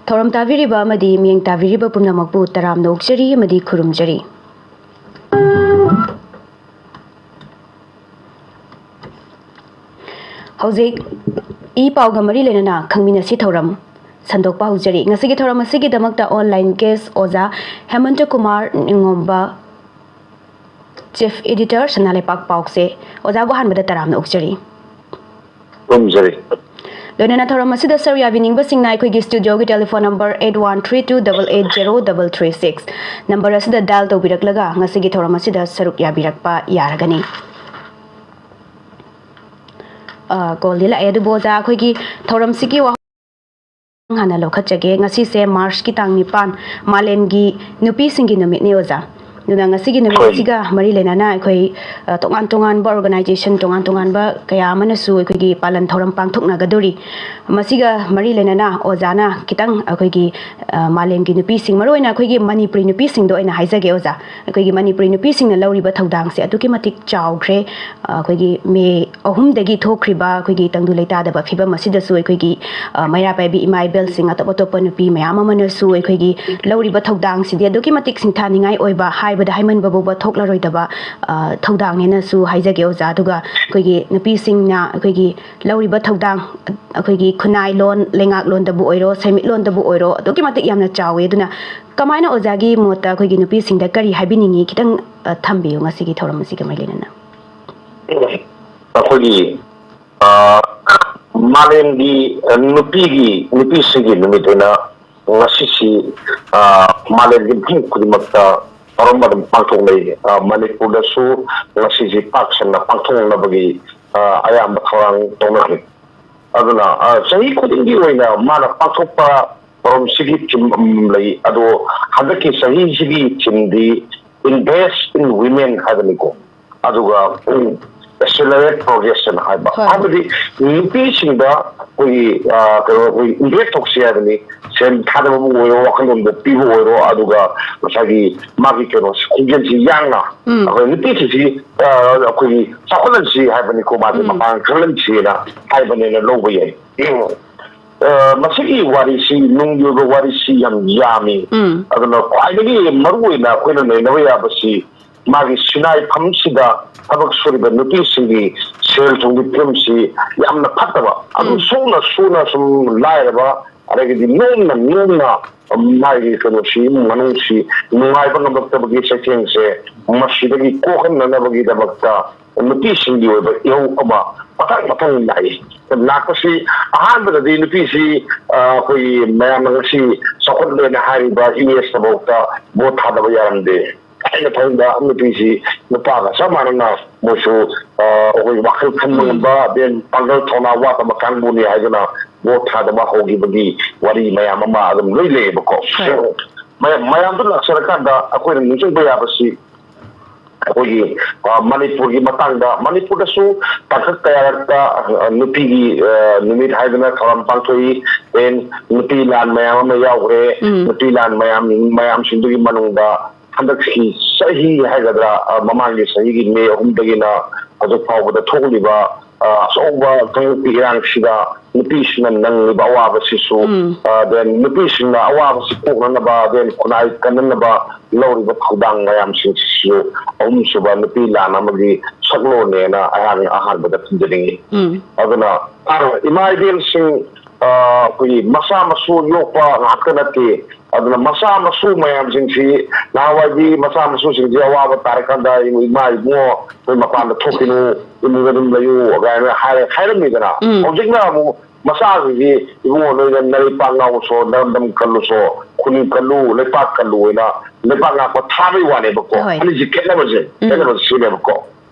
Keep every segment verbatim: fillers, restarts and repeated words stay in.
ꯊꯧꯔꯝ ꯇꯥꯕꯤꯔꯤꯕ ꯑꯃꯗꯤ ꯃꯤꯠꯌꯦꯡ ꯇꯥꯕꯤꯔꯤꯕ ꯄꯨꯝꯅꯃꯛꯄꯨ ꯇꯔꯥꯝꯅ ꯑꯣꯛꯆꯔꯤ ꯑꯃꯗꯤ ꯈꯨꯔꯨꯝꯖꯔꯤ꯫ ꯍꯧꯖꯤꯛ ꯏ ꯄꯥꯎꯒ ꯃꯔꯤ ꯂꯩꯅꯅ ꯈꯪꯃꯤꯟꯅꯁꯤ ꯊꯧꯔꯝ ꯁꯟꯗꯣꯛꯄ ꯍꯧꯖꯔꯤ꯫ ꯉꯁꯤꯒꯤ ꯊꯧꯔꯝ ꯑꯁꯤꯒꯤꯗꯃꯛꯇ online guest ꯑꯣꯖꯥ ꯍꯦꯃꯟꯇ ꯀꯨꯃꯥꯔ ꯅꯤꯡꯉꯣꯝꯕ, Chief Editor, ꯁꯅꯥ ꯂꯩꯄꯥꯛ ꯄꯥꯎꯆꯦ꯫ ꯑꯣꯖꯥꯕꯨ ꯑꯍꯥꯟꯕꯗ ꯇꯔꯥꯝꯅ ꯑꯣꯛꯆꯔꯤ꯫ ꯈꯨꯔꯨꯝꯖꯔꯤ꯫ ꯂꯣꯏꯅꯅ ꯊꯧꯔꯝ ꯑꯁꯤꯗ ꯁꯔꯨꯛ ꯌꯥꯕꯤꯅꯤꯡꯕꯁꯤꯡꯅ ꯑꯩꯈꯣꯏꯒꯤ studioꯒꯤ telephone number eight one three two double eight zero double three six number ꯑꯁꯤꯗ dial ꯇꯧꯕꯤꯔꯛꯂꯒ ꯉꯁꯤꯒꯤ ꯊꯧꯔꯝ ꯑꯁꯤꯗ ꯁꯔꯨꯛ ꯌꯥꯕꯤꯔꯛꯄ ꯌꯥꯔꯒꯅꯤ꯫ ꯑ, callꯗꯤ ꯂꯥꯛꯑꯦ, ꯑꯗꯨꯕꯨ ꯑꯣꯖꯥ, ꯑꯩꯈꯣꯏꯒꯤ ꯊꯧꯔꯝꯁꯤꯒꯤ ꯋꯥꯍꯪ ꯍꯥꯟꯅ ꯂꯧꯈꯠꯆꯒꯦ꯫ ꯉꯁꯤꯁꯦ Marchꯀꯤ ꯇꯥꯡ ꯅꯤꯄꯥꯟ, ꯃꯥꯂꯦꯝꯒꯤ ꯅꯨꯄꯤꯁꯤꯡꯒꯤ ꯅꯨꯃꯤꯠꯅꯤ, ꯑꯣꯖꯥ꯫ ꯑꯗꯨꯅ ꯉꯁꯤꯒꯤ ꯍꯣꯏ꯫ ꯅꯨꯃꯤꯠꯁꯤꯒ ꯃꯔꯤ ꯂꯩꯅꯅ ꯑꯩꯈꯣꯏ, ꯑ, ꯇꯣꯉꯥꯟ ꯇꯣꯉꯥꯟꯕ organization, ꯇꯣꯉꯥꯟ ꯇꯣꯉꯥꯟꯕ ꯀꯌꯥ ꯑꯃꯅꯁꯨ ꯑꯩꯈꯣꯏꯒꯤ ꯄꯥꯂꯟ ꯊꯧꯔꯝ ꯄꯥꯡꯊꯣꯛꯅꯒꯗꯧꯔꯤ꯫ ꯃꯁꯤꯒ ꯃꯔꯤ ꯂꯩꯅꯅ ꯑꯣꯖꯥꯅ ꯈꯤꯇꯪ ꯑꯩꯈꯣꯏꯒꯤ, ꯑ, ꯃꯥꯂꯦꯝꯒꯤ ꯅꯨꯄꯤꯁꯤꯡ, ꯃꯔꯨꯑꯣꯏꯅ ꯑꯩꯈꯣꯏꯒꯤ ꯃꯅꯤꯄꯨꯔꯤ ꯅꯨꯄꯤꯁꯤꯡꯗ ꯑꯣꯏꯅ ꯍꯥꯏꯖꯒꯦ, ꯑꯣꯖꯥ꯫ ꯑꯩꯈꯣꯏꯒꯤ ꯃꯅꯤꯄꯨꯔꯤ ꯅꯨꯄꯤꯁꯤꯡꯅ ꯂꯧꯔꯤꯕ ꯊꯧꯗꯥꯡꯁꯦ ꯑꯗꯨꯛꯀꯤ ꯃꯇꯤꯛ ꯆꯥꯎꯈ꯭ꯔꯦ꯫ ꯑ, ꯑꯩꯈꯣꯏꯒꯤ ꯃꯦ ꯑꯍꯨꯝꯗꯒꯤ ꯊꯣꯛꯈ꯭ꯔꯤꯕ ꯑꯩꯈꯣꯏꯒꯤ ꯇꯪꯗꯨ ꯂꯩꯇꯥꯗꯕ ꯐꯤꯕꯝ ꯑꯁꯤꯗꯁꯨ ꯑꯩꯈꯣꯏꯒꯤ, ꯑ, ꯃꯩꯔꯥ ꯄꯥꯏꯕꯤ ꯏꯃꯥ ꯏꯕꯦꯜꯁꯤꯡ, ꯑꯇꯣꯞ ꯑꯇꯣꯞꯄ ꯅꯨꯄꯤ ꯃꯌꯥꯝ ꯑꯃꯅꯁꯨ ꯑꯩꯈꯣꯏꯒꯤ ꯂꯧꯔꯤꯕ ꯊꯧꯗꯥꯡꯁꯤꯗꯤ ꯑꯗꯨꯛꯀꯤ ꯃꯇꯤꯛ ꯁꯤꯡꯊꯥꯅꯤꯡꯉꯥꯏ ꯑꯣꯏꯕ, ꯍꯥꯏꯕꯗ ꯍꯥꯏꯃꯟꯕ ꯐꯥꯎꯕ ꯊꯣꯛꯂꯔꯣꯏꯗꯕ, ꯑ, ꯊꯧꯗꯥꯡꯅꯦꯅꯁꯨ ꯍꯥꯏꯖꯒꯦ, ꯑꯣꯖꯥ꯫ ꯑꯗꯨꯒ ꯑꯩꯈꯣꯏꯒꯤ ꯅꯨꯄꯤꯁꯤꯡꯅ ꯑꯩꯈꯣꯏꯒꯤ ꯂꯧꯔꯤꯕ ꯊꯧꯗꯥꯡ, ꯑꯩꯈꯣꯏꯒꯤ ꯈꯨꯟꯅꯥꯏ ꯂꯣꯟ, ꯂꯩꯉꯥꯛꯂꯣꯟꯗꯕꯨ ꯑꯣꯏꯔꯣ, ꯁꯦꯟꯃꯤꯠꯂꯣꯟꯗꯕꯨ ꯑꯣꯏꯔꯣ, ꯑꯗꯨꯛꯀꯤ ꯃꯇꯤꯛ ꯌꯥꯝꯅ ꯆꯥꯎꯋꯤ꯫ ꯑꯗꯨꯅ ꯀꯃꯥꯏꯅ ꯑꯣꯖꯥꯒꯤ ꯃꯣꯠꯇ ꯑꯩꯈꯣꯏꯒꯤ ꯅꯨꯄꯤꯁꯤꯡꯗ ꯀꯔꯤ ꯍꯥꯏꯕꯤꯅꯤꯡꯉꯤ? ꯈꯤꯇꯪ, ꯑ, ꯊꯝꯕꯤꯌꯨ ꯉꯁꯤꯒꯤ ꯊꯧꯔꯝ ꯑꯁꯤꯒ ꯃꯔꯤ ꯂꯩꯅꯅ꯫ ꯑꯩꯈꯣꯏꯒꯤ, ꯑ, ꯃꯥꯂꯦꯝꯒꯤ, ꯑ, ꯅꯨꯄꯤꯒꯤ, ꯅꯨꯄꯤꯁꯤꯡꯒꯤ ꯅꯨꯃꯤꯠ ꯑꯣꯏꯅ ꯉꯁꯤꯁꯤ, ꯑ, ꯃꯥꯂꯦꯝꯒꯤ ꯃꯐꯝ ꯈꯨꯗꯤꯡꯃꯛꯇ ꯊꯧꯔꯝ ꯑꯗꯨꯝ ꯄꯥꯡꯊꯣꯛꯅꯩ꯫ ꯑ, ꯃꯅꯤꯄꯨꯔꯗꯁꯨ ꯉꯁꯤꯁꯤ ꯄꯥꯛ ꯁꯟꯅ ꯄꯥꯡꯊꯣꯛꯅꯕꯒꯤ, ꯑ, ꯑꯌꯥꯝꯕ ꯊꯧꯔꯥꯡ ꯇꯧꯅꯈ꯭ꯔꯦ꯫ ꯑꯗꯨꯅ, ꯑ, ꯆꯍꯤ ꯈꯨꯗꯤꯡꯒꯤ ꯑꯣꯏꯅ ꯃꯥꯅ ꯄꯥꯡꯊꯣꯛꯄ ꯊꯧꯔꯝꯁꯤꯒꯤ theme ꯑꯃ ꯂꯩ꯫ ꯑꯗꯣ ꯍꯟꯗꯛꯀꯤ ꯆꯍꯤꯁꯤꯒꯤ themeꯗꯤ Invest in Women ꯍꯥꯏꯕꯅꯤꯀꯣ꯫ ꯑꯗꯨꯒ Accelerate Progress ꯍꯥꯏꯕ, ꯍꯣꯏ꯫ ꯍꯥꯏꯕꯗꯤ ꯅꯨꯄꯤꯁꯤꯡꯗ ꯑꯩꯈꯣꯏꯒꯤ, ꯑ, ꯀꯩꯅꯣ, ꯑꯩꯈꯣꯏ invest ꯇꯧꯁꯤ ꯍꯥꯏꯕꯅꯤ꯫ ꯁꯦꯟ ꯊꯥꯗꯕꯕꯨ ꯑꯣꯏꯔꯣ, ꯋꯥꯈꯜꯂꯣꯟꯗ ꯄꯤꯕ ꯑꯣꯏꯔꯣ, ꯑꯗꯨꯒ ꯉꯁꯥꯏꯒꯤ ꯃꯥꯒꯤ ꯀꯩꯅꯣꯁꯤ, ꯈꯣꯡꯖꯦꯜꯁꯤ ꯌꯥꯡꯅ ꯎꯝ꯫ ꯑꯩꯈꯣꯏ ꯅꯨꯄꯤꯁꯤꯡꯁꯤ, ꯑ, ꯑꯩꯈꯣꯏꯒꯤ ꯆꯥꯎꯈꯠꯍꯟꯁꯤ ꯍꯥꯏꯕꯅꯤꯀꯣ, ꯃꯥꯁꯦ ꯎꯝ꯫ ꯃꯄꯥꯡꯒꯜ ꯀꯜꯍꯟꯁꯤꯅ ꯍꯥꯏꯕꯅꯦꯅ ꯂꯧꯕ ꯌꯥꯏ꯫ ꯑ, ꯃꯁꯤꯒꯤ ꯋꯥꯔꯤꯁꯤ, ꯅꯨꯡꯒꯤ ꯑꯣꯏꯕ ꯋꯥꯔꯤꯁꯤ ꯌꯥꯝ ꯌꯥꯝꯃꯤ꯫ ꯎꯝ꯫ ꯑꯗꯨꯅ ꯈ꯭ꯋꯥꯏꯗꯒꯤ ꯃꯔꯨ ꯑꯣꯏꯅ ꯑꯩꯈꯣꯏꯅ ꯅꯩꯅꯕ ꯌꯥꯕꯁꯤ, ꯃꯥꯒꯤ ꯁꯤꯟꯅꯥꯏꯐꯝꯁꯤꯗ ꯊꯕꯛ ꯁꯨꯔꯤꯕ ꯅꯨꯄꯤꯁꯤꯡꯒꯤ ꯁꯦꯜ ꯊꯨꯝꯒꯤ ꯐꯤꯕꯝꯁꯤ ꯌꯥꯝꯅ ꯐꯠꯇꯕ, ꯑꯗꯨꯝ ꯎꯝ꯫ ꯁꯨꯅ ꯁꯨꯅ ꯁꯨꯝ ꯂꯥꯏꯔꯕ, ꯑꯗꯒꯤꯗꯤ ꯅꯣꯝꯅ ꯅꯣꯝꯅ ꯃꯥꯒꯤ ꯀꯩꯅꯣꯁꯤ, ꯏꯃꯨꯡ ꯃꯅꯨꯡꯁꯤ ꯅꯨꯡꯉꯥꯏꯕ ꯉꯝꯂꯛꯇꯕꯒꯤ ꯆꯩꯊꯦꯡꯁꯦ ꯃꯁꯤꯗꯒꯤ ꯀꯣꯛꯍꯟꯅꯅꯕꯒꯤꯗꯃꯛꯇ ꯅꯨꯄꯤꯁꯤꯡꯒꯤ ꯑꯣꯏꯕ ꯏꯍꯧ ꯑꯃ ꯃꯊꯪ ꯃꯊꯪ ꯂꯥꯛꯏ꯫ ꯂꯥꯛꯄꯁꯤ ꯑꯍꯥꯟꯕꯗꯗꯤ ꯅꯨꯄꯤꯁꯤ, ꯑ, ꯑꯩꯈꯣꯏꯒꯤ ꯃꯌꯥꯝꯅ ꯉꯁꯤ ꯆꯥꯎꯈꯠꯂꯦꯅ ꯍꯥꯏꯔꯤꯕ ꯌꯨ ꯑꯦꯁꯇꯐꯥꯎꯗ ꯚꯣꯠ ꯊꯥꯗꯕ ꯌꯥꯔꯝꯗꯦ꯫ ꯊꯥꯏꯅ ꯊꯥꯏꯅꯗ ꯅꯨꯄꯤꯁꯤ ꯅꯨꯄꯥꯒ ꯆꯞ ꯃꯥꯟꯅꯅ ꯃꯣꯏꯁꯨ, ꯑ, ꯑꯩꯈꯣꯏ ꯋꯥꯈꯜ ꯈꯟꯕ ꯎꯝ꯫ ꯉꯝꯕ, then ꯄꯥꯡꯒꯜ ꯊꯧꯅꯥ ꯋꯥꯠꯇꯕ ꯀꯥꯡꯕꯨꯅꯤ ꯍꯥꯏꯗꯨꯅ ꯚꯣꯠ ꯊꯥꯗꯕ ꯍꯧꯈꯤꯕꯒꯤ ꯋꯥꯔꯤ ꯃꯌꯥꯝ ꯑꯃ ꯑꯗꯨꯝ ꯂꯣꯏ ꯂꯩꯌꯦꯕꯀꯣ꯫ ꯍꯣꯏ꯫ ꯃꯌꯥꯝ, ꯃꯌꯥꯝꯗꯨ ꯂꯥꯛꯆꯔꯀꯥꯟꯗ ꯑꯩꯈꯣꯏꯅ ꯅꯤꯡꯁꯤꯡꯕ ꯌꯥꯕꯁꯤ, ꯑꯩꯈꯣꯏꯒꯤ, ꯑ, ꯃꯅꯤꯄꯨꯔꯒꯤ ꯃꯇꯥꯡꯗ, ꯃꯅꯤꯄꯨꯔꯗꯁꯨ ꯇꯥꯡꯀꯛ ꯀꯌꯥꯔꯛꯇ, ꯑ, ꯅꯨꯄꯤꯒꯤ, ꯑ, ꯅꯨꯃꯤꯠ ꯍꯥꯏꯗꯅ ꯊꯧꯔꯝ ꯄꯥꯡꯊꯣꯛꯏ꯫ Then ꯅꯨꯄꯤ ꯂꯥꯟ ꯃꯌꯥꯝ ꯑꯃ ꯌꯥꯎꯈ꯭ꯔꯦ꯫ ꯎꯝ꯫ ꯅꯨꯄꯤ ꯂꯥꯟ ꯃꯌꯥꯝ, ꯃꯌꯥꯝꯁꯤꯡꯗꯨꯒꯤ ꯃꯅꯨꯡꯗ ꯍꯟꯗꯛꯀꯤ ꯆꯍꯤ ꯍꯥꯏꯒꯗ꯭ꯔꯥ, ꯑ, ꯃꯃꯥꯡꯒꯤ ꯆꯍꯤꯒꯤ ꯃꯦ ꯑꯍꯨꯝꯗꯒꯤꯅ ꯍꯧꯖꯤꯛ ꯐꯥꯎꯕꯗ ꯊꯣꯛꯂꯤꯕ, ꯑ, ꯑꯆꯧꯕ ꯀꯥꯡꯂꯨꯞꯀꯤ ꯏꯔꯥꯡꯁꯤꯗ ꯅꯨꯄꯤꯁꯤꯡꯅ ꯅꯪꯂꯤꯕ ꯑꯋꯥꯕꯁꯤꯁꯨ, ꯎꯝ꯫ ꯑ, then ꯅꯨꯄꯤꯁꯤꯡꯅ ꯑꯋꯥꯕꯁꯤ ꯀꯣꯛꯅꯅꯕ, then ꯈꯨꯟꯅꯥꯏ ꯀꯟꯅꯅꯕ ꯂꯧꯔꯤꯕ ꯊꯧꯗꯥꯡ ꯃꯌꯥꯝꯁꯤꯡꯁꯤꯁꯨ ꯑꯍꯨꯝꯁꯨꯕ ꯅꯨꯄꯤ ꯂꯥꯟ ꯑꯃꯒꯤ ꯁꯛꯂꯣꯟꯅꯦꯅ ꯑꯩꯍꯥꯛꯅ ꯑꯍꯥꯟꯕꯗ ꯊꯝꯖꯅꯤꯡꯉꯤ꯫ ꯎꯝ꯫ ꯑꯗꯨꯅ, ꯑ, ꯏꯃꯥ ꯏꯕꯦꯜꯁꯤꯡ, ꯑ, ꯑꯩꯈꯣꯏꯒꯤ ꯃꯆꯥ ꯃꯁꯨ ꯌꯣꯛꯄ ꯉꯥꯛꯇ ꯅꯠꯇꯦ꯫ ꯑꯗꯨꯅ ꯃꯆꯥ ꯃꯁꯨ ꯃꯌꯥꯝꯁꯤꯡꯁꯤ, ꯅꯍꯥꯟꯋꯥꯏꯗꯤ ꯃꯆꯥ ꯃꯁꯨꯁꯤꯡꯁꯤ ꯑꯋꯥꯕ ꯇꯥꯔꯀꯥꯟꯗ, "ꯏꯃꯥ ꯏꯕꯨꯡꯉꯣ, ꯑꯩꯈꯣꯏ ꯃꯄꯥꯟꯗ ꯊꯣꯛꯈꯤꯅꯨ, ꯏꯃꯨꯡꯗ ꯑꯗꯨꯝ ꯂꯩꯌꯨ" ꯀꯥꯏꯅ ꯍꯥꯏꯔ-, ꯍꯥꯏꯔꯝꯃꯤꯗꯅ꯫ ꯎꯝ꯫ ꯍꯧꯖꯤꯛꯅ ꯑꯃꯨꯛ ꯃꯆꯥꯁꯤꯡꯁꯤ, "ꯏꯕꯨꯡꯉꯣ, ꯅꯣꯏꯅ ꯅꯔꯩꯄꯥꯛ ꯉꯥꯎꯁꯣ, ꯅꯔꯝꯗꯝ ꯀꯜꯂꯨꯁꯣ, ꯈꯨꯟ ꯀꯜꯂꯨ, ꯂꯩꯄꯥꯛ ꯀꯜꯂꯨ" ꯍꯥꯏꯅ ꯂꯩꯄꯥꯛ ꯉꯥꯛꯄ ꯊꯥꯕꯩ ꯋꯥꯅꯦꯕꯀꯣ꯫ ꯍꯣꯏ꯫ ꯑꯅꯤꯁꯤ ꯈꯦꯠꯅꯕꯁꯦ, ꯎꯝ꯫ ꯈꯦꯠꯅꯕꯁꯦ ꯁꯤꯅꯦꯕꯀꯣ꯫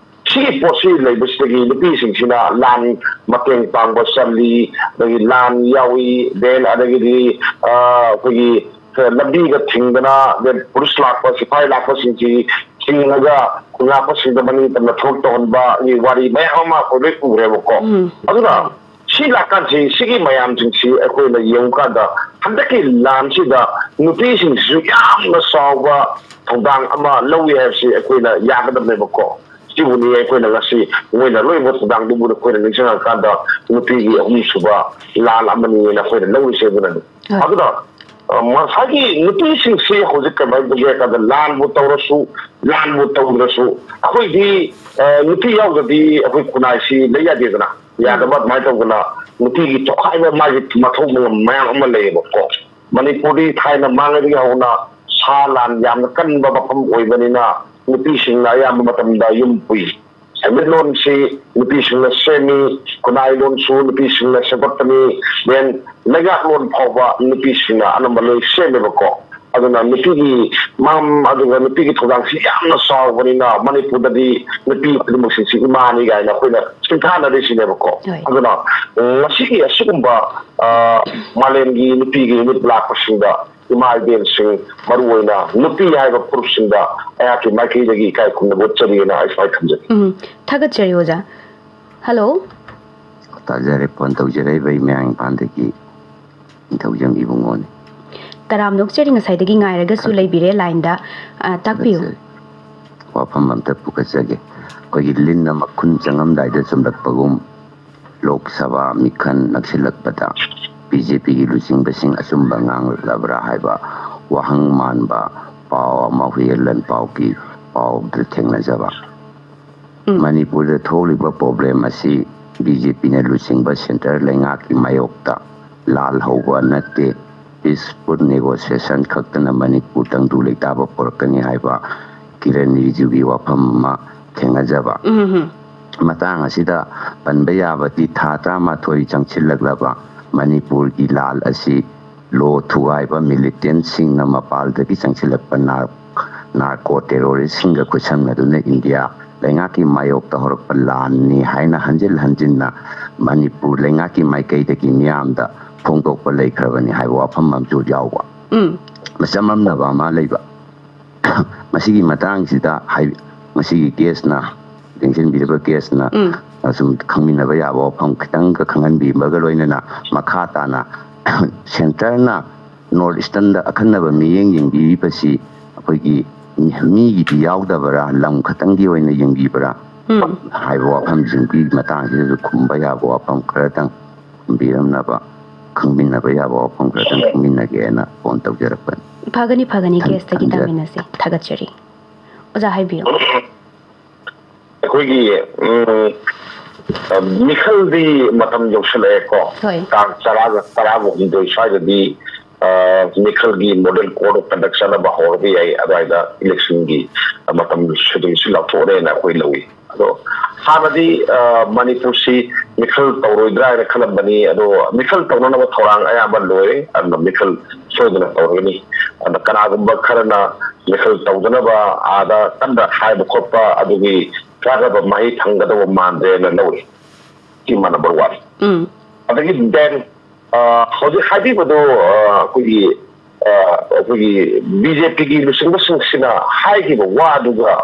ꯁꯤꯒꯤ ꯄꯣꯠꯁꯤ ꯂꯩꯕꯁꯤꯗꯒꯤ ꯅꯨꯄꯤꯁꯤꯡꯁꯤꯅ ꯂꯥꯟ ꯃꯇꯦꯡ ꯄꯥꯡꯕ ꯆꯠꯂꯤ, ꯑꯗꯒꯤ ꯂꯥꯟ ꯌꯥꯎꯏ, then ꯑꯗꯒꯤꯗꯤ, ꯑ, ꯑꯩꯈꯣꯏꯒꯤ, ꯑ, ꯂꯝꯕꯤꯒ ꯊꯤꯡꯗꯅ, then ꯄꯨꯂꯤꯁ ꯂꯥꯛꯄ, ꯁꯤꯐꯥꯏ ꯂꯥꯛꯄꯁꯤꯡꯁꯤ ꯊꯤꯡꯉꯒ ꯈꯨꯟ ꯉꯥꯛꯄꯁꯤꯡꯗ ꯃꯅꯤꯡ ꯇꯝꯅ ꯊꯕꯛ ꯇꯧꯍꯟꯕꯒꯤ ꯋꯥꯔꯤ ꯃꯌꯥꯝ ꯑꯃ ꯑꯩꯈꯣꯏ ꯂꯣꯏ ꯎꯔꯦꯕꯀꯣ꯫ ꯎꯝ꯫ ꯑꯗꯨꯅ ꯁꯤ ꯂꯥꯛꯀꯥꯟꯁꯤ, ꯁꯤꯒꯤ ꯃꯌꯥꯝꯁꯤꯡꯁꯤ ꯑꯩꯈꯣꯏꯅ ꯌꯦꯡꯉꯨꯀꯥꯟꯗ ꯍꯟꯗꯛꯀꯤ ꯂꯥꯟꯁꯤꯗ ꯅꯨꯄꯤꯁꯤꯡꯁꯤꯁꯨ ꯌꯥꯝꯅ ꯆꯥꯎꯕ ꯊꯧꯗꯥꯡ ꯑꯃ ꯂꯧꯏ ꯍꯥꯏꯕꯁꯤ ꯑꯩꯈꯣꯏꯅ ꯌꯥꯒꯗꯕꯅꯦꯕꯀꯣ꯫ ꯁꯤꯕꯨꯅꯤ ꯑꯩꯈꯣꯏꯅ ꯉꯁꯤ ꯃꯣꯏꯅ ꯂꯣꯏꯅꯃꯛ ꯊꯧꯗꯥꯡꯗꯨꯕꯨ ꯑꯩꯈꯣꯏꯅ ꯅꯤꯡꯁꯤꯡꯉꯀꯥꯟꯗ ꯅꯨꯄꯤꯒꯤ ꯑꯍꯨꯝꯁꯨꯕ ꯂꯥꯟ ꯑꯃꯅꯤꯅ ꯑꯩꯈꯣꯏꯅ ꯂꯧꯔꯤꯁꯦ꯫ ꯑꯗꯨꯅꯅꯤ꯫ ꯍꯣꯏ꯫ ꯑꯗꯨꯅ, ꯑ, ꯉꯁꯥꯏꯒꯤ ꯅꯨꯄꯤꯁꯤꯡꯁꯤ ꯍꯧꯖꯤꯛ ꯀꯃꯥꯏꯅ ꯇꯧꯒꯦ ꯍꯥꯏ ꯀꯥꯟꯗ, ꯂꯥꯟꯕꯨ ꯇꯧꯔꯁꯨ, ꯂꯥꯟꯕꯨ ꯇꯧꯗ꯭ꯔꯁꯨ, ꯑꯩꯈꯣꯏꯗꯤ, ꯑ, ꯅꯨꯄꯤ ꯌꯥꯎꯗ꯭ꯔꯗꯤ ꯑꯩꯈꯣꯏ ꯈꯨꯟꯅꯥꯏꯁꯤ ꯂꯩ ꯌꯥꯗꯦꯗꯅ꯫ ꯌꯥꯗꯕ ꯑꯗꯨꯃꯥꯏꯅ ꯇꯧꯗꯅ ꯅꯨꯄꯤꯒꯤ ꯇꯣꯈꯥꯏꯕ ꯃꯥꯒꯤ ꯃꯊꯧ ꯃꯉꯝ ꯃꯌꯥꯝ ꯑꯃ ꯂꯩꯌꯦꯕꯀꯣ꯫ ꯃꯅꯤꯄꯨꯔꯗꯤ ꯊꯥꯏꯅ ꯃꯥꯡꯉꯩꯗꯒꯤ ꯍꯧꯅ ꯁꯥ ꯂꯥꯟ ꯌꯥꯝꯅ ꯀꯟꯕ ꯃꯐꯝ ꯑꯣꯏꯕꯅꯤꯅ ꯅꯨꯄꯤꯁꯤꯡꯅ ꯑꯌꯥꯝꯕ ꯃꯇꯝꯗ ꯌꯨꯝ ꯄꯨꯏ꯫ ꯁꯦꯟꯃꯤꯠꯂꯣꯟꯁꯤ ꯅꯨꯄꯤꯁꯤꯡꯅ ꯁꯦꯝꯃꯤ, ꯈꯨꯟꯅꯥꯏ ꯂꯣꯟꯁꯨ ꯅꯨꯄꯤꯁꯤꯡꯅ ꯁꯦꯝꯒꯠꯄꯅꯤ, then ꯂꯩꯉꯥꯛꯂꯣꯟ ꯐꯥꯎꯕ ꯅꯨꯄꯤꯁꯤꯡꯅ ꯑꯅꯝꯕ ꯂꯣꯏ ꯁꯦꯝꯃꯦꯕꯀꯣ꯫ ꯑꯗꯨꯅ ꯅꯨꯄꯤꯒꯤ ꯃꯝ ꯑꯗꯨꯒ ꯅꯨꯄꯤꯒꯤ ꯊꯧꯗꯥꯡꯁꯤ ꯌꯥꯝꯅ ꯆꯥꯎꯕꯅꯤꯅ ꯃꯅꯤꯄꯨꯔꯗꯗꯤ ꯅꯨꯄꯤ ꯈꯨꯗꯤꯡꯃꯛꯁꯤꯡꯁꯤ ꯏꯃꯥꯅꯤ ꯀꯥꯏꯅ ꯑꯩꯈꯣꯏꯅ ꯁꯤꯡꯊꯥꯅꯔꯤꯁꯤꯅꯦꯕꯀꯣ꯫ ꯍꯣꯏ꯫ ꯑꯗꯨꯅ ꯉꯁꯤꯒꯤ ꯑꯁꯤꯒꯨꯝꯕ, ꯑ, ꯃꯥꯂꯦꯝꯒꯤ ꯅꯨꯄꯤꯒꯤ ꯅꯨꯃꯤꯠ ꯂꯥꯛꯄꯁꯤꯡꯗ ꯏꯃꯥ ꯏꯕꯦꯟꯁꯤꯡ, ꯃꯔꯨꯑꯣꯏꯅ ꯅꯨꯄꯤ ꯍꯥꯏꯕ ꯐꯨꯔꯨꯞꯁꯤꯡꯗ ꯑꯩꯍꯥꯛꯀꯤ ꯃꯥꯏꯀꯩꯗꯒꯤ ꯏꯀꯥꯏ ꯈꯨꯝꯅꯕ ꯎꯠꯆꯔꯤꯑꯅ ꯑꯩ ꯁꯨꯃꯥꯏꯅ ꯊꯝꯖꯒꯦ꯫ ꯎꯝ, ꯊꯥꯒꯠꯆꯔꯤ ꯑꯣꯖꯥ꯫ ꯍꯜꯂꯣ꯫ ꯇꯥꯖꯔꯦ, ꯐꯣꯟ ꯇꯧꯖꯔꯛꯏꯕ ꯑꯩ ꯃꯌꯥꯡ ꯏꯝꯐꯥꯜꯗꯒꯤ ꯅꯤꯡꯊꯧꯖꯝ ꯏꯕꯨꯡꯉꯣꯅꯤ꯫ ꯇꯔꯥꯝꯅ ꯑꯣꯛꯆꯔꯤ, ꯉꯁꯥꯏꯗꯒꯤ ꯉꯥꯏꯔꯒꯁꯨ ꯈ-, ꯂꯩꯕꯤꯔꯦ ꯂꯥꯏꯟꯗ꯫ ꯑ, ꯇꯥꯛꯄꯤꯌꯨ꯫ ꯊꯥꯒꯠꯆꯔꯤ꯫ ꯋꯥꯐꯝ ꯑꯝꯇ ꯄꯨꯈꯠꯆꯒꯦ꯫ ꯑꯩꯈꯣꯏꯒꯤ ꯂꯤꯟꯅ ꯃꯈꯨꯟ ꯆꯪꯉꯝꯗꯥꯏꯗ ꯆꯨꯝꯂꯛꯄꯒꯨꯝ, ꯂꯣꯛ ꯁꯚꯥ ꯃꯤꯈꯜ ꯅꯛꯁꯤꯜꯂꯛꯄꯗ ꯕꯤ ꯖꯦ ꯄꯤꯒꯤ ꯂꯨꯆꯤꯡꯕꯁꯤꯡ ꯑꯆꯨꯝꯕ ꯉꯥꯡꯂꯛꯂꯕ꯭ꯔꯥ ꯍꯥꯏꯕ ꯋꯥꯍꯪ ꯃꯥꯟꯕ ꯄꯥꯎ ꯑꯃ ꯍꯨꯏꯌꯦꯟ ꯂꯟꯄꯥꯎꯒꯤ ꯄꯥꯎꯗ ꯊꯦꯡꯅꯖꯕ꯫ ꯎꯝ꯫ ꯃꯅꯤꯄꯨꯔꯗ ꯊꯣꯛꯂꯤꯕ ꯄ꯭ꯔꯣꯕ꯭ꯂꯦꯝ ꯑꯁꯤ ꯕꯤ ꯖꯦ ꯄꯤꯅ ꯂꯨꯆꯤꯡꯕ ꯁꯦꯟꯇꯔ ꯂꯩꯉꯥꯛꯀꯤ ꯃꯥꯌꯣꯛꯇ ꯂꯥꯜ ꯍꯧꯕ ꯅꯠꯇꯦ, ꯄꯤꯁꯐꯨꯜ ꯅꯦꯒꯣꯁꯤꯌꯦꯁꯟ ꯈꯛꯇꯅ ꯃꯅꯤꯄꯨꯔ ꯇꯪꯗꯨ ꯂꯩꯇꯥꯕ ꯄꯨꯔꯛꯀꯅꯤ ꯍꯥꯏꯕ ꯀꯤꯔꯟ ꯔꯤꯖꯤꯖꯨꯒꯤ ꯋꯥꯐꯝ ꯑꯃ ꯊꯦꯡꯅꯖꯕ꯫ ꯎꯝ, ꯎꯝ꯫ ꯃꯇꯥꯡ ꯑꯁꯤꯗ ꯄꯟꯕ ꯌꯥꯕꯗꯤ ꯊꯥ ꯇꯔꯥꯃꯥꯊꯣꯏ ꯆꯪꯁꯤꯜꯂꯛꯂꯕ ꯃꯅꯤꯄꯨꯔꯒꯤ ꯂꯥꯜ ꯑꯁꯤ ꯂꯣ ꯊꯨꯒꯥꯏꯕ ꯃꯤꯂꯤꯇꯦꯟꯁꯤꯡꯅ ꯃꯄꯥꯟꯗꯒꯤ ꯆꯪꯁꯤꯜꯂꯛꯄ ꯅꯥꯔ-, ꯅꯥꯔꯀꯣ ꯇꯦꯔꯣꯔꯤꯁꯁꯤꯡꯒ ꯈꯨꯠꯁꯝꯅꯗꯨꯅ ꯏꯟꯗꯤꯌꯥ ꯂꯩꯉꯥꯛꯀꯤ ꯃꯥꯌꯣꯛꯇ ꯍꯧꯔꯛꯄ ꯂꯥꯟꯅꯤ ꯍꯥꯏꯅ ꯍꯟꯖꯤꯟ ꯍꯟꯖꯤꯟꯅ ꯃꯅꯤꯄꯨꯔ ꯂꯩꯉꯥꯛꯀꯤ ꯃꯥꯏꯀꯩꯗꯒꯤ ꯃꯤꯌꯥꯝꯗ ꯐꯣꯡꯗꯣꯛꯄ ꯂꯩꯈ꯭ꯔꯕꯅꯤ ꯍꯥꯏꯕ ꯋꯥꯐꯝ ꯑꯃꯁꯨ ꯌꯥꯎꯕ꯫ ꯎꯝ꯫ ꯃꯆꯃꯝꯅꯕ ꯑꯃ ꯂꯩꯕ꯫ ꯃꯁꯤꯒꯤ ꯃꯇꯥꯡꯁꯤꯗ ꯍꯥꯏ-, ꯃꯁꯤꯒꯤ ꯀꯦꯁꯅ, ꯂꯦꯡꯁꯤꯟꯕꯤꯔꯤꯕ ꯀꯦꯁꯅ ꯎꯝ꯫ ꯑꯁꯨꯝ ꯈꯪꯃꯤꯟꯅꯕ ꯌꯥꯕ ꯋꯥꯐꯝ ꯈꯤꯇꯪꯒ ꯈꯪꯍꯟꯕꯤꯕꯒ ꯂꯣꯏꯅꯅ ꯃꯈꯥ ꯇꯥꯅ ꯁꯦꯟꯇꯔꯅ ꯅꯣꯔꯠ ꯏꯁꯇꯔꯟꯗ ꯑꯈꯟꯅꯕ ꯃꯤꯠꯌꯦꯡ ꯌꯦꯡꯕꯤꯔꯤꯕꯁꯤ ꯑꯩꯈꯣꯏꯒꯤ ꯃꯤꯒꯤꯗꯤ ꯌꯥꯎꯗꯕ꯭ꯔꯥ, ꯂꯝ ꯈꯛꯇꯪꯒꯤ ꯑꯣꯏꯅ ꯌꯦꯡꯕꯤꯕ꯭ꯔꯥ ꯎꯝ꯫ ꯍꯥꯏꯕ ꯋꯥꯐꯝꯁꯤꯡꯒꯤ ꯃꯇꯥꯡꯁꯤꯗꯁꯨ ꯈꯨꯝꯕ ꯌꯥꯕ ꯋꯥꯐꯝ ꯈꯔꯗꯪ ꯈꯨꯝꯕꯤꯔꯝꯅꯕ, ꯈꯪꯃꯤꯟꯅꯕ ꯌꯥꯕ ꯋꯥꯐꯝ ꯈꯔꯗꯪ ꯈꯪꯃꯤꯟꯅꯒꯦꯅ ꯐꯣꯟ ꯇꯧꯖꯔꯛꯄꯅꯤ꯫ ꯐꯒꯅꯤ, ꯐꯒꯅꯤ, ꯊꯝ-, ꯒꯦꯁꯇꯒꯤ ꯊꯝꯖꯔꯦ꯫ ꯇꯥꯃꯤꯟꯅꯁꯤ꯫ ꯊꯥꯒꯠꯆꯔꯤ꯫ ꯑꯣꯖꯥ, ꯍꯥꯏꯕꯤꯌꯨ꯫ ꯑꯩꯈꯣꯏꯒꯤ, ꯎꯝ, ꯑ, ꯃꯤꯈꯜꯗꯤ ꯃꯇꯝ ꯌꯧꯁꯜꯂꯛꯑꯦꯀꯣ꯫ ꯍꯣꯏ꯫ ꯇꯥꯡ ꯇꯔꯥꯒ, ꯇꯔꯥꯒ ꯍꯨꯝꯗꯣꯏ ꯁ꯭ꯋꯥꯏꯗꯗꯤ, ꯑ, ꯃꯤꯈꯜꯒꯤ model code of conduct ꯆꯠꯅꯕ ꯍꯧꯔꯕ ꯌꯥꯏ꯫ ꯑꯗꯨꯋꯥꯏꯗ electionꯒꯤ ꯃꯇꯝ scheduleꯁꯤ ꯂꯥꯎꯊꯣꯛꯑꯅꯦꯅ ꯑꯩꯈꯣꯏ ꯂꯧꯏ꯫ ꯑꯗꯣ ꯍꯥꯟꯅꯗꯤ, ꯑ, ꯃꯅꯤꯄꯨꯔꯁꯤ ꯃꯤꯈꯜ ꯇꯧꯔꯣꯏꯗ꯭ꯔꯥ ꯍꯥꯏꯅ ꯈꯜꯂꯝꯕꯅꯤ꯫ ꯑꯗꯣ ꯃꯤꯈꯜ ꯇꯧꯅꯅꯕ ꯊꯧꯔꯥꯡ ꯑꯌꯥꯝꯕ ꯂꯣꯏꯔꯦ꯫ ꯑꯗꯨꯅ ꯃꯤꯈꯜ ꯁꯣꯏꯗꯅ ꯇꯧꯔꯒꯅꯤ꯫ ꯑꯗ ꯀꯅꯥꯒꯨꯝꯕ ꯈꯔꯅ ꯃꯤꯈꯜ ꯇꯧꯗꯅꯕ ꯑꯥꯗ ꯀꯟꯅ ꯍꯥꯏꯕ ꯈꯣꯠꯄ ꯑꯗꯨꯒꯤ ꯀꯥꯟꯅꯕ ꯃꯍꯩ ꯐꯪꯒꯗꯧꯕ ꯃꯥꯟꯗ꯭ꯔꯦꯅ ꯂꯧꯏ꯫ ꯁꯤꯃ number one꯫ ꯎꯝ꯫ ꯑꯗꯒꯤ then, ꯑ, ꯍꯧꯖꯤꯛ ꯍꯥꯏꯕꯤꯕꯗꯣ, ꯑ, ꯑꯩꯈꯣꯏꯒꯤ, ꯑ, ꯑꯩꯈꯣꯏꯒꯤ BJPꯒꯤ ꯂꯨꯆꯤꯡꯕꯁꯤꯡꯁꯤꯅ ꯍꯥꯏꯈꯤꯕ ꯋꯥꯗꯨꯒ,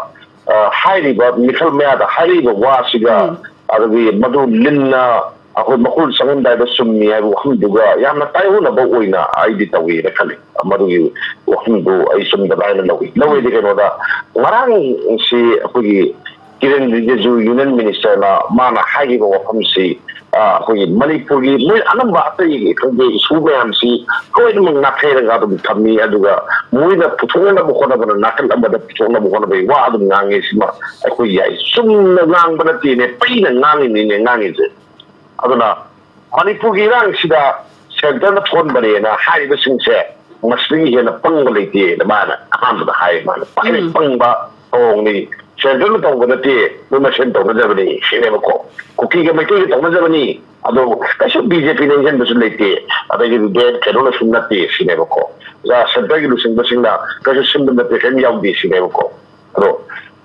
ꯑ, ꯍꯥꯏꯔꯤꯕ ꯃꯤꯈꯜ ꯃꯌꯥꯗ ꯍꯥꯏꯔꯤꯕ ꯋꯥꯁꯤꯒ, ꯎꯝ꯫ ꯑꯗꯨꯒꯤ ꯃꯗꯨ ꯂꯤꯟꯅ ꯑꯩꯈꯣꯏ ꯃꯈꯨꯜ ꯆꯪꯉꯝꯗꯥꯏꯗ ꯆꯨꯝꯃꯤ ꯍꯥꯏꯕ ꯋꯥꯐꯝꯗꯨꯒ ꯌꯥꯝꯅ ꯇꯥꯏꯑꯣꯟꯅꯕ ꯑꯣꯏꯅ ꯑꯩꯗꯤ ꯇꯧꯏꯅ ꯈꯜꯂꯤ꯫ ꯃꯗꯨꯒꯤ ꯋꯥꯐꯝꯗꯨ ꯑꯩ ꯆꯨꯝꯗꯕ ꯍꯥꯏꯅ ꯂꯧꯏ꯫ ꯂꯧꯏꯗꯤ ꯀꯩꯅꯣꯗ, ꯉꯔꯥꯡꯁꯤ ꯑꯩꯈꯣꯏꯒꯤ ꯀꯤꯔꯦꯟ ꯔꯤꯖꯤꯖꯨ Union Ministerꯅ ꯃꯥꯅ ꯍꯥꯏꯈꯤꯕ ꯋꯥꯐꯝꯁꯤ, ꯑ, ꯑꯩꯈꯣꯏꯒꯤ ꯃꯅꯤꯄꯨꯔꯒꯤ ꯃꯣꯏ ꯑꯅꯝꯕ ꯑꯇꯩ ꯈꯪꯗꯦ issue ꯃꯌꯥꯝꯁꯤ ꯂꯣꯏꯅꯃꯛ ꯅꯥꯊꯩꯔꯒ ꯑꯗꯨꯝ ꯊꯝꯃꯤ꯫ ꯑꯗꯨꯒ ꯃꯣꯏꯅ ꯄꯨꯊꯣꯛꯅꯕ ꯍꯣꯠꯅꯕꯅ ꯅꯥꯀꯜ ꯑꯃꯗ ꯄꯨꯊꯣꯛꯅꯕ ꯍꯣꯠꯅꯕꯒꯤ ꯋꯥ ꯑꯗꯨꯝ ꯉꯥꯡꯉꯦ꯫ ꯁꯤꯃ ꯑꯩꯈꯣꯏ ꯌꯥꯏ꯫ ꯆꯨꯝꯅ ꯉꯥꯡꯕ ꯅꯠꯇꯦꯅꯦ, ꯄꯩꯅ ꯉꯥꯡꯉꯤꯅꯤꯅꯦ ꯉꯥꯡꯉꯤꯁꯦ꯫ ꯑꯗꯨꯅ ꯃꯅꯤꯄꯨꯔꯒꯤ ꯏꯔꯥꯡꯁꯤꯗ centreꯅ ꯊꯣꯛꯍꯟꯕꯅꯦꯅ ꯍꯥꯏꯔꯤꯕꯁꯤꯡꯁꯦ ꯃꯁꯤꯗꯒꯤ ꯍꯦꯟꯅ ꯄꯪꯕ ꯂꯩꯇꯦꯅ ꯃꯥꯅ ꯑꯍꯥꯟꯕꯗ ꯍꯥꯏ꯫ ꯃꯥꯅ ꯈ꯭ꯋꯥꯏꯗꯒꯤ ꯎꯝ꯫ ꯄꯪꯕ ꯊꯧꯑꯣꯡꯅꯤ꯫ Centreꯅ ꯇꯧꯕ ꯅꯠꯇꯦ, ꯃꯣꯏ ꯃꯁꯦꯟ ꯇꯧꯅꯖꯕꯅꯤ ꯁꯤꯅꯦꯕꯀꯣ꯫ ꯀꯨꯀꯤꯒ ꯃꯩꯇꯩꯒ ꯇꯧꯅꯖꯕꯅꯤ꯫ ꯑꯗꯣ ꯀꯩꯁꯨ BJPꯅ ꯏꯟꯖꯟꯕꯁꯨ ꯂꯩꯇꯦ, ꯑꯗꯒꯤꯗꯤ ꯗꯦꯠ ꯀꯩꯅꯣꯅꯁꯨ ꯅꯠꯇꯦ ꯁꯤꯅꯦꯕꯀꯣ꯫ ꯑꯣꯖꯥ, centreꯒꯤ ꯂꯨꯆꯤꯡꯕꯁꯤꯡꯅ ꯀꯩꯁꯨ ꯁꯤꯟꯕ ꯅꯠꯇꯦ, ꯀꯔꯤꯝ ꯌꯥꯎꯗꯦ ꯁꯤꯅꯦꯕꯀꯣ꯫ ꯑꯗꯣ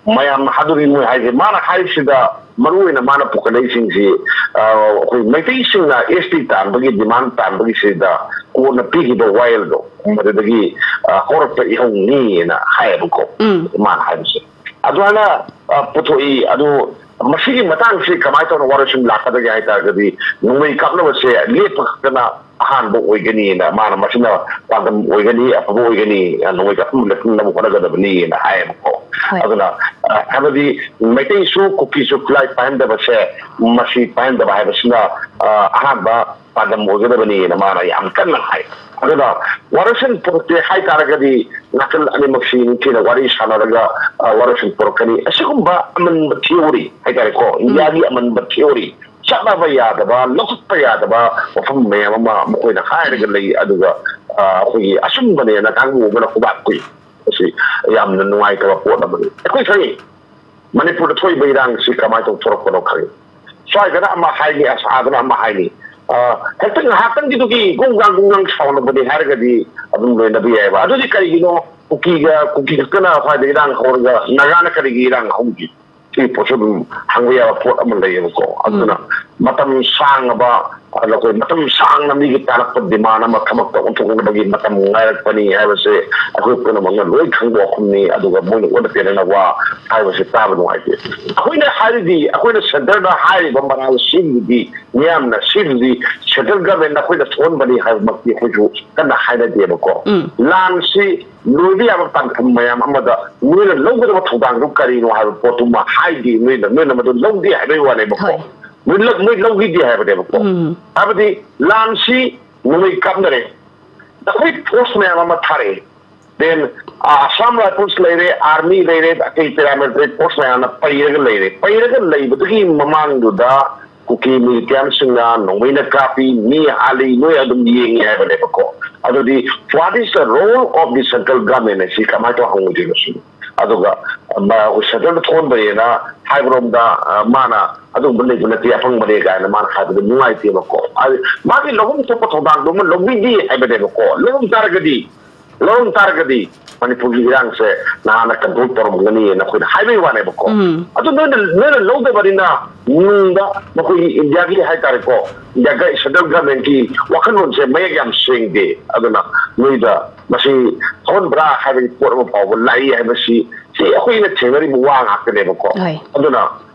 ꯃꯌꯥꯝꯅ ꯍꯥꯗꯣꯔꯤ ꯃꯣꯏ ꯍꯥꯏꯁꯦ, ꯃꯥꯅ ꯍꯥꯏꯔꯤꯁꯤꯗ ꯃꯔꯨ ꯑꯣꯏꯅ ꯃꯥꯅ ꯄꯨꯈꯠꯂꯛꯏꯁꯤꯡꯁꯤ, ꯑ, ꯑꯩꯈꯣꯏ ꯃꯩꯇꯩꯁꯤꯡꯅ ST ꯇꯥꯟꯕꯒꯤ demand ꯇꯥꯟꯕꯒꯤꯁꯤꯗ ꯀꯣꯟꯅ ꯄꯤꯈꯤꯕ ꯋꯥꯌꯦꯜꯗꯣ ꯃꯗꯨꯗꯒꯤ, ꯑ, ꯍꯧꯔꯛꯄ ꯏꯍꯧꯅꯤꯅ ꯍꯥꯏꯌꯦꯕꯀꯣ꯫ ꯎꯝ꯫ ꯃꯥꯅ ꯍꯥꯏꯕꯁꯦ ꯑꯗꯨꯃꯥꯏꯅ, ꯑ, ꯄꯨꯊꯣꯛꯏ꯫ ꯑꯗꯨ ꯃꯁꯤꯒꯤ ꯃꯇꯥꯡꯁꯤ ꯀꯃꯥꯏꯅ ꯇꯧꯅ ꯋꯥꯔꯣꯏꯁꯤꯟ ꯂꯥꯛꯀꯗꯒꯦ ꯍꯥꯏ ꯇꯥꯔꯒꯗꯤ, ꯅꯣꯡꯃꯩ ꯀꯥꯞꯅꯕꯁꯦ ꯂꯦꯞꯄ ꯈꯛꯇꯅ ꯑꯍꯥꯟꯕ ꯑꯣꯏꯒꯅꯤꯅ, ꯃꯥꯅ ꯃꯁꯤꯅ ꯄꯥꯟꯗꯝ ꯑꯣꯏꯒꯅꯤ, ꯑꯐꯕ ꯑꯣꯏꯒꯅꯤ, ꯅꯣꯡꯃꯩ ꯀꯥꯞꯐꯝ ꯂꯦꯞꯍꯟꯅꯕ ꯍꯣꯠꯅꯒꯗꯕꯅꯤꯅ ꯍꯥꯏꯌꯦꯕꯀꯣ꯫ ꯍꯣꯏ꯫ ꯑꯗꯨꯅ ꯑ, ꯍꯥꯏꯕꯗꯤ ꯃꯩꯇꯩꯁꯨ ꯀꯨꯀꯤꯁꯨ ꯈꯨꯠꯂꯥꯏ ꯄꯥꯏꯍꯟꯗꯕꯁꯦ, ꯃꯁꯤ ꯄꯥꯏꯍꯟꯗꯕ ꯍꯥꯏꯕꯁꯤꯅ ꯑ, ꯑꯍꯥꯟꯕ ꯄꯥꯟꯗꯝ ꯑꯣꯏꯒꯗꯕꯅꯤꯅ ꯃꯥꯅ ꯌꯥꯝ ꯀꯟꯅ ꯍꯥꯏ꯫ ꯑꯗꯨꯅ ꯋꯥꯔꯁꯟ ꯄꯨꯔꯛꯇꯦ ꯍꯥꯏꯇꯥꯔꯒꯗꯤ ꯅꯥꯀꯜ ꯑꯅꯤꯃꯛꯁꯤ ꯅꯤꯡꯊꯤꯅ ꯋꯥꯔꯤ ꯁꯥꯟꯅꯔꯒ ꯑ, ꯋꯥꯔꯁꯟ ꯄꯨꯔꯛꯀꯅꯤ꯫ ꯑꯁꯤꯒꯨꯝꯕ ꯑꯃꯟꯕ ꯊꯤꯑꯣꯔꯤ ꯍꯥꯏꯇꯥꯔꯦꯀꯣ, ꯏꯟꯗꯤꯌꯥꯒꯤ ꯑꯃꯟꯕ ꯊꯤꯑꯣꯔꯤ, ꯆꯠꯅꯕ ꯌꯥꯗꯕ, ꯂꯧꯈꯠꯄ ꯌꯥꯗꯕ ꯋꯥꯐꯝ ꯃꯌꯥꯝ ꯑꯃ ꯃꯈꯣꯏꯅ ꯍꯥꯏꯔꯒ ꯂꯩ꯫ ꯑꯗꯨꯒ ꯑ, ꯑꯩꯈꯣꯏꯒꯤ ꯑꯆꯨꯝꯕꯅꯦꯅ ꯀꯥꯡꯕꯨ ꯑꯃꯅ ꯈꯨꯕꯥꯛ ꯈꯨꯏ꯫ ꯃꯁꯤ ꯌꯥꯝꯅ ꯅꯨꯡꯉꯥꯏꯇꯕ ꯄꯣꯠ ꯑꯃꯅꯤ꯫ ꯑꯩꯈꯣꯏ ꯈꯪꯉꯤ ꯃꯅꯤꯄꯨꯔꯗ ꯊꯣꯛꯏꯕ ꯏꯔꯥꯡꯁꯤ ꯀꯃꯥꯏꯅ ꯇꯧꯕ ꯊꯣꯛꯂꯛꯄꯅꯣ ꯈꯪꯉꯤ꯫ ꯁ꯭ꯋꯥꯏꯗꯅ ꯑꯃ ꯍꯥꯏꯅꯤ, ꯑꯁꯥꯗꯅ ꯑꯃ ꯍꯥꯏꯅꯤ꯫ ꯑ, ꯍꯦꯛꯇ ꯉꯥꯏꯍꯥꯛꯇꯪꯒꯤꯗꯨꯒꯤ ꯒꯨꯡꯒꯥꯡ ꯒꯨꯡꯒꯥꯡ ꯁꯥꯎꯅꯕꯅꯤ ꯍꯥꯏꯔꯒꯗꯤ ꯑꯗꯨꯝ ꯂꯣꯏꯅꯕ ꯌꯥꯏꯑꯕ꯫ ꯑꯗꯨꯗꯤ ꯀꯔꯤꯒꯤꯅꯣ ꯀꯨꯀꯤꯒ, ꯀꯨꯀꯤ ꯈꯛꯇꯅ ꯁ꯭ꯋꯥꯏꯗ ꯏꯔꯥꯡ ꯍꯧꯔꯒ ꯅꯥꯒꯥꯅ ꯀꯔꯤꯒꯤ ꯏꯔꯥꯡ ꯍꯧꯈꯤ? ꯁꯤ ꯄꯣꯠꯁꯨ ꯑꯗꯨꯝ ꯍꯪꯕ ꯌꯥꯕ ꯄꯣꯠ ꯑꯃ ꯂꯩꯌꯦꯕꯀꯣ꯫ ꯑꯗꯨꯅ ꯃꯇꯝ ꯁꯥꯡꯉꯕ, ꯑꯗ ꯑꯩꯈꯣꯏ ꯃꯇꯝ ꯁꯥꯡꯅ ꯃꯤꯒꯤ ꯇꯥꯔꯛꯄ ꯗꯤꯃꯥꯟ ꯑꯃ ꯊꯕꯛꯇ ꯑꯣꯟꯊꯣꯛꯅꯕꯒꯤ ꯃꯇꯝ ꯉꯥꯏꯔꯛꯄꯅꯤ ꯍꯥꯏꯕꯁꯦ ꯑꯩꯈꯣꯏ ꯄꯨꯝꯅꯃꯛꯅ ꯂꯣꯏ ꯈꯪꯕ ꯋꯥꯐꯝꯅꯤ꯫ ꯑꯗꯨꯒ ꯃꯣꯏꯅ ꯑꯣꯟꯅ ꯇꯩꯅꯅ ꯋꯥ ꯍꯥꯏꯕꯁꯦ ꯇꯥꯕ ꯅꯨꯡꯉꯥꯏꯇꯦ꯫ ꯑꯩꯈꯣꯏꯅ ꯍꯥꯏꯔꯤꯗꯤ, ꯑꯩꯈꯣꯏꯅ ꯁꯦꯟꯇꯔꯗ ꯍꯥꯏꯔꯤꯕ ꯃꯔꯥꯜ ꯁꯤꯕꯨꯗꯤ, ꯃꯤꯌꯥꯝꯅ ꯁꯤꯕꯨꯗꯤ ꯁꯦꯟꯇ꯭ꯔꯦꯜ ꯒꯚꯔꯟꯃꯦꯟꯅ ꯑꯩꯈꯣꯏꯗ ꯊꯣꯛꯍꯟꯕꯅꯤ ꯍꯥꯏꯕꯃꯛꯇꯤ ꯑꯩꯈꯣꯏꯁꯨ ꯀꯟꯅ ꯍꯥꯏꯅꯗꯦꯕꯀꯣ꯫ ꯂꯥꯟꯁꯤ ꯂꯣꯏꯕ ꯌꯥꯕ ꯇꯥꯟꯐꯝ ꯃꯌꯥꯝ ꯑꯃꯗ ꯅꯣꯏꯅ ꯂꯧꯒꯗꯕ ꯊꯧꯗꯥꯡꯗꯨ ꯀꯔꯤꯅꯣ ꯍꯥꯏꯕ ꯄꯣꯠꯇꯨꯃ ꯍꯥꯏꯗꯦ꯫ ꯅꯣꯏꯅ, ꯅꯣꯏꯅ ꯃꯗꯨ ꯂꯧꯗꯦ ꯍꯥꯏꯕꯒꯤ ꯋꯥꯅꯦꯕꯀꯣ꯫ ꯍꯣꯏ꯫ ꯅꯣꯏ ꯂꯧ-, ꯅꯣꯏ ꯂꯧꯈꯤꯗꯦ ꯍꯥꯏꯕꯅꯦꯕꯀꯣ꯫ ꯎꯝ꯫ ꯍꯥꯏꯕꯗꯤ ꯂꯥꯟꯁꯤ ꯅꯣꯡꯃꯩ ꯀꯥꯞꯅꯔꯦ, ꯑꯩꯈꯣꯏ ꯐꯣꯔꯁ ꯃꯌꯥꯝ ꯑꯃ ꯊꯥꯔꯛꯑꯦ, ꯗꯦꯟ ꯑꯁꯥꯝ ꯔꯥꯏꯐꯜꯁ ꯂꯩꯔꯦ, ꯑꯥꯔꯃꯤ ꯂꯩꯔꯦ, ꯑꯇꯩ ꯄꯦꯔꯥꯃꯤꯂꯤꯇꯔꯤ ꯐꯣꯔꯁ ꯃꯌꯥꯝꯅ ꯄꯩꯔꯒ ꯂꯩꯔꯦ꯫ ꯄꯩꯔꯒ ꯂꯩꯕꯗꯨꯒꯤ ꯃꯃꯥꯡꯗꯨꯗ ꯀꯨꯀꯤ ꯃꯤꯂꯤꯇꯦꯟꯁꯤꯡꯅ ꯅꯣꯡꯃꯩꯅ ꯀꯥꯞꯄꯤ, ꯃꯤ ꯍꯥꯠꯂꯤ, ꯅꯣꯏ ꯑꯗꯨꯝ ꯌꯦꯡꯉꯤ ꯍꯥꯏꯕꯅꯦꯕꯀꯣ꯫ ꯑꯗꯨꯗꯤ what is the role of the central government ꯍꯥꯏꯁꯤ ꯀꯃꯥꯏꯅ ꯇꯧꯔ ꯍꯪꯉꯨꯗꯣꯏꯅꯣ ꯁꯤꯅꯤ꯫ ꯑꯗꯨꯒ ꯃꯥ ꯑꯩꯈꯣꯏ ꯁꯦꯟꯇꯔꯗ ꯊꯣꯛꯍꯟꯕꯅꯦꯅ ꯍꯥꯏꯕꯔꯣꯝꯗ, ꯑ, ꯃꯥꯅ ꯑꯗꯨꯒꯨꯝꯕ ꯂꯩꯕ ꯅꯠꯇꯦ, ꯑꯄꯪꯕꯅꯦ ꯀꯥꯏꯅ ꯃꯥꯅ ꯍꯥꯏꯕꯗ ꯅꯨꯡꯉꯥꯏꯇꯦꯕꯀꯣ꯫ ꯍꯥꯏꯗꯤ ꯃꯥꯒꯤ ꯂꯧꯐꯝ ꯊꯣꯛꯄ ꯊꯧꯗꯥꯡꯗꯨ ꯑꯃ ꯂꯧꯕꯤꯗꯦ ꯍꯥꯏꯕꯅꯦꯕꯀꯣ꯫ ꯂꯧꯔꯝ ꯇꯥꯔꯒꯗꯤ, ꯂꯧꯔꯝ ꯇꯥꯔꯒꯗꯤ ꯃꯅꯤꯄꯨꯔꯒꯤ ꯏꯔꯥꯡꯁꯦ ꯅꯍꯥꯟꯅ ꯀꯟꯇ꯭ꯔꯣꯜ ꯇꯧꯔꯝꯒꯅꯤꯅ ꯑꯩꯈꯣꯏꯅ ꯍꯥꯏꯕꯒꯤ ꯋꯥꯅꯦꯕꯀꯣ꯫ ꯎꯝ꯫ ꯑꯗꯨ ꯅꯣꯏꯅ, ꯅꯣꯏꯅ ꯂꯧꯗꯕꯅꯤꯅ ꯅꯨꯡꯗ ꯃꯈꯣꯏꯒꯤ ꯏꯟꯗꯤꯌꯥꯒꯤ ꯍꯥꯏꯇꯥꯔꯦꯀꯣ, ꯏꯟꯗꯤꯌꯥꯒ ꯁꯦꯟꯇ꯭ꯔꯦꯜ ꯒꯚꯔꯟꯃꯦꯟꯠꯀꯤ ꯋꯥꯈꯜꯂꯣꯟꯁꯦ ꯃꯌꯦꯛ ꯌꯥꯝ ꯁꯦꯡꯗꯦ꯫ ꯑꯗꯨꯅ ꯅꯣꯏꯗ ꯃꯁꯤ ꯊꯣꯛꯍꯟꯕ꯭ꯔꯥ ꯍꯥꯏꯕꯒꯤ ꯄꯣꯠ ꯑꯃ ꯐꯥꯎꯕ ꯂꯥꯛꯏ ꯍꯥꯏꯕꯁꯤ, ꯁꯤ ꯑꯩꯈꯣꯏꯅ ꯊꯦꯡꯅꯔꯤꯕ ꯋꯥ ꯉꯥꯛꯇꯅꯦꯕꯀꯣ꯫ ꯍꯣꯏ꯫ ꯑꯗꯨꯅ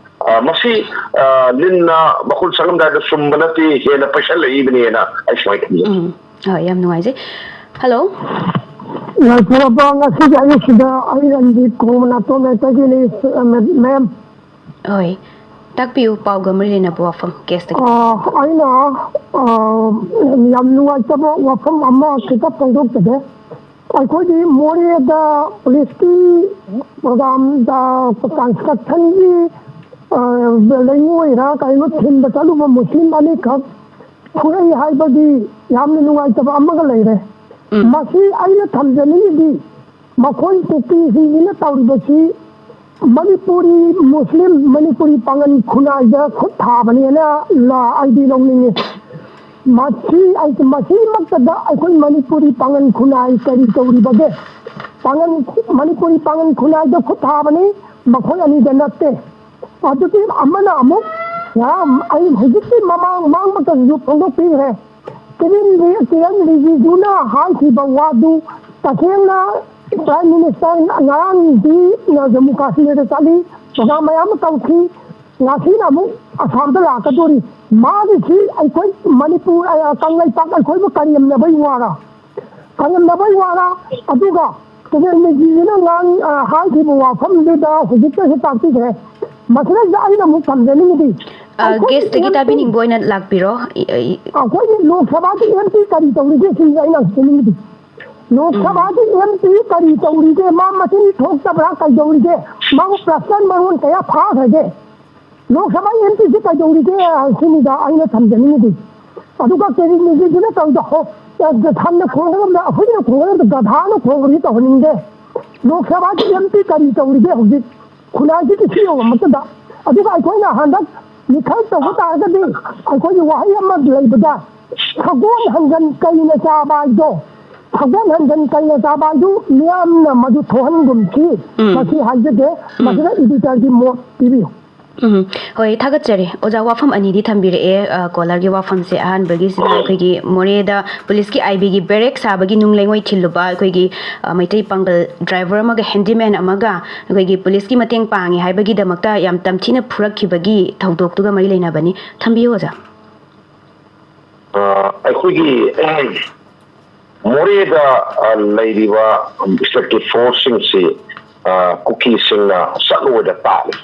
ꯑ, ꯃꯁꯤ, ꯑ, ꯂꯤꯟꯅ ꯃꯈꯨꯜ ꯆꯪꯉꯝꯗꯥꯏꯗ ꯁꯨꯝꯕ ꯅꯠꯇꯦ, ꯍꯦꯟꯅ ꯄꯩꯁꯜꯂꯛꯏꯕꯅꯦꯅ ꯑꯩ ꯁꯨꯃꯥꯏꯅ ꯈꯟꯖꯩ꯫ ꯎꯝ, ꯍꯣꯏ, ꯌꯥꯝ ꯅꯨꯡꯉꯥꯏꯖꯩ꯫ ꯍꯜꯂꯣ꯫ ꯌꯥꯏꯐꯔꯕ ꯉꯁꯤꯒꯤ ꯑꯌꯨꯛꯁꯤꯗ ꯑꯩ ꯔꯟꯖꯤꯠ ꯈꯣꯡꯃꯅꯥꯇꯣꯝ ꯃꯩꯇꯩꯒꯤꯅꯤ, ꯃꯦꯝ꯫ ꯍꯣꯏ, ꯇꯥꯛꯄꯤꯌꯨ, ꯄꯥꯎꯒ ꯃꯔꯤ ꯂꯩꯅꯕ ꯋꯥꯐꯝ ꯒꯦꯁꯇꯒꯤ꯫ ꯑ, ꯑꯩꯅ, ꯑ, ꯌꯥꯝ ꯅꯨꯡꯉꯥꯏꯇꯕ ꯋꯥꯐꯝ ꯑꯃ ꯈꯤꯇ ꯐꯣꯡꯗꯣꯛꯆꯒꯦ꯫ ꯑꯩꯈꯣꯏꯒꯤ ꯃꯣꯔꯦꯗ ꯄꯨꯂꯤꯁꯀꯤ ꯄ꯭ꯔꯣꯒ꯭ꯔꯥꯝꯗ ꯀꯟꯁꯇ꯭ꯔꯛꯁꯟꯒꯤ, ꯑ, ꯂꯩꯉꯣꯏꯔ ꯀꯩꯅꯣ ꯊꯤꯟꯕ ꯆꯠꯂꯨꯕ ꯃꯨꯁꯂꯤꯝ ꯑꯅꯤꯈꯛ ꯐꯨꯔꯛꯏ ꯍꯥꯏꯕꯒꯤ ꯌꯥꯝꯅ ꯅꯨꯡꯉꯥꯏꯇꯕ ꯑꯃꯒ ꯂꯩꯔꯦ꯫ ꯎꯝ꯫ ꯃꯁꯤ ꯑꯩꯅ ꯊꯝꯖꯅꯤꯡꯉꯤꯗꯤ ꯃꯈꯣꯏ ꯀꯨꯀꯤꯁꯤꯡꯁꯤꯅ ꯇꯧꯔꯤꯕꯁꯤ ꯃꯅꯤꯄꯨꯔꯤ ꯃꯨꯁꯂꯤꯝ, ꯃꯅꯤꯄꯨꯔꯤ ꯄꯥꯉꯟ ꯈꯨꯟꯅꯥꯏꯗ ꯈꯨꯠ ꯊꯥꯕꯅꯦꯅ ꯂ-, ꯑꯩꯗꯤ ꯂꯧꯅꯤꯡꯉꯤ꯫ ꯃꯁꯤ, ꯃꯁꯤꯃꯛꯇꯗ ꯑꯩꯈꯣꯏ ꯃꯅꯤꯄꯨꯔꯤ ꯄꯥꯉꯟ ꯈꯨꯟꯅꯥꯏ ꯀꯔꯤ ꯇꯧꯔꯤꯕꯒꯦ? ꯄꯥꯉꯟ, ꯃꯅꯤꯄꯨꯔꯤ ꯄꯥꯉꯟ ꯈꯨꯟꯅꯥꯏꯗ ꯈꯨꯠ ꯊꯥꯕꯅꯤ, ꯃꯈꯣꯏ ꯑꯅꯤꯗ ꯅꯠꯇꯦ꯫ ꯑꯗꯨꯗꯤ ꯑꯃꯅ ꯑꯃꯨꯛ ꯉꯔꯥꯡ ꯑꯩ ꯍꯧꯖꯤꯛꯀꯤ ꯃꯃꯥꯡ ꯃꯃꯥꯡꯃꯛꯇꯁꯨ ꯐꯣꯡꯗꯣꯛꯄꯤꯈ꯭ꯔꯦ꯫ ꯀꯤꯔꯦꯟ ꯔꯤ-, ꯀꯤꯔꯦꯟ ꯔꯤꯖꯤꯖꯨꯅ ꯍꯥꯏꯈꯤꯕ ꯋꯥꯗꯨ ꯇꯁꯦꯡꯅ ꯄ꯭ꯔꯥꯏꯝ ꯃꯤꯅꯤꯁꯇꯔ ꯉꯔꯥꯡꯗꯤ ꯖꯝꯃꯨ ꯀꯥꯁꯃꯤꯔꯗ ꯆꯠꯂꯤ, ꯄ꯭ꯔꯣꯒ꯭ꯔꯥꯝ ꯃꯌꯥꯝ ꯑꯃ ꯇꯧꯈꯤ, ꯉꯁꯤꯅ ꯑꯃꯨꯛ ꯑꯁꯥꯝꯗ ꯂꯥꯛꯀꯗꯣꯔꯤ꯫ ꯃꯥꯒꯤꯁꯤ ꯑꯩꯈꯣꯏ ꯃꯅꯤꯄꯨꯔ, ꯑ, ꯀꯪꯂꯩꯄꯥꯛ ꯑꯩꯈꯣꯏꯕꯨ ꯀꯔꯦꯝꯅꯕꯩ ꯋꯥꯔ? ꯀꯔꯦꯝꯅꯕꯩ ꯋꯥꯔ? ꯑꯗꯨꯒ ꯀꯤꯔꯦꯟ ꯔꯤꯖꯤꯖꯨꯅ ꯉꯥꯡ-, ꯑ, ꯍꯥꯏꯈꯤꯕ ꯋꯥꯐꯝꯗꯨꯗ ꯍꯧꯖꯤꯛꯇꯁꯨ ꯇꯥꯛꯄꯤꯈ꯭ꯔꯦ꯫ ꯃꯁꯤꯗꯩꯗ ꯑꯩꯅ ꯑꯃꯨꯛ ꯊꯝꯖꯅꯤꯡꯉꯤꯗꯤ, ꯑ, ꯑꯩꯈꯣꯏꯒꯤ ꯒꯦꯁꯇꯒꯤ M P ꯇꯥꯕꯤꯅꯤꯡꯕ ꯑꯣꯏꯅ ꯂꯥꯛꯄꯤꯔꯣ꯫ ꯏ-, ꯏ-, ꯑꯩꯈꯣꯏꯒꯤ ꯂꯣꯛ ꯁꯚꯥꯒꯤ M P ꯀꯔꯤ ꯇꯧꯔꯤꯒꯦ ꯁꯤꯅꯤ ꯑꯩꯅ ꯍꯪꯖꯅꯤꯡꯉꯤꯗꯤ꯫ ꯂꯣꯛ ꯁꯚꯥꯒꯤ M P ꯀꯔꯤ ꯇꯧꯔꯤꯒꯦ? ꯃꯥ ꯃꯆꯤꯟ ꯊꯣꯛꯇꯕ꯭ꯔꯥ? ꯀꯩꯗꯧꯔꯤꯒꯦ? ꯃꯥꯕꯨ ꯄ꯭ꯔꯁꯅꯦꯜ ꯃꯔꯣꯟ ꯀꯌꯥ ꯐꯥꯈ꯭ꯔꯒꯦ? ꯂꯣꯛ ꯁꯚꯥ M P ꯁꯤ ꯀꯩꯗꯧꯔꯤꯒꯦ ꯁꯤꯅꯤꯗ ꯑꯩꯅ ꯊꯝꯖꯅꯤꯡꯉꯤꯗꯤ꯫ ꯑꯗꯨꯒ ꯀꯦꯕꯤꯅꯦꯠꯀꯤꯗꯨꯅ ꯇꯧꯔꯤꯗꯣ ꯍꯣ-, ꯁꯟꯅ ꯈꯣꯡꯒꯗꯕꯗ ꯑꯩꯈꯣꯏꯅ ꯈꯣꯡꯒꯗꯕꯗ ꯒꯙꯥꯅ ꯈꯣꯡꯕꯗꯤ ꯇꯧꯍꯟꯅꯤꯡꯗꯦ꯫ ꯂꯣꯛ ꯁꯚꯥꯒꯤ M P ꯀꯔꯤ ꯇꯧꯔꯤꯒꯦ ꯍꯧꯖꯤꯛ? ꯈꯨꯟꯅꯥꯏꯁꯤꯗꯤ ꯁꯤ ꯌꯧꯔꯕ ꯃꯇꯨꯡꯗ, ꯑꯗꯨꯒ ꯑꯩꯈꯣꯏꯅ ꯍꯟꯗꯛ ꯃꯤꯈꯜ ꯇꯧꯕ ꯇꯥꯔꯒꯗꯤ ꯑꯩꯈꯣꯏꯒꯤ ꯋꯥꯍꯩ ꯑꯃ ꯂꯩꯕꯗ, "ꯁꯒꯣꯜ ꯍꯟꯖꯟ ꯀꯩꯅ ꯆꯥꯕ" ꯍꯥꯏꯗꯣ, "ꯁꯒꯣꯜ ꯍꯟꯖꯟ ꯀꯩꯅ ꯆꯥꯕ" ꯍꯥꯏꯗꯨ ꯃꯤꯌꯥꯝꯅ ꯃꯗꯨ ꯊꯣꯛꯍꯟꯒꯨꯝꯁꯤ꯫ ꯎꯝ꯫ ꯃꯁꯤ ꯍꯥꯏꯖꯒꯦ꯫ ꯎꯝ꯫ ꯃꯁꯤꯗ ꯏꯗꯤꯇꯔꯒꯤ ꯃꯣꯠ ꯄꯤꯕꯤꯌꯨ꯫ ꯎꯝ, ꯍꯣꯏ, ꯊꯥꯒꯠꯆꯔꯤ꯫ ꯑꯣꯖꯥ, ꯋꯥꯐꯝ ꯑꯅꯤꯗꯤ ꯊꯝꯕꯤꯔꯛꯑꯦ, ꯑ, caller ꯒꯤ ꯋꯥꯐꯝꯁꯦ꯫ ꯑꯍꯥꯟꯕꯒꯤꯁꯤꯅ ꯑꯩꯈꯣꯏꯒꯤ ꯃꯣꯔꯦꯗ ꯄꯨꯂꯤꯁꯀꯤ ꯑꯥꯏ ꯕꯤꯒꯤ ꯕꯦꯔꯦꯛ ꯁꯥꯕꯒꯤ ꯅꯨꯡ ꯂꯩꯉꯣꯏ ꯊꯤꯜꯂꯨꯕ ꯑꯩꯈꯣꯏꯒꯤ, ꯑ, ꯃꯩꯇꯩ ꯄꯥꯡꯒꯜ driver ꯑꯃꯒ handyman ꯑꯃꯒ ꯑꯩꯈꯣꯏꯒꯤ ꯄꯨꯂꯤꯁꯀꯤ ꯃꯇꯦꯡ ꯄꯥꯡꯉꯦ ꯍꯥꯏꯕꯒꯤꯗꯃꯛꯇ ꯌꯥꯝ ꯇꯝꯊꯤꯅ ꯐꯨꯔꯛꯈꯤꯕꯒꯤ ꯊꯧꯗꯣꯛꯇꯨꯒ ꯃꯔꯤ ꯂꯩꯅꯕꯅꯤ꯫ ꯊꯝꯕꯤꯌꯨ, ꯑꯣꯖꯥ꯫ ꯑ, ꯑꯩꯈꯣꯏꯒꯤ ꯃꯣꯔꯦꯗ, ꯑ, ꯂꯩꯔꯤꯕ stateꯀꯤ forceꯁꯤꯡꯁꯤ, ꯑ, ꯀꯨꯀꯤꯁꯤꯡꯅ ꯆꯠꯂꯣꯏꯗ ꯇꯥꯛꯂꯤ꯫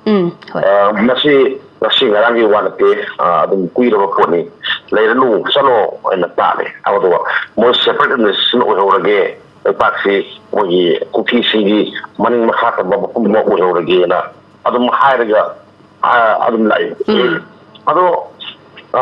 ꯎꯝ, ꯍꯣꯏ꯫ ꯑ, ꯃꯁꯤ ꯉꯁꯤ ꯉꯔꯥꯡꯒꯤ ꯋꯥ ꯅꯠꯇꯦ, ꯑ, ꯑꯗꯨꯝ ꯀꯨꯏꯔꯕ ꯄꯣꯠꯅꯤ꯫ "ꯂꯩꯔꯅꯨ, ꯆꯠꯂꯣ" ꯍꯥꯏꯅ ꯇꯥꯛꯂꯤ꯫ ꯑꯗꯨꯒ ꯃꯣꯏ separate administration ꯑꯣꯏꯍꯧꯔꯒꯦ, ꯂꯩꯄꯥꯛꯁꯤ ꯃꯣꯏꯒꯤ ꯀꯨꯀꯤꯁꯤꯡꯒꯤ ꯃꯅꯤꯡ ꯃꯈꯥ ꯇꯝꯕ ꯃꯐꯝ ꯑꯃ ꯑꯣꯏꯍꯧꯔꯒꯦꯅ ꯑꯗꯨꯝ ꯍꯥꯏꯔꯒ, ꯑ, ꯑꯗꯨꯝ ꯂꯥꯛꯏ꯫ ꯎꯝ꯫ ꯑꯗꯣ, ꯑ,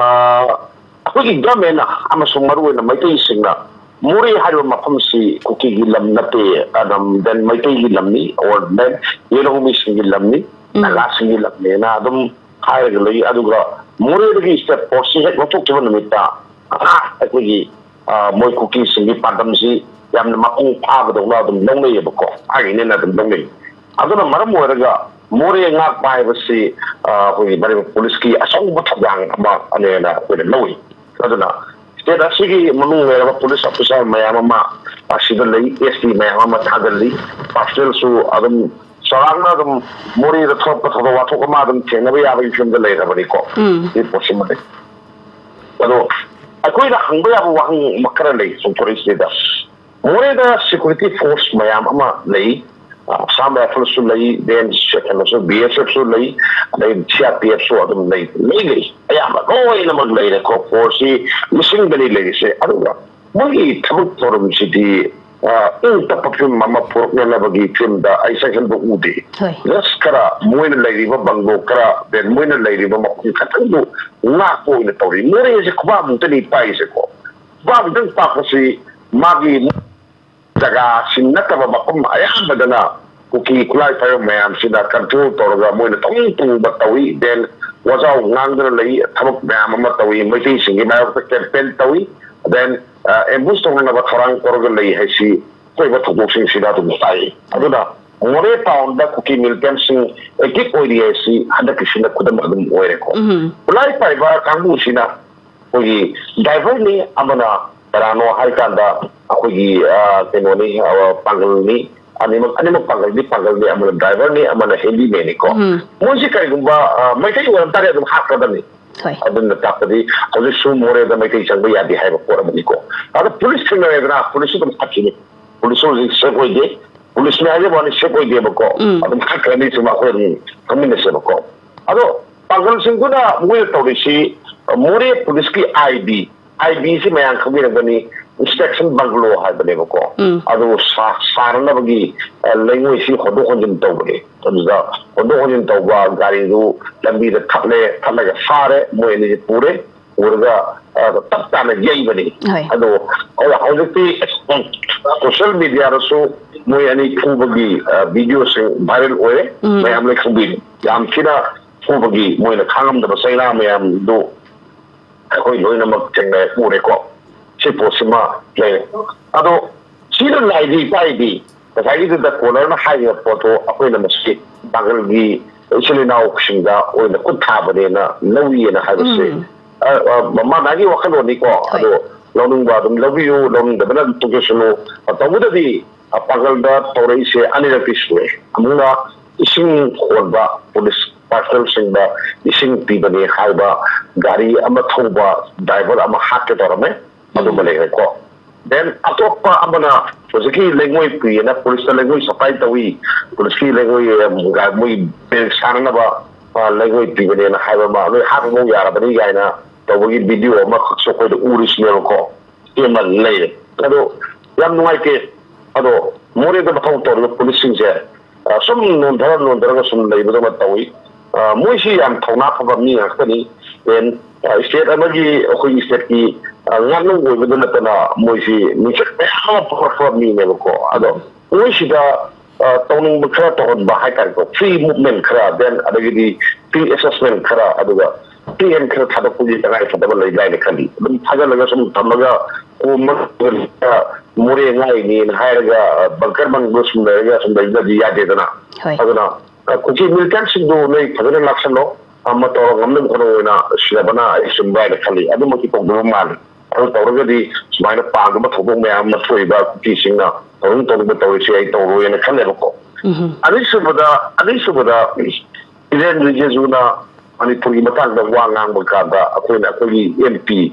ꯑꯩꯈꯣꯏꯒꯤ government ꯑꯃꯁꯨꯡ ꯃꯔꯨꯑꯣꯏꯅ ꯃꯩꯇꯩꯁꯤꯡꯅ ꯃꯣꯔꯦ ꯍꯥꯏꯔꯤꯕ ꯃꯐꯝꯁꯤ ꯀꯨꯀꯤꯒꯤ ꯂꯝ ꯅꯠꯇꯦ, ꯑꯗꯨꯝ then ꯃꯩꯇꯩꯒꯤ ꯂꯝꯅꯤ, or then ꯌꯦꯂꯧꯃꯤꯁꯤꯡꯒꯤ ꯂꯝꯅꯤ, ꯎꯝ꯫ ꯅꯥꯒꯥꯁꯤꯡꯒꯤ ꯂꯝꯅꯦꯅ ꯑꯗꯨꯝ ꯍꯥꯏꯔꯒ ꯂꯩ꯫ ꯑꯗꯨꯒ ꯃꯣꯔꯦꯗꯒꯤ state forceꯁꯤ ꯍꯦꯛ ꯂꯧꯊꯣꯛꯈꯤꯕ ꯅꯨꯃꯤꯠꯇ, ꯑꯥ, ꯑꯩꯈꯣꯏꯒꯤ, ꯑꯥ, ꯃꯣꯏ ꯀꯨꯀꯤꯁꯤꯡꯒꯤ ꯄꯥꯟꯗꯝꯁꯤ ꯌꯥꯝꯅ ꯃꯄꯨꯡ ꯐꯥꯕꯗꯧꯅ ꯑꯗꯨꯝ ꯂꯧꯅꯩꯌꯦꯕꯀꯣ, ꯍꯥꯏꯔꯤꯅꯦꯅ ꯑꯗꯨꯝ ꯂꯧꯅꯩ꯫ ꯑꯗꯨꯅ ꯃꯔꯝ ꯑꯣꯏꯔꯒ ꯃꯣꯔꯦ ꯉꯥꯛꯄ ꯍꯥꯏꯕꯁꯤ, ꯑꯥ, ꯑꯩꯈꯣꯏꯒꯤ ꯃꯅꯤꯄꯨꯔ ꯄꯨꯂꯤꯁꯀꯤ ꯑꯆꯧꯕ ꯊꯧꯗꯥꯡ ꯑꯃꯅꯦꯅ ꯑꯩꯈꯣꯏꯅ ꯂꯧꯏ꯫ ꯑꯗꯨꯅ state ꯑꯁꯤꯒꯤ ꯃꯅꯨꯡ ꯂꯩꯔꯕ police officer ꯃꯌꯥꯝ ꯑꯃ ꯑꯁꯤꯗ ꯂꯩ, S P ꯃꯌꯥꯝ ꯑꯃ ꯊꯥꯖꯤꯜꯂꯤ, personnelꯁꯨ ꯑꯗꯨꯝ ꯆꯥꯎꯔꯥꯛꯅ ꯑꯗꯨꯝ ꯃꯣꯔꯦꯗ ꯊꯣꯛꯄ ꯊꯧꯗꯣꯛ ꯋꯥꯊꯣꯛ ꯑꯃ ꯑꯗꯨꯝ ꯊꯦꯡꯅꯕ ꯌꯥꯕꯒꯤ ꯐꯤꯕꯝꯗ ꯂꯩꯔꯕꯅꯤꯀꯣ꯫ ꯎꯝ꯫ ꯁꯤ ꯄꯣꯠꯁꯤꯃꯗꯤ꯫ ꯑꯗꯣ ꯑꯩꯈꯣꯏꯅ ꯍꯪꯕ ꯌꯥꯕ ꯋꯥꯍꯪ ꯈꯔ ꯂꯩ ꯆꯣꯡꯊꯣꯔꯛꯏꯁꯤꯗ꯫ ꯃꯣꯔꯦꯗ security force ꯃꯌꯥꯝ ꯑꯃ ꯂꯩ꯫ ꯑ, Assam Riflesꯁꯨ ꯂꯩ, then ꯀꯩꯅꯣꯁꯨ, B S Fꯁꯨ ꯂꯩ, ꯑꯗꯩ C R P Fꯁꯨ ꯑꯗꯨꯝ ꯂꯩ, ꯂꯣꯏ ꯂꯩ꯫ ꯑꯌꯥꯝꯕ ꯂꯣꯏꯅꯃꯛ ꯂꯩꯔꯦꯀꯣ꯫ Forceꯁꯤ ꯂꯤꯁꯤꯡꯗꯅꯤ ꯂꯩꯔꯤꯁꯦ꯫ ꯑꯗꯨꯒ ꯃꯣꯏꯒꯤ ꯊꯕꯛ ꯊꯧꯔꯝꯁꯤꯗꯤ, ꯑ, ꯏꯪ ꯇꯞꯄ ꯐꯤꯕꯝ ꯑꯃ ꯄꯨꯔꯛꯅꯅꯕꯒꯤ ꯐꯤꯕꯝꯗ ꯑꯩ ꯁꯦꯡꯁꯟꯗꯣꯛꯎꯗꯦ꯫ ꯍꯣꯏ꯫ Just ꯈꯔ ꯃꯣꯏꯅ ꯂꯩꯔꯤꯕ ꯕꯪꯒ꯭ꯂꯣ ꯈꯔ, then ꯃꯣꯏꯅ ꯂꯩꯔꯤꯕ ꯃꯐꯝ ꯈꯛꯇꯪꯗꯨ ꯉꯥꯛꯄ ꯑꯣꯏꯅ ꯇꯧꯔꯤ꯫ ꯃꯣꯔꯦꯁꯦ ꯈꯨꯕꯥꯛꯃꯨꯛꯇꯅꯤ ꯄꯥꯛꯏꯁꯦꯀꯣ꯫ ꯈꯨꯕꯥꯛꯃꯨꯛꯇꯪ ꯄꯥꯛꯄꯁꯤ ꯃꯥꯒꯤ ꯖꯒꯥꯁꯤꯡ ꯅꯠꯇꯕ ꯃꯐꯝ ꯑꯌꯥꯝꯕꯗꯅ ꯀꯨꯀꯤ ꯈꯨꯠꯂꯥꯏ ꯄꯥꯏꯕ ꯃꯌꯥꯝꯁꯤꯅ control ꯇꯧꯔꯒ ꯃꯣꯏꯅ ꯇꯧꯅꯤꯡ ꯇꯧꯅꯤꯡꯕ ꯇꯧꯏ꯫ Then ꯋꯥꯖꯥꯎ ꯉꯥꯡꯗꯅ ꯂꯩ, ꯊꯕꯛ ꯃꯌꯥꯝ ꯑꯃ ꯇꯧꯏ, ꯃꯩꯇꯩꯁꯤꯡꯒꯤ ꯃꯥꯌꯣꯛꯇ campaign ꯇꯧꯏ꯫ Then, ꯑ, ambush ꯇꯧꯅꯅꯕ ꯊꯧꯔꯥꯡ ꯇꯧꯔꯒ ꯂꯩ ꯍꯥꯏꯁꯤ ꯊꯣꯛꯏꯕ ꯊꯧꯗꯣꯛꯁꯤꯡꯁꯤꯗ ꯑꯗꯨꯝ ꯇꯥꯛꯏ꯫ ꯑꯗꯨꯅ ꯃꯣꯔꯦ ꯇꯥꯎꯟꯗ ꯀꯨꯀꯤ ꯃꯤꯂꯤꯇꯦꯟꯁꯤꯡ ꯑꯦꯛꯇꯤꯚ ꯑꯣꯏꯔꯤ ꯍꯥꯏꯁꯤ ꯍꯟꯗꯛꯀꯤꯁꯤꯅ ꯈꯨꯗꯝ ꯑꯗꯨꯝ ꯑꯣꯏꯔꯦꯀꯣ꯫ ꯎꯝ꯫ ꯈꯨꯠꯂꯥꯏ ꯄꯥꯏꯕ ꯀꯥꯡꯕꯨꯁꯤꯅ ꯑꯩꯈꯣꯏꯒꯤ ꯗ꯭ꯔꯥꯏꯚꯔꯅꯤ, ꯑꯃꯅ ꯀꯅꯥꯅꯣ ꯍꯥꯏ ꯀꯥꯟꯗ ꯑꯩꯈꯣꯏꯒꯤ, ꯑ, ꯀꯩꯅꯣꯅꯤ, ꯑ, ꯄꯥꯡꯒꯜꯅꯤ, ꯑꯅꯤꯃꯛ, ꯑꯅꯤꯃꯛ ꯄꯥꯡꯒꯜꯗꯤ ꯄꯥꯡꯒꯜꯅꯤ, ꯑꯃꯅ ꯗ꯭ꯔꯥꯏꯚꯔꯅꯤ, ꯑꯃꯅ ꯍꯦꯟꯗꯤꯃꯦꯟꯅꯤ ꯀꯣ꯫ ꯎꯝ꯫ ꯃꯣꯏꯁꯤ ꯀꯔꯤꯒꯨꯝꯕ, ꯑ, ꯃꯩꯇꯩ ꯑꯣꯏꯔꯝ ꯇꯥꯔꯦ ꯑꯗꯨꯝ ꯍꯥꯠꯀꯗꯕꯅꯤ꯫ ꯍꯣꯏ꯫ ꯑꯗꯨꯅ ꯇꯥꯛꯄꯗꯤ ꯍꯧꯖꯤꯛꯁꯨ ꯃꯣꯔꯦꯗ ꯃꯩꯇꯩ ꯆꯪꯕ ꯌꯥꯗꯦ ꯍꯥꯏꯕ ꯄꯣꯠ ꯑꯃꯅꯤꯀꯣ꯫ ꯑꯗꯣ ꯄꯨꯂꯤꯁ ꯊꯦꯡꯅꯔꯦꯗꯅ, ꯄꯨꯂꯤꯁꯁꯨ ꯑꯗꯨꯝ ꯍꯥꯠꯈꯤꯅꯤ꯫ ꯄꯨꯂꯤꯁꯁꯨ ꯍꯧꯖꯤꯛ ꯁꯦꯐ ꯑꯣꯏꯗꯦ꯫ ꯄꯨꯂꯤꯁꯅꯦ ꯍꯥꯏꯖꯕ ꯋꯥꯅꯤ, ꯁꯦꯐ ꯑꯣꯏꯗꯦꯕꯀꯣ꯫ ꯎꯝ꯫ ꯑꯗꯨꯝ ꯍꯥꯠꯈ꯭ꯔꯅꯤ, ꯁꯨꯝ ꯑꯩꯈꯣꯏ ꯑꯗꯨꯝ ꯈꯪꯃꯤꯟꯅꯁꯦꯕꯀꯣ꯫ ꯑꯗꯣ ꯄꯥꯡꯒꯜꯁꯤꯡꯗꯨꯅ ꯃꯣꯏꯅ ꯇꯧꯔꯤꯁꯤ, ꯃꯣꯔꯦ ꯄꯨꯂꯤꯁꯀꯤ ꯑꯥꯏ ꯕꯤ, ꯑꯥꯏ ꯕꯤꯁꯤ ꯃꯌꯥꯝ ꯈꯪꯕꯤꯔꯝꯒꯅꯤ, ꯏꯟꯁꯄꯦꯛꯁꯟ ꯕꯪꯒꯂꯣ ꯍꯥꯏꯕꯅꯦꯕꯀꯣ꯫ ꯎꯝ꯫ ꯑꯗꯨ ꯁꯥ-, ꯁꯥꯅꯅꯕꯒꯤ, ꯑ, ꯂꯩꯉꯣꯏꯁꯤ ꯍꯣꯟꯗꯣꯛ ꯍꯣꯟꯖꯤꯟ ꯇꯧꯕꯅꯦ꯫ ꯑꯗꯨꯗ ꯍꯣꯟꯗꯣꯛ ꯍꯣꯟꯖꯤꯟ ꯇꯧꯕ ꯒꯥꯔꯤꯗꯨ ꯂꯝꯕꯤꯗ ꯊꯠꯂꯦ, ꯊꯠꯂꯒ ꯁꯥꯔꯦ, ꯃꯣꯏ ꯑꯅꯤꯁꯤ ꯄꯨꯔꯦ, ꯄꯨꯔꯒ, ꯑ, ꯇꯞ ꯇꯥꯅ ꯌꯩꯕꯅꯤ꯫ ꯍꯣꯏ꯫ ꯑꯗꯣ, ꯑ, ꯍꯧꯖꯤꯛꯇꯤ ꯁꯣꯁꯤꯌꯦꯜ ꯃꯦꯗꯤꯌꯥꯗꯁꯨ ꯃꯣꯏ ꯑꯅꯤ ꯐꯨꯕꯒꯤ, ꯑ, ꯚꯤꯗꯤꯑꯣꯁꯤꯡ ꯚꯥꯏꯔꯦꯜ ꯑꯣꯏꯔꯦ, ꯎꯝ꯫ ꯃꯌꯥꯝ ꯂꯣꯏ ꯈꯪꯕꯤꯔꯦ꯫ ꯌꯥꯝ ꯊꯤꯅ ꯐꯨꯕꯒꯤ ꯃꯣꯏꯅ ꯈꯥꯡꯉꯝꯗꯕ ꯆꯩꯅꯥ ꯃꯌꯥꯝꯗꯨ ꯑꯩꯈꯣꯏ ꯂꯣꯏꯅꯃꯛ ꯊꯦꯡꯅ ꯎꯔꯦꯀꯣ꯫ ꯁꯤ ꯄꯣꯠꯁꯤꯃ ꯂꯩꯔꯦ꯫ ꯑꯗꯣ ꯁꯤꯅ ꯂꯥꯏꯗꯤ ꯇꯥꯛꯏꯗꯤ ꯉꯁꯥꯏꯒꯤꯗꯨꯗ ꯀꯣꯂꯔꯅ ꯍꯥꯏꯔꯤꯕ ꯄꯣꯠꯇꯣ ꯑꯩꯈꯣꯏꯅ ꯃꯁꯤ ꯄꯥꯡꯒꯜꯒꯤ ꯏꯆꯤꯜ ꯏꯅꯥꯎꯁꯤꯡꯗ ꯑꯣꯏꯅ ꯈꯨꯠ ꯊꯥꯕꯅꯦꯅ ꯂꯧꯏꯅ ꯍꯥꯏꯕꯁꯦ, ꯎꯝ꯫ ꯑ, ꯑ, ꯃꯥ ꯃꯥꯒꯤ ꯋꯥꯈꯜꯂꯣꯟꯅꯤꯀꯣ꯫ ꯍꯣꯏ꯫ ꯑꯗꯣ ꯂꯧꯅꯤꯡꯕ ꯑꯗꯨꯝ ꯂꯧꯕꯤꯌꯨ, ꯂꯧꯅꯤꯡꯗꯕꯅ ꯑꯗꯨꯝ ꯇꯣꯛꯆꯁꯅꯨ꯫ ꯇꯧꯕꯗꯗꯤ, ꯑ, ꯄꯥꯡꯒꯜꯗ ꯇꯧꯔꯛꯏꯁꯦ ꯑꯅꯤꯔꯛꯇꯤ ꯁꯨꯔꯦ꯫ ꯑꯃꯨꯛꯅ ꯏꯁꯤꯡ ꯍꯣꯟꯕ ꯄꯨꯂꯤꯁ ꯄꯥꯔꯁꯅꯦꯜꯁꯤꯡꯗ ꯏꯁꯤꯡ ꯄꯤꯕꯅꯦ ꯍꯥꯏꯕ ꯒꯥꯔꯤ ꯑꯃ ꯊꯧꯕ ꯗ꯭ꯔꯥꯏꯚꯔ ꯑꯃ ꯍꯥꯠꯀꯦ ꯇꯧꯔꯝꯃꯦ꯫ ꯑꯗꯨꯃ, ꯎꯝ꯫ ꯂꯩꯔꯦꯀꯣ꯫ Then ꯑꯇꯣꯞꯄ ꯑꯃꯅ ꯍꯧꯖꯤꯛꯀꯤ ꯂꯩꯉꯣꯏ ꯄꯨꯏꯌꯦꯅ ꯄꯨꯂꯤꯁꯇ ꯂꯩꯉꯣꯏ ꯁꯄ꯭ꯂꯥꯏ ꯇꯧꯏ, ꯄꯨꯂꯤꯁꯀꯤ ꯂꯩꯉꯣꯏ, ꯑ, ꯃꯣꯏ ꯕꯦꯜ ꯁꯥꯅꯅꯕ, ꯑ, ꯂꯩꯉꯣꯏ ꯄꯤꯕꯅꯦꯅ ꯍꯥꯏꯕ ꯑꯃ, ꯅꯣꯏ ꯍꯥꯠꯄꯐꯧ ꯌꯥꯔꯕꯅꯤ ꯀꯥꯏꯅ ꯇꯧꯕꯒꯤ ꯚꯤꯗꯤꯑꯣ ꯑꯃꯈꯛꯁꯨ ꯑꯩꯈꯣꯏꯗ ꯎꯔꯤꯁꯤꯅꯦꯕꯀꯣ꯫ ꯁꯤ ꯑꯃ ꯂꯩꯔꯦ꯫ ꯑꯗꯣ ꯌꯥꯝ ꯅꯨꯡꯉꯥꯏꯇꯦ꯫ ꯑꯗꯣ ꯃꯣꯔꯦꯗ ꯃꯊꯧ ꯇꯧꯔꯤꯕ ꯄꯨꯂꯤꯁꯁꯤꯡꯁꯦ, ꯑ, ꯁꯨꯝ ꯅꯣꯟꯊꯔ ꯅꯣꯟꯊꯔꯒ ꯁꯨꯝ ꯂꯩꯕꯗꯧꯅ ꯇꯧꯏ꯫ ꯑ, ꯃꯣꯏꯁꯤ ꯌꯥꯝ ꯊꯧꯅꯥ ꯐꯕ ꯃꯤ ꯉꯥꯛꯇꯅꯤ꯫ Then, ꯑ, ꯏꯁꯇꯦꯠ ꯑꯃꯒꯤ, ꯑꯩꯈꯣꯏꯒꯤ ꯏꯁꯇꯦꯠꯀꯤ, ꯑ, ꯉꯥꯛꯅꯨꯡ ꯑꯣꯏꯕꯗ ꯅꯠꯇꯅ ꯃꯣꯏꯁꯤ ꯃꯤꯡꯆꯠ ꯃꯌꯥꯝ ꯑꯃ ꯄꯨꯔꯛꯄ ꯃꯤꯅꯦꯕꯀꯣ꯫ ꯑꯗꯣ ꯃꯣꯏꯁꯤꯗ, ꯑ, ꯇꯧꯅꯤꯡꯕ ꯈꯔ ꯇꯧꯍꯟꯕ ꯍꯥꯏꯇꯥꯔꯦꯀꯣ, ꯐ꯭ꯔꯤ ꯃꯨꯚꯃꯦꯟ ꯈꯔ, then ꯑꯗꯒꯤꯗꯤ ꯐ꯭ꯔꯤ ꯑꯦꯁꯦꯁꯃꯦꯟ ꯈꯔ, ꯑꯗꯨꯒ ꯐ꯭ꯔꯤ ꯍꯦꯟ ꯈꯔ ꯊꯥꯗꯣꯛꯄꯒꯤ ꯇꯉꯥꯏ ꯐꯗꯕ ꯂꯩꯕ꯭ꯔꯥ ꯍꯥꯏꯅ ꯈꯜꯂꯤ꯫ ꯑꯗꯨꯝ ꯊꯥꯖꯤꯜꯂꯒ ꯁꯨꯝ ꯊꯝꯃꯒ ꯀꯣꯝꯃꯒ ꯃꯣꯔꯦ ꯉꯥꯛꯏꯅꯦꯅ ꯍꯥꯏꯔꯒ ꯕꯪꯀꯔ ꯃꯅꯨꯡꯗ ꯁꯨꯝ ꯂꯩꯔꯒ ꯁꯨꯝ ꯂꯩꯕꯗꯤ ꯌꯥꯗꯦꯗꯅ꯫ ꯍꯣꯏ꯫ ꯑꯗꯨꯅ ꯀꯨꯀꯤ ꯃꯤꯂꯤꯇꯦꯟꯁꯤꯡꯗꯨ ꯅꯣꯏ ꯐꯖꯅ ꯂꯥꯛꯁꯜꯂꯣ, ꯑꯃ ꯇꯧꯔ ꯉꯝꯅꯕ ꯍꯣꯠꯅꯧꯅ ꯁꯤꯟꯅꯕꯅ ꯑꯩ ꯆꯨꯝꯕ꯭ꯔꯥ ꯍꯥꯏꯅ ꯈꯜꯂꯤ꯫ ꯑꯗꯨꯃꯛꯇꯤ ꯇꯧꯗꯕ ꯃꯥꯜꯂꯤ꯫ ꯑꯗꯨ ꯇꯧꯔꯒꯗꯤ ꯁꯨꯃꯥꯏꯅ ꯄꯥꯝꯗꯕ ꯊꯧꯗꯣꯛ ꯃꯌꯥꯝ ꯑꯃ ꯊꯣꯛꯏꯕ ꯀꯨꯀꯤꯁꯤꯡꯅ ꯇꯧꯅꯤꯡ ꯇꯧꯅꯤꯡꯕ ꯇꯧꯔꯤꯁꯦ ꯑꯩ ꯇꯧꯔꯣꯏꯅ ꯈꯜꯂꯦꯕꯀꯣ꯫ ꯎꯝ꯫ ꯑꯅꯤꯁꯨꯕꯗ ꯑꯅꯤꯁꯨꯕꯗ ꯀꯤꯔꯦꯟ ꯔꯤꯖꯤꯖꯨꯅ ꯃꯅꯤꯄꯨꯔꯒꯤ ꯃꯇꯥꯡꯗ ꯋꯥ ꯉꯥꯡꯕ ꯀꯥꯟꯗ ꯑꯩꯈꯣꯏꯅ ꯑꯩꯈꯣꯏꯒꯤ ꯑꯦꯝ ꯄꯤ,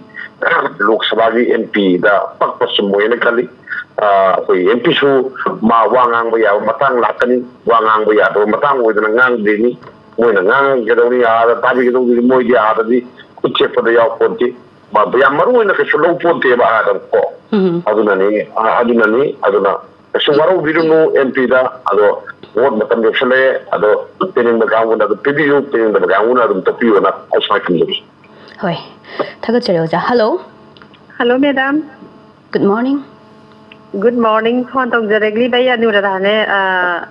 ꯂꯣꯛ ꯁꯚꯥꯒꯤ ꯑꯦꯝ ꯄꯤꯗ ꯄꯛꯄ ꯆꯨꯝꯃꯣꯏꯅ ꯈꯜꯂꯤ꯫ ꯑ, ꯑꯩꯈꯣꯏ ꯑꯦꯝ ꯄꯤꯁꯨ ꯃꯥ ꯋꯥ ꯉꯥꯡꯕ ꯌꯥꯕ ꯃꯇꯥꯡ ꯂꯥꯛꯀꯅꯤ, ꯋꯥ ꯉꯥꯡꯕ ꯌꯥꯗꯕ ꯃꯇꯥꯡ ꯑꯣꯏꯗꯅ ꯉꯥꯡꯗ꯭ꯔꯤꯅꯤ꯫ ꯃꯣꯏꯅ ꯉꯥꯡꯒꯗꯧꯅꯤ, ꯑꯥꯗ ꯇꯥꯕꯤꯒꯗꯧꯅꯤ, ꯃꯣꯏꯗꯤ ꯑꯥꯗꯗꯤ ꯈꯨꯠ ꯆꯦꯛꯄꯗ ꯌꯥꯎ ꯄꯣꯟꯇꯦ꯫ ꯃꯥ ꯌꯥꯝ ꯃꯔꯨ ꯑꯣꯏꯅ ꯀꯩꯁꯨ ꯂꯧ ꯄꯣꯟꯇꯦꯕ ꯑꯥꯗ ꯀꯣ꯫ ꯎꯝ꯫ ꯑꯗꯨꯅꯅꯤ, ꯑ, ꯑꯗꯨꯅꯅꯤ, ꯑꯗꯨꯅ ꯀꯩꯁꯨ ꯋꯥꯔꯧꯕꯤꯔꯨꯅꯨ ꯑꯦꯝ ꯄꯤꯗ꯫ ꯑꯗꯣ ꯚꯣꯠ ꯃꯇꯝ ꯌꯧꯁꯜꯂꯛꯑꯦ, ꯑꯗꯣ ꯄꯤꯅꯤꯡꯕ ꯀꯥꯡꯕꯨꯅ ꯑꯗꯨꯝ ꯄꯤꯕꯤꯌꯨ, ꯄꯤꯅꯤꯡꯗꯕ ꯀꯥꯡꯕꯨꯅ ꯑꯗꯨꯝ ꯇꯣꯛꯄꯤꯌꯨꯅ ꯑꯩ ꯁꯨꯃꯥꯏꯅ ꯊꯝꯖꯒꯦ꯫ ꯍꯣꯏ, ꯊꯥꯒꯠꯆꯔꯤ ꯑꯣꯖꯥ꯫ Hello꯫ Hello madam. Good morning꯫ Good morning. Phone ꯇꯧꯖꯔꯛꯂꯤꯕ ꯑꯩ ꯑꯅꯨꯔꯥꯙꯥꯅꯦ꯫ ꯑ,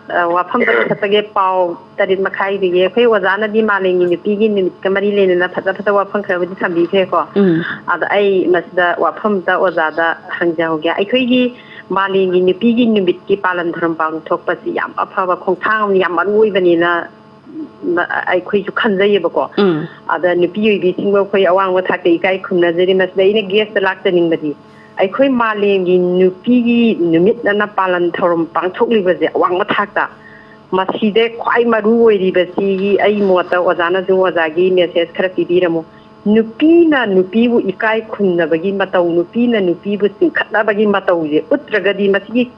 ꯑ, ꯋꯥꯐꯝꯗ ꯄꯨꯈꯠꯆꯒꯦ꯫ ꯄꯥꯎ ꯇꯔꯦꯠ ꯃꯈꯥꯏꯗꯒꯤ ꯑꯩꯈꯣꯏ ꯑꯣꯖꯥꯅꯗꯤ ꯃꯥꯂꯦꯝꯒꯤ ꯅꯨꯄꯤꯒꯤ ꯅꯨꯃꯤꯠꯀ ꯃꯔꯤ ꯂꯩꯅꯅ ꯐꯖ ꯐꯖꯕ ꯋꯥꯐꯝ ꯈꯔꯕꯨꯗꯤ ꯊꯝꯕꯤꯈ꯭ꯔꯦꯀꯣ꯫ ꯎꯝ꯫ ꯑꯗ ꯑꯩ ꯃꯁꯤꯗ ꯋꯥꯐꯝ ꯑꯝꯇ ꯑꯣꯖꯥꯗ ꯍꯪꯖꯍꯧꯒꯦ꯫ ꯑꯩꯈꯣꯏꯒꯤ ꯃꯥꯂꯦꯝꯒꯤ ꯅꯨꯄꯤꯒꯤ ꯅꯨꯃꯤꯠꯀꯤ ꯄꯥꯂꯟ ꯊꯧꯔꯝ ꯄꯥꯡꯊꯣꯛꯄꯁꯤ ꯌꯥꯝ ꯑꯐꯕ ꯈꯣꯡꯊꯥꯡ ꯑꯃꯅꯤ, ꯌꯥꯝ ꯃꯔꯨ ꯑꯣꯏꯕꯅꯤꯅ ꯃ-, ꯑꯩꯈꯣꯏꯁꯨ ꯈꯟꯖꯩꯌꯦꯕꯀꯣ꯫ ꯎꯝ꯫ ꯑꯗ ꯅꯨꯄꯤ ꯑꯣꯏꯕꯤꯁꯤꯡꯕꯨ ꯑꯩꯈꯣꯏ ꯑꯋꯥꯡꯕ ꯊꯥꯛꯇ ꯏꯀꯥꯏ ꯈꯨꯝꯅꯖꯔꯤ꯫ ꯃꯁꯤꯗ ꯑꯩꯅ ꯒꯦꯁꯇ ꯂꯥꯛꯆꯅꯤꯡꯕꯗꯤ, ꯑꯩꯈꯣꯏ ꯃꯥꯂꯦꯝꯒꯤ ꯅꯨꯄꯤꯒꯤ ꯅꯨꯃꯤꯠ ꯑꯅ ꯄꯥꯂꯟ ꯊꯧꯔꯝ ꯄꯥꯡꯊꯣꯛꯂꯤꯕꯁꯦ ꯑꯋꯥꯡꯕ ꯊꯥꯛꯇ, ꯃꯁꯤꯗ ꯈ꯭ꯋꯥꯏ ꯃꯔꯨ ꯑꯣꯏꯔꯤꯕꯁꯤꯒꯤ ꯑꯩ ꯃꯣꯠꯇ ꯑꯣꯖꯥꯅꯁꯨ ꯑꯣꯖꯥꯒꯤ ꯃꯦꯁꯦꯖ ꯈꯔ ꯄꯤꯕꯤꯔꯝꯃꯨ꯫ ꯅꯨꯄꯤꯅ ꯅꯨꯄꯤꯕꯨ ꯏꯀꯥꯏ ꯈꯨꯝꯅꯕꯒꯤ ꯃꯇꯧ, ꯅꯨꯄꯤꯅ ꯅꯨꯄꯤꯕꯨ ꯆꯤꯡꯈꯠꯅꯕꯒꯤ ꯃꯇꯧꯁꯦ ꯎꯠꯇ꯭ꯔꯒꯗꯤ ꯃꯁꯤꯒꯤ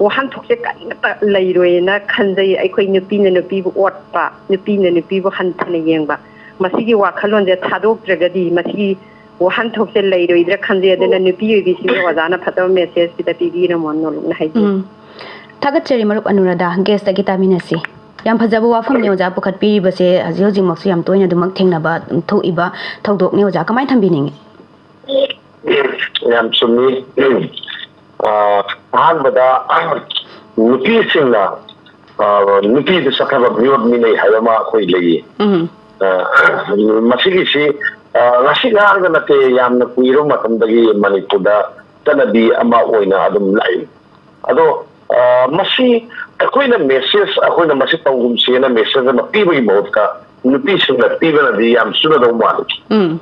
ꯋꯥꯍꯟꯊꯣꯛꯁꯦ ꯀꯔꯤꯃꯠꯇ ꯂꯩꯔꯣꯏꯅ ꯈꯟꯖꯩ꯫ ꯑꯩꯈꯣꯏ ꯅꯨꯄꯤꯅ ꯅꯨꯄꯤꯕꯨ ꯑꯣꯠꯄ, ꯅꯨꯄꯤꯅ ꯅꯨꯄꯤꯕꯨ ꯍꯟꯊꯅ ꯌꯦꯡꯕ, ꯃꯁꯤꯒꯤ ꯋꯥꯈꯜꯂꯣꯟꯁꯦ ꯊꯥꯗꯣꯛꯇ꯭ꯔꯒꯗꯤ ꯃꯁꯤꯒꯤ ꯋꯥꯍꯟꯊꯣꯛꯁꯦ ꯂꯩꯔꯣꯏꯗ꯭ꯔꯥ ꯈꯟꯖꯩ꯫ ꯑꯗꯨꯅ ꯅꯨꯄꯤ ꯑꯣꯏꯕꯤꯁꯤꯡꯅ ꯑꯣꯖꯥꯅ ꯐꯖꯕ ꯃꯦꯁꯦꯖ ꯈꯤꯇ ꯄꯤꯕꯤꯔꯝꯃꯣ, ꯅꯣꯂꯨꯛꯅ ꯍꯥꯏꯖꯩ꯫ ꯎꯝ꯫ ꯊꯥꯒꯠꯆꯔꯤ ꯃꯔꯨꯞ ꯑꯅꯨꯔꯥꯙꯥ, ꯒꯦꯁꯇꯒꯤ ꯇꯥꯃꯤꯟꯅꯁꯤ꯫ ꯌꯥꯝ ꯐꯖꯕ ꯋꯥꯐꯝꯅꯤ ꯑꯣꯖꯥ ꯄꯨꯈꯠꯄꯤꯔꯤꯕꯁꯦ꯫ ꯍꯧꯖꯤꯛ ꯍꯧꯖꯤꯛꯃꯛꯁꯨ ꯌꯥꯝ ꯇꯣꯏꯅ ꯑꯗꯨꯃꯛ ꯊꯦꯡꯅꯕ, ꯊꯣꯛꯏꯕ ꯊꯧꯗꯣꯛꯅꯤ ꯑꯣꯖꯥ꯫ ꯀꯃꯥꯏꯅ ꯊꯝꯕꯤꯅꯤꯡꯉꯤ? ꯌꯥꯝ ꯆꯨꯝꯃꯤ꯫ ꯑ, ꯑꯍꯥꯟꯕꯗ, ꯑ, ꯅꯨꯄꯤꯁꯤꯡꯅ, ꯑ, ꯅꯨꯄꯤꯗ ꯆꯠꯊꯕ ꯃꯤꯑꯣꯠ ꯃꯤꯅꯩ ꯍꯥꯏꯕ ꯑꯃ ꯑꯩꯈꯣꯏ ꯂꯩꯌꯦ꯫ ꯎꯝ꯫ ꯑ, ꯃꯁꯤꯒꯤꯁꯤ, ꯑ, ꯉꯁꯤ ꯉꯔꯥꯡꯗ ꯅꯠꯇꯦ, ꯌꯥꯝꯅ ꯀꯨꯏꯔꯕ ꯃꯇꯝꯗꯒꯤ ꯃꯅꯤꯄꯨꯔꯗ ꯆꯠꯅꯕꯤ ꯑꯃ ꯑꯣꯏꯅ ꯑꯗꯨꯝ ꯂꯥꯛꯏ꯫ ꯑꯗꯣ ꯑ, ꯃꯁꯤ ꯑꯩꯈꯣꯏꯅ ꯃꯦꯁꯦꯖ, ꯑꯩꯈꯣꯏꯅ ꯃꯁꯤ ꯇꯧꯒꯨꯝꯁꯦꯅ ꯃꯦꯁꯦꯖ ꯑꯃ ꯄꯤꯕꯒꯤ ꯃꯍꯨꯠꯇ ꯅꯨꯄꯤꯁꯤꯡꯅ ꯄꯤꯕꯅꯗꯤ ꯌꯥꯝ ꯆꯨꯅꯗꯧ ꯃꯥꯜꯂꯤ꯫ ꯎꯝ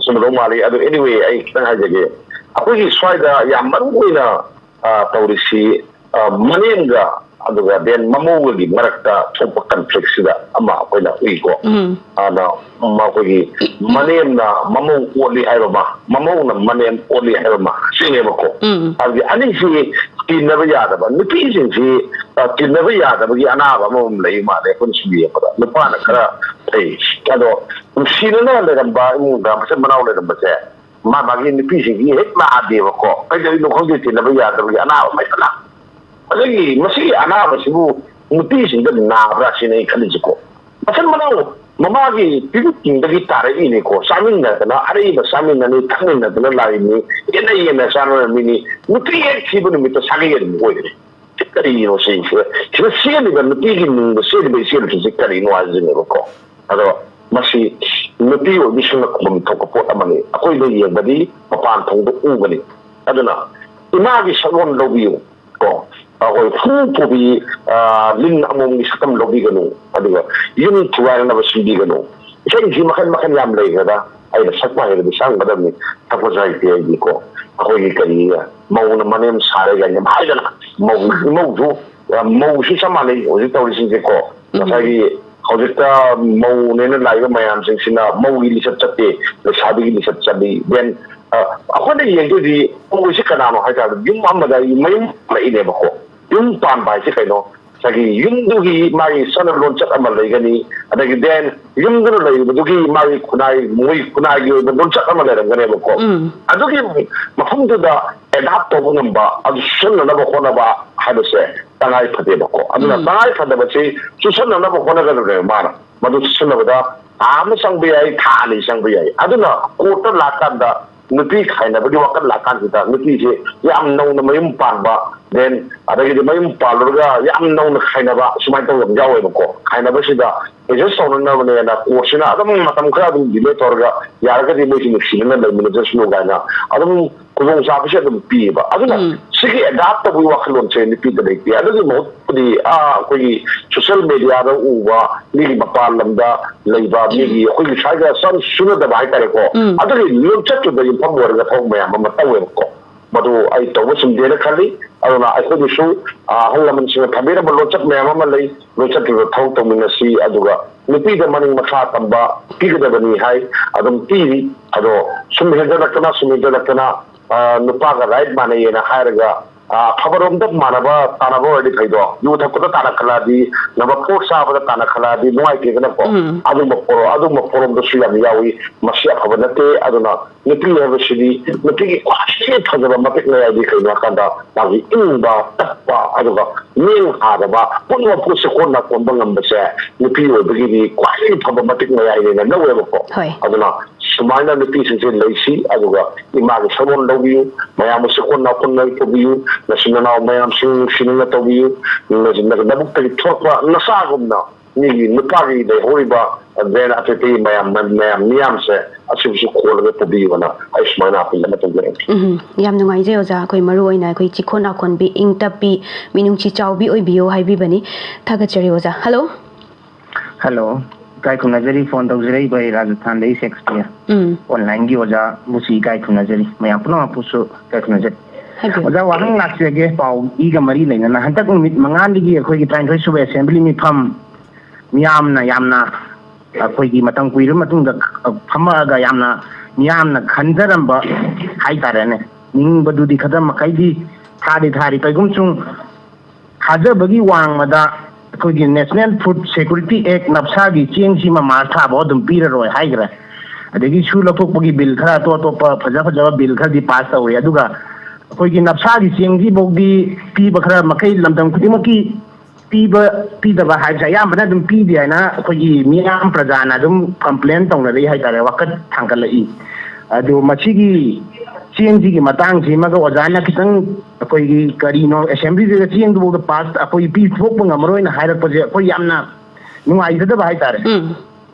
ꯆꯨꯅꯗꯧ ꯃꯥꯜꯂꯤ꯫ ꯑꯗꯣ anyway, ꯑꯩ ꯈꯤꯇꯪ ꯍꯥꯏꯖꯒꯦ꯫ ꯑꯩꯈꯣꯏꯒꯤ ꯁ꯭ꯋꯥꯏꯗ ꯌꯥꯝ ꯃꯔꯨ ꯑꯣꯏꯅ ꯑ, ꯇꯧꯔꯤꯁꯤ, ꯑ, ꯃꯅꯦꯝꯒ ꯑꯗꯨꯒ then ꯃꯃꯧꯒꯒꯤ ꯃꯔꯛꯇ ꯊꯣꯛꯄ ꯀꯟꯐ꯭ꯂꯤꯛꯁꯤꯗ ꯑꯃ ꯑꯩꯈꯣꯏꯅ ꯎꯏꯀꯣ꯫ ꯎꯝ ꯑꯗ ꯃꯈꯣꯏꯒꯤ ꯃꯅꯦꯝꯅ ꯃꯃꯧ ꯑꯣꯠꯂꯤ ꯍꯥꯏꯕ ꯑꯃ, ꯃꯃꯧꯅ ꯃꯅꯦꯝ ꯑꯣꯠꯂꯤ ꯍꯥꯏꯕ ꯑꯃ, ꯁꯤꯅꯦꯕꯀꯣ꯫ ꯎꯝ ꯑꯗꯨꯗꯤ ꯑꯅꯤꯁꯤ ꯇꯤꯟꯅꯕ ꯌꯥꯗꯕ, ꯅꯨꯄꯤꯁꯤꯡꯁꯤ, ꯑ, ꯇꯤꯟꯅꯕ ꯌꯥꯗꯕꯒꯤ ꯑꯅꯥꯕ ꯑꯃꯃꯝ ꯂꯩ ꯃꯥꯜꯂꯦ꯫ ꯑꯩꯈꯣꯏꯅ ꯁꯨꯝ ꯌꯦꯡꯕꯗ ꯅꯨꯄꯥꯅ ꯈꯔ ꯐꯩ꯫ ꯑꯗꯣ ꯅꯨꯡꯁꯤꯅꯅ ꯂꯩꯔꯝꯕ ꯏꯃꯨꯡꯗ ꯃꯆꯤꯟ ꯃꯅꯥꯎ ꯂꯩꯔꯝꯕꯁꯦ ꯃꯥ ꯃꯥꯒꯤ ꯅꯨꯄꯤꯁꯤꯡꯒꯤ ꯍꯦꯛ ꯂꯥꯛꯑꯗꯦꯕꯀꯣ꯫ ꯀꯩꯗꯧꯔꯤꯅꯣ ꯈꯪꯗꯦ, ꯇꯤꯟꯅꯕ ꯌꯥꯗꯕꯒꯤ ꯑꯅꯥꯕ ꯃꯌꯥꯝ ꯑꯃ꯫ ꯑꯗꯒꯤ ꯃꯁꯤꯒꯤ ꯑꯅꯥꯕꯁꯤꯕꯨ ꯅꯨꯄꯤꯁꯤꯡꯗ ꯅꯥꯕ꯭ꯔꯥ ꯁꯤꯅ ꯑꯩ ꯈꯜꯂꯤꯁꯤꯀꯣ꯫ ꯃꯆꯤꯟ ꯃꯅꯥꯎ ꯃꯃꯥꯒꯤ ꯄꯤꯕꯨꯇꯤꯡꯗꯒꯤ ꯇꯥꯔꯛꯏꯅꯤꯀꯣ꯫ ꯆꯥꯃꯤꯟꯅꯗꯅ, ꯑꯔꯩꯕ ꯆꯥꯃꯤꯟꯅꯅꯤ, ꯊꯛꯃꯤꯟꯅꯗꯅ ꯂꯥꯛꯏꯅꯤ, ꯌꯦꯠꯅ ꯌꯦꯠꯅ ꯆꯥꯅꯔꯝꯃꯤꯅꯤ꯫ ꯅꯨꯄꯤ ꯍꯦꯛ ꯊꯤꯕ ꯅꯨꯃꯤꯠꯇ ꯁꯥꯒꯩ ꯑꯗꯨꯝ ꯑꯣꯏꯔꯦ꯫ ꯁꯤ ꯀꯔꯤꯅꯣ ꯁꯤꯁꯦ? ꯁꯤꯗ ꯆꯦꯜꯂꯤꯕ ꯅꯨꯄꯤꯒꯤ ꯅꯨꯡꯗ ꯆꯦꯜꯂꯤꯕ ꯏꯆꯦꯜꯁꯤꯡꯁꯤ ꯀꯔꯤꯅꯣ ꯍꯥꯏꯁꯤꯅꯦꯕꯀꯣ꯫ ꯑꯗꯣ ꯃꯁꯤ ꯅꯨꯄꯤ ꯑꯣꯏꯕꯤꯁꯤꯡꯅ ꯈꯨꯝꯐꯝ ꯊꯣꯛꯄ ꯄꯣꯠ ꯑꯃꯅꯤ꯫ ꯑꯩꯈꯣꯏꯅ ꯌꯦꯡꯕꯗꯤ ꯃꯄꯥꯟ ꯊꯣꯡꯗ ꯎꯕꯅꯤ꯫ ꯑꯗꯨꯅ ꯏꯃꯥꯒꯤ ꯁꯛꯂꯣꯟ ꯂꯧꯕꯤꯌꯨ꯫ ꯀꯣ, ꯑꯩꯈꯣꯏ ꯐꯨ ꯄꯨꯕꯤ, ꯑ, ꯂꯤꯟ ꯑꯃꯣꯝꯒꯤ ꯁꯛꯇꯝ ꯂꯧꯕꯤꯒꯅꯨ, ꯑꯗꯨꯒ ꯌꯨꯝ ꯊꯨꯒꯥꯏꯅꯅꯕ ꯁꯤꯟꯕꯤꯒꯅꯨ꯫ ꯏꯁꯩꯁꯤ ꯃꯈꯜ ꯃꯈꯜ ꯌꯥꯝ ꯂꯩꯈ꯭ꯔꯦꯗ꯫ ꯑꯩꯅ ꯁꯛꯄ ꯍꯩꯔꯗꯤ ꯁꯛꯑꯝꯒꯗꯕꯅꯤ, ꯁꯛꯄꯁꯨ ꯍꯩꯇꯦ ꯑꯩꯗꯤꯀꯣ꯫ ꯑꯩꯈꯣꯏꯒꯤ ꯀꯔꯤ, ꯃꯧꯅ ꯃꯅꯦꯝ ꯁꯥꯔꯦ ꯀꯥꯏꯅ ꯌꯥꯝ ꯍꯥꯏꯗꯅ, ꯃꯧ, ꯏꯃꯧꯁꯨ, ꯑ, ꯃꯧꯁꯨ ꯆꯞ ꯃꯥꯟꯅꯩ ꯍꯧꯖꯤꯛ ꯇꯧꯔꯤꯁꯤꯡꯁꯦꯀꯣ꯫ ꯉꯁꯥꯏꯒꯤ ꯍꯧꯖꯤꯛꯇ ꯃꯧꯅꯦꯅ ꯂꯥꯛꯏꯕ ꯃꯌꯥꯝꯁꯤꯡꯁꯤꯅ ꯃꯧꯒꯤ ꯂꯤꯆꯠ ꯆꯠꯇꯦ, ꯂꯩꯁꯥꯕꯤꯒꯤ ꯂꯤꯆꯠ ꯆꯠꯂꯤ꯫ Then, ꯑ, ꯑꯩꯈꯣꯏꯅ ꯌꯦꯡꯗꯣꯏꯗꯤ ꯃꯧꯁꯤ ꯀꯅꯥꯅꯣ ꯍꯥꯏꯇꯥꯔꯗꯤ ꯌꯨꯝ ꯑꯃꯗ ꯃꯌꯨꯝ ꯄꯥꯜꯂꯛꯏꯅꯦꯕꯀꯣ꯫ ꯌꯨꯝ ꯄꯥꯟꯕ ꯍꯥꯏꯁꯦ ꯀꯩꯅꯣ? ꯉꯁꯥꯏꯒꯤ ꯌꯨꯝꯗꯨꯒꯤ ꯃꯥꯒꯤ ꯆꯠꯅ ꯂꯣꯟꯆꯠ ꯑꯃ ꯂꯩꯒꯅꯤ, ꯑꯗꯒꯤ then ꯌꯨꯝꯗꯨꯅ ꯂꯩꯔꯤꯕꯗꯨꯒꯤ ꯃꯥꯒꯤ ꯈꯨꯟꯅꯥꯏ, ꯃꯣꯏ ꯈꯨꯟꯅꯥꯏꯒꯤ ꯑꯣꯏꯕ ꯂꯣꯟꯆꯠ ꯑꯃ ꯂꯩꯔꯝꯒꯅꯦꯕꯀꯣ꯫ ꯎꯝ ꯑꯗꯨꯒꯤ ꯃꯐꯝꯗꯨꯗ ꯑꯦꯗꯥꯞ ꯇꯧꯕ ꯉꯝꯕ, ꯑꯗꯨ ꯁꯤꯖꯤꯟꯅꯅꯕ ꯍꯣꯠꯅꯕ ꯍꯥꯏꯕꯁꯦ ꯇꯉꯥꯏ ꯐꯗꯦꯕꯀꯣ꯫ ꯑꯗꯨꯅ ꯎꯝ ꯇꯉꯥꯏ ꯐꯗꯕꯁꯤ ꯆꯨꯁꯟꯅꯅꯕ ꯍꯣꯠꯅꯒꯗꯕꯅꯦꯕ ꯃꯥꯅ꯫ ꯃꯗꯨ ꯆꯨꯁꯟꯅꯕꯗ ꯊꯥ ꯑꯃ ꯆꯪꯕ ꯌꯥꯏ, ꯊꯥ ꯑꯅꯤ ꯆꯪꯕ ꯌꯥꯏ꯫ ꯑꯗꯨꯅ ꯀꯣꯔꯠꯇ ꯂꯥꯛꯀꯥꯟꯗ ꯅꯨꯄꯤ ꯈꯥꯏꯅꯕꯒꯤ ꯋꯥꯈꯜ ꯂꯥꯛꯀꯥꯟꯁꯤꯗ ꯅꯨꯄꯤꯁꯦ ꯌꯥꯝ ꯅꯧꯅ ꯃꯌꯨꯝ ꯄꯥꯟꯕ, Then ꯑꯗꯒꯤꯗꯤ ꯃꯌꯨꯝ ꯄꯥꯜꯂꯨꯔꯒ ꯌꯥꯝ ꯅꯧꯅ ꯈꯥꯏꯅꯕ, ꯁꯨꯃꯥꯏꯅ ꯇꯧꯕ ꯌꯥꯝ ꯌꯥꯎꯋꯦꯕꯀꯣ꯫ ꯈꯥꯏꯅꯕꯁꯤꯗ ꯑꯦꯗꯖꯁ ꯇꯧꯅꯅꯕꯅꯦꯅ ꯀꯣꯔꯠꯁꯤꯅ ꯑꯗꯨꯝ ꯃꯇꯝ ꯈꯔ ꯑꯗꯨꯝ ꯗꯤꯂꯦ ꯇꯧꯔꯒ, ꯌꯥꯔꯒꯗꯤ ꯃꯣꯏꯁꯤ ꯅꯨꯡꯁꯤꯅꯅ ꯂꯩꯃꯤꯟꯅꯖꯁꯅꯨ ꯀꯥꯏꯅ ꯑꯗꯨꯝ ꯈꯨꯗꯣꯡꯆꯥꯕꯁꯦ ꯑꯗꯨꯝ ꯄꯤꯌꯦꯕ꯫ ꯑꯗꯨꯅ ꯎꯝ꯫ ꯁꯤꯒꯤ ꯑꯦꯗꯥꯞ ꯇꯧꯕꯒꯤ ꯋꯥꯈꯜꯂꯣꯟꯁꯦ ꯅꯨꯄꯤꯗ ꯂꯩꯇꯦ꯫ ꯑꯗꯨꯒꯤ ꯃꯍꯨꯠꯄꯨꯗꯤ, ꯑꯥ, ꯑꯩꯈꯣꯏꯒꯤ ꯁꯣꯁꯦꯜ ꯃꯦꯗꯤꯌꯥꯗ ꯎꯕ ꯃꯤꯒꯤ ꯃꯄꯥꯟ ꯂꯝꯗ ꯂꯩꯕ ꯃꯤꯒꯤ, ꯑꯩꯈꯣꯏꯒꯤ ꯁ꯭ꯋꯥꯏꯗ ꯆꯪ ꯁꯨꯅꯗꯕ ꯍꯥꯏꯇꯥꯔꯦꯀꯣ, ꯎꯝ꯫ ꯑꯗꯨꯒꯤ ꯂꯣꯟꯆꯠꯇꯨꯗ ꯌꯨꯝꯐꯝ ꯑꯣꯏꯔꯒ ꯊꯕꯛ ꯃꯌꯥꯝ ꯑꯃ ꯇꯧꯋꯦꯕꯀꯣ꯫ ꯃꯗꯨ ꯑꯩ ꯇꯧꯕ ꯆꯨꯝꯗꯦꯅ ꯈꯜꯂꯤ꯫ ꯑꯗꯨꯅ ꯑꯩꯈꯣꯏꯒꯤꯁꯨ, ꯑ, ꯑꯍꯜ ꯂꯃꯟꯁꯤꯡꯅ ꯊꯝꯕꯤꯔꯝꯕ ꯂꯣꯟꯆꯠ ꯃꯌꯥꯝ ꯑꯃ ꯂꯩ꯫ ꯂꯣꯟꯆꯠꯇꯨꯗ ꯊꯕꯛ ꯇꯧꯃꯤꯟꯅꯁꯤ꯫ ꯑꯗꯨꯒ ꯅꯨꯄꯤꯗ ꯃꯅꯤꯡ ꯃꯈꯥ ꯇꯝꯕ ꯄꯤꯒꯗꯕꯅꯤ ꯍꯥꯏ, ꯑꯗꯨꯝ ꯄꯤꯔꯤ꯫ ꯑꯗꯣ ꯁꯨꯝ ꯍꯦꯟꯖꯜꯂꯛꯇꯅ, ꯁꯨꯝ ꯍꯦꯟꯖꯜꯂꯛꯇꯅ, ꯑ, ꯅꯨꯄꯥꯒ ꯔꯥꯏꯠ ꯃꯥꯟꯅꯩꯌꯦꯅ ꯍꯥꯏꯔꯒ, ꯑ, ꯑꯐꯕꯔꯣꯝꯗ ꯃꯥꯟꯅꯕ ꯇꯥꯟꯅꯕ ꯑꯣꯏꯔꯗꯤ ꯐꯩꯗꯣ꯫ ꯌꯨ ꯊꯛꯄꯗ ꯇꯥꯟꯅꯈꯠꯂꯛꯑꯗꯤ, ꯅꯝꯕꯔ ꯐꯣꯔ ꯆꯥꯕꯗ ꯇꯥꯟꯅꯈꯠꯂꯛꯑꯗꯤ ꯅꯨꯡꯉꯥꯏꯇꯦꯗꯅꯀꯣ꯫ ꯎꯝ꯫ ꯑꯗꯨꯝꯕ ꯄꯣꯔꯣ-, ꯑꯗꯨꯝꯕ ꯄꯣꯔꯣꯝꯗꯁꯨ ꯌꯥꯝ ꯌꯥꯎꯏ꯫ ꯃꯁꯤ ꯑꯐꯕ ꯅꯠꯇꯦ꯫ ꯑꯗꯨꯅ ꯅꯨꯄꯤ ꯍꯥꯏꯕꯁꯤꯗꯤ, ꯅꯨꯄꯤꯒꯤ ꯈ꯭ꯋꯥꯏꯗꯒꯤ ꯐꯖꯕ ꯃꯇꯤꯛ ꯃꯌꯥꯏꯗꯤ ꯀꯩꯅꯣ ꯍꯥꯏꯀꯥꯟꯗ, ꯃꯥꯒꯤ ꯏꯪꯕ, ꯇꯞꯄ, ꯑꯗꯨꯒ ꯃꯤꯠꯌꯦꯡ ꯍꯥꯗꯕ, ꯄꯨꯝꯅꯃꯛꯄꯨ ꯁꯦꯀꯣꯟ ꯅꯥꯀꯣꯟꯕ ꯉꯝꯕꯁꯦ ꯅꯨꯄꯤ ꯑꯣꯏꯕꯒꯤꯗꯤ ꯈ꯭ꯋꯥꯏꯗꯒꯤ ꯐꯕ ꯃꯇꯤꯛ ꯃꯌꯥꯏꯅꯦꯅ ꯂꯧꯋꯦꯕꯀꯣ꯫ ꯍꯣꯏ꯫ ꯑꯗꯨꯅ ꯁꯨꯃꯥꯏꯅ ꯅꯨꯄꯤꯁꯤꯡꯁꯦ ꯂꯩꯁꯤ, ꯑꯗꯨꯒ ꯏꯃꯥꯒꯤ ꯁꯛꯂꯣꯟ ꯂꯧꯕꯤꯌꯨ, ꯃꯌꯥꯝꯕꯨ ꯁꯦꯀꯣꯟ ꯅꯥꯀꯣꯟꯅ ꯄꯨꯕꯤꯌꯨ, ꯅꯆꯤꯟ ꯅꯅꯥꯎ ꯃꯌꯥꯝꯁꯤꯡ ꯅꯨꯡꯁꯤꯅꯅ ꯇꯧꯕꯤꯌꯨ, ꯅ-, ꯅ-, ꯅꯕꯨꯛꯇꯒꯤ ꯊꯣꯛꯂꯛꯄ ꯅꯆꯥꯒꯨꯝꯅ ꯃꯤꯒꯤ ꯅꯨꯄꯥꯒꯤ ꯂꯩꯍꯧꯔꯤꯕ ꯕ꯭ꯔꯦꯟ ꯑꯇꯩ ꯑꯇꯩ ꯃꯌꯥꯝ, ꯃꯌꯥꯝ, ꯃꯤꯌꯥꯝꯁꯦ ꯑꯁꯤꯕꯨꯁꯨ ꯈꯣꯜꯂꯒ ꯄꯨꯕꯤꯌꯨꯅ ꯑꯩ ꯁꯨꯃꯥꯏꯅ ꯑꯄꯤꯜ ꯑꯃ ꯇꯧꯖꯔꯛꯏ꯫ ꯎꯝ, ꯌꯥꯝ ꯅꯨꯡꯉꯥꯏꯖꯩ ꯑꯣꯖꯥ꯫ ꯑꯩꯈꯣꯏ ꯃꯔꯨ ꯑꯣꯏꯅ ꯑꯩꯈꯣꯏ ꯆꯤꯈꯣꯟ ꯅꯥꯈꯣꯟꯕꯤ, ꯏꯪ ꯇꯞꯄꯤ, ꯃꯤꯅꯨꯡꯁꯤ ꯆꯥꯎꯕꯤ ꯑꯣꯏꯕꯤꯌꯨ ꯍꯥꯏꯕꯤꯕꯅꯤ꯫ ꯊꯥꯒꯠꯆꯔꯤ ꯑꯣꯖꯥ꯫ ꯍꯜꯂꯣ꯫ ꯍꯜꯂꯣ꯫ ꯏꯀꯥꯏ ꯈꯨꯝꯅꯖꯔꯤ, ꯐꯣꯟ ꯇꯧꯖꯔꯛꯏꯕ ꯑꯩ ꯔꯥꯖꯁꯊꯥꯟꯗꯒꯤ ꯁꯦꯛꯁꯄꯤꯌꯔ꯫ ꯎꯝ꯫ ꯑꯣꯟꯂꯥꯏꯟꯒꯤ ꯑꯣꯖꯥꯕꯨꯁꯨ ꯏꯀꯥꯏ ꯈꯨꯝꯅꯖꯔꯤ, ꯃꯌꯥꯝ ꯄꯨꯝꯅꯃꯛꯄꯨꯁꯨ ꯏꯀꯥꯏ ꯈꯨꯝꯅꯖꯔꯤ꯫ ꯍꯥꯏꯕꯤꯌꯨ꯫ ꯑꯣꯖꯥ, ꯋꯥꯍꯪ ꯂꯥꯛꯆꯒꯦ, ꯄꯥꯎ ꯏꯒ ꯃꯔꯤ ꯂꯩꯅꯅ꯫ ꯍꯟꯗꯛ ꯅꯨꯃꯤꯠ ꯃꯉꯥꯅꯤꯒꯤ ꯑꯩꯈꯣꯏꯒꯤ ꯇꯔꯥꯅꯤꯊꯣꯏ ꯁꯨꯕ ꯑꯦꯁꯦꯝꯕ꯭ꯂꯤ ꯃꯤꯐꯝ ꯃꯤꯌꯥꯝꯅ ꯌꯥꯝꯅ ꯑꯩꯈꯣꯏꯒꯤ ꯃꯇꯝ ꯀꯨꯏꯔꯕ ꯃꯇꯨꯡꯗ ꯐꯝꯃꯛꯑꯒ ꯌꯥꯝꯅ ꯃꯤꯌꯥꯝꯅ ꯈꯟꯖꯔꯝꯕ ꯍꯥꯏꯇꯥꯔꯦꯅꯦ, ꯅꯤꯡꯕꯗꯨꯗꯤ ꯈꯔ ꯃꯈꯩꯗꯤ ꯊꯥꯗꯤ ꯊꯥꯔꯤ, ꯀꯩꯒꯨꯝꯁꯨꯡ ꯊꯥꯖꯕꯒꯤ ꯋꯥꯡꯃꯗ ꯑꯩꯈꯣꯏꯒꯤ National Food Security Act, ꯅꯞꯁꯥꯒꯤ ꯆꯦꯡꯁꯤꯃ ꯃꯥꯔꯆ ꯊꯥꯐꯥꯎ ꯑꯗꯨꯝ ꯄꯤꯔꯔꯣꯏ ꯍꯥꯏꯈ꯭ꯔꯦ꯫ ꯑꯗꯒꯤ ꯁꯨ ꯂꯧꯊꯣꯛꯄꯒꯤ ꯕꯤꯜ ꯈꯔ, ꯑꯇꯣꯞ ꯑꯇꯣꯞꯄ ꯐꯖ ꯐꯖꯕ ꯕꯤꯜ ꯈꯔꯗꯤ ꯄꯥꯁ ꯇꯧꯔꯦ꯫ ꯑꯗꯨꯒ ꯑꯩꯈꯣꯏꯒꯤ ꯅꯞꯁꯥꯒꯤ ꯆꯦꯡꯁꯤꯐꯥꯎꯗꯤ ꯄꯤꯕ ꯈꯔ ꯃꯈꯩ ꯂꯝꯗꯝ ꯈꯨꯗꯤꯡꯃꯛꯀꯤ ꯄꯤꯕ, ꯄꯤꯗꯕ ꯍꯥꯏꯕꯁꯦ ꯑꯌꯥꯝꯕꯅ ꯑꯗꯨꯝ ꯄꯤꯗꯦ ꯍꯥꯏꯅ ꯑꯩꯈꯣꯏꯒꯤ ꯃꯤꯌꯥꯝ ꯄ꯭ꯔꯖꯥꯅ ꯑꯗꯨꯝ ꯀꯝꯄ꯭ꯂꯦꯟ ꯇꯧꯅꯔꯛꯏ ꯍꯥꯏꯇꯥꯔꯦ, ꯋꯥꯀꯠ ꯊꯥꯡꯒꯠꯂꯛꯏ꯫ ꯑꯗꯨ ꯃꯁꯤꯒꯤ ꯆꯦꯡꯁꯤꯒꯤ ꯃꯇꯥꯡꯁꯤꯃꯒ ꯑꯣꯖꯥꯅ ꯈꯤꯇꯪ, ꯑꯩꯈꯣꯏꯒꯤ ꯀꯔꯤꯅꯣ, ꯑꯦꯁꯦꯝꯕ꯭ꯂꯤꯗꯨꯗ ꯆꯦꯡꯗꯨꯐꯥꯎꯗ ꯄꯥꯁ ꯑꯩꯈꯣꯏ ꯄꯤꯊꯣꯛꯄ ꯉꯝꯃꯔꯣꯏꯅ ꯍꯥꯏꯔꯛꯄꯁꯦ ꯑꯩꯈꯣꯏ ꯌꯥꯝꯅ ꯅꯨꯡꯉꯥꯏꯖꯗꯕ ꯍꯥꯏꯇꯥꯔꯦ꯫ ꯎꯝ꯫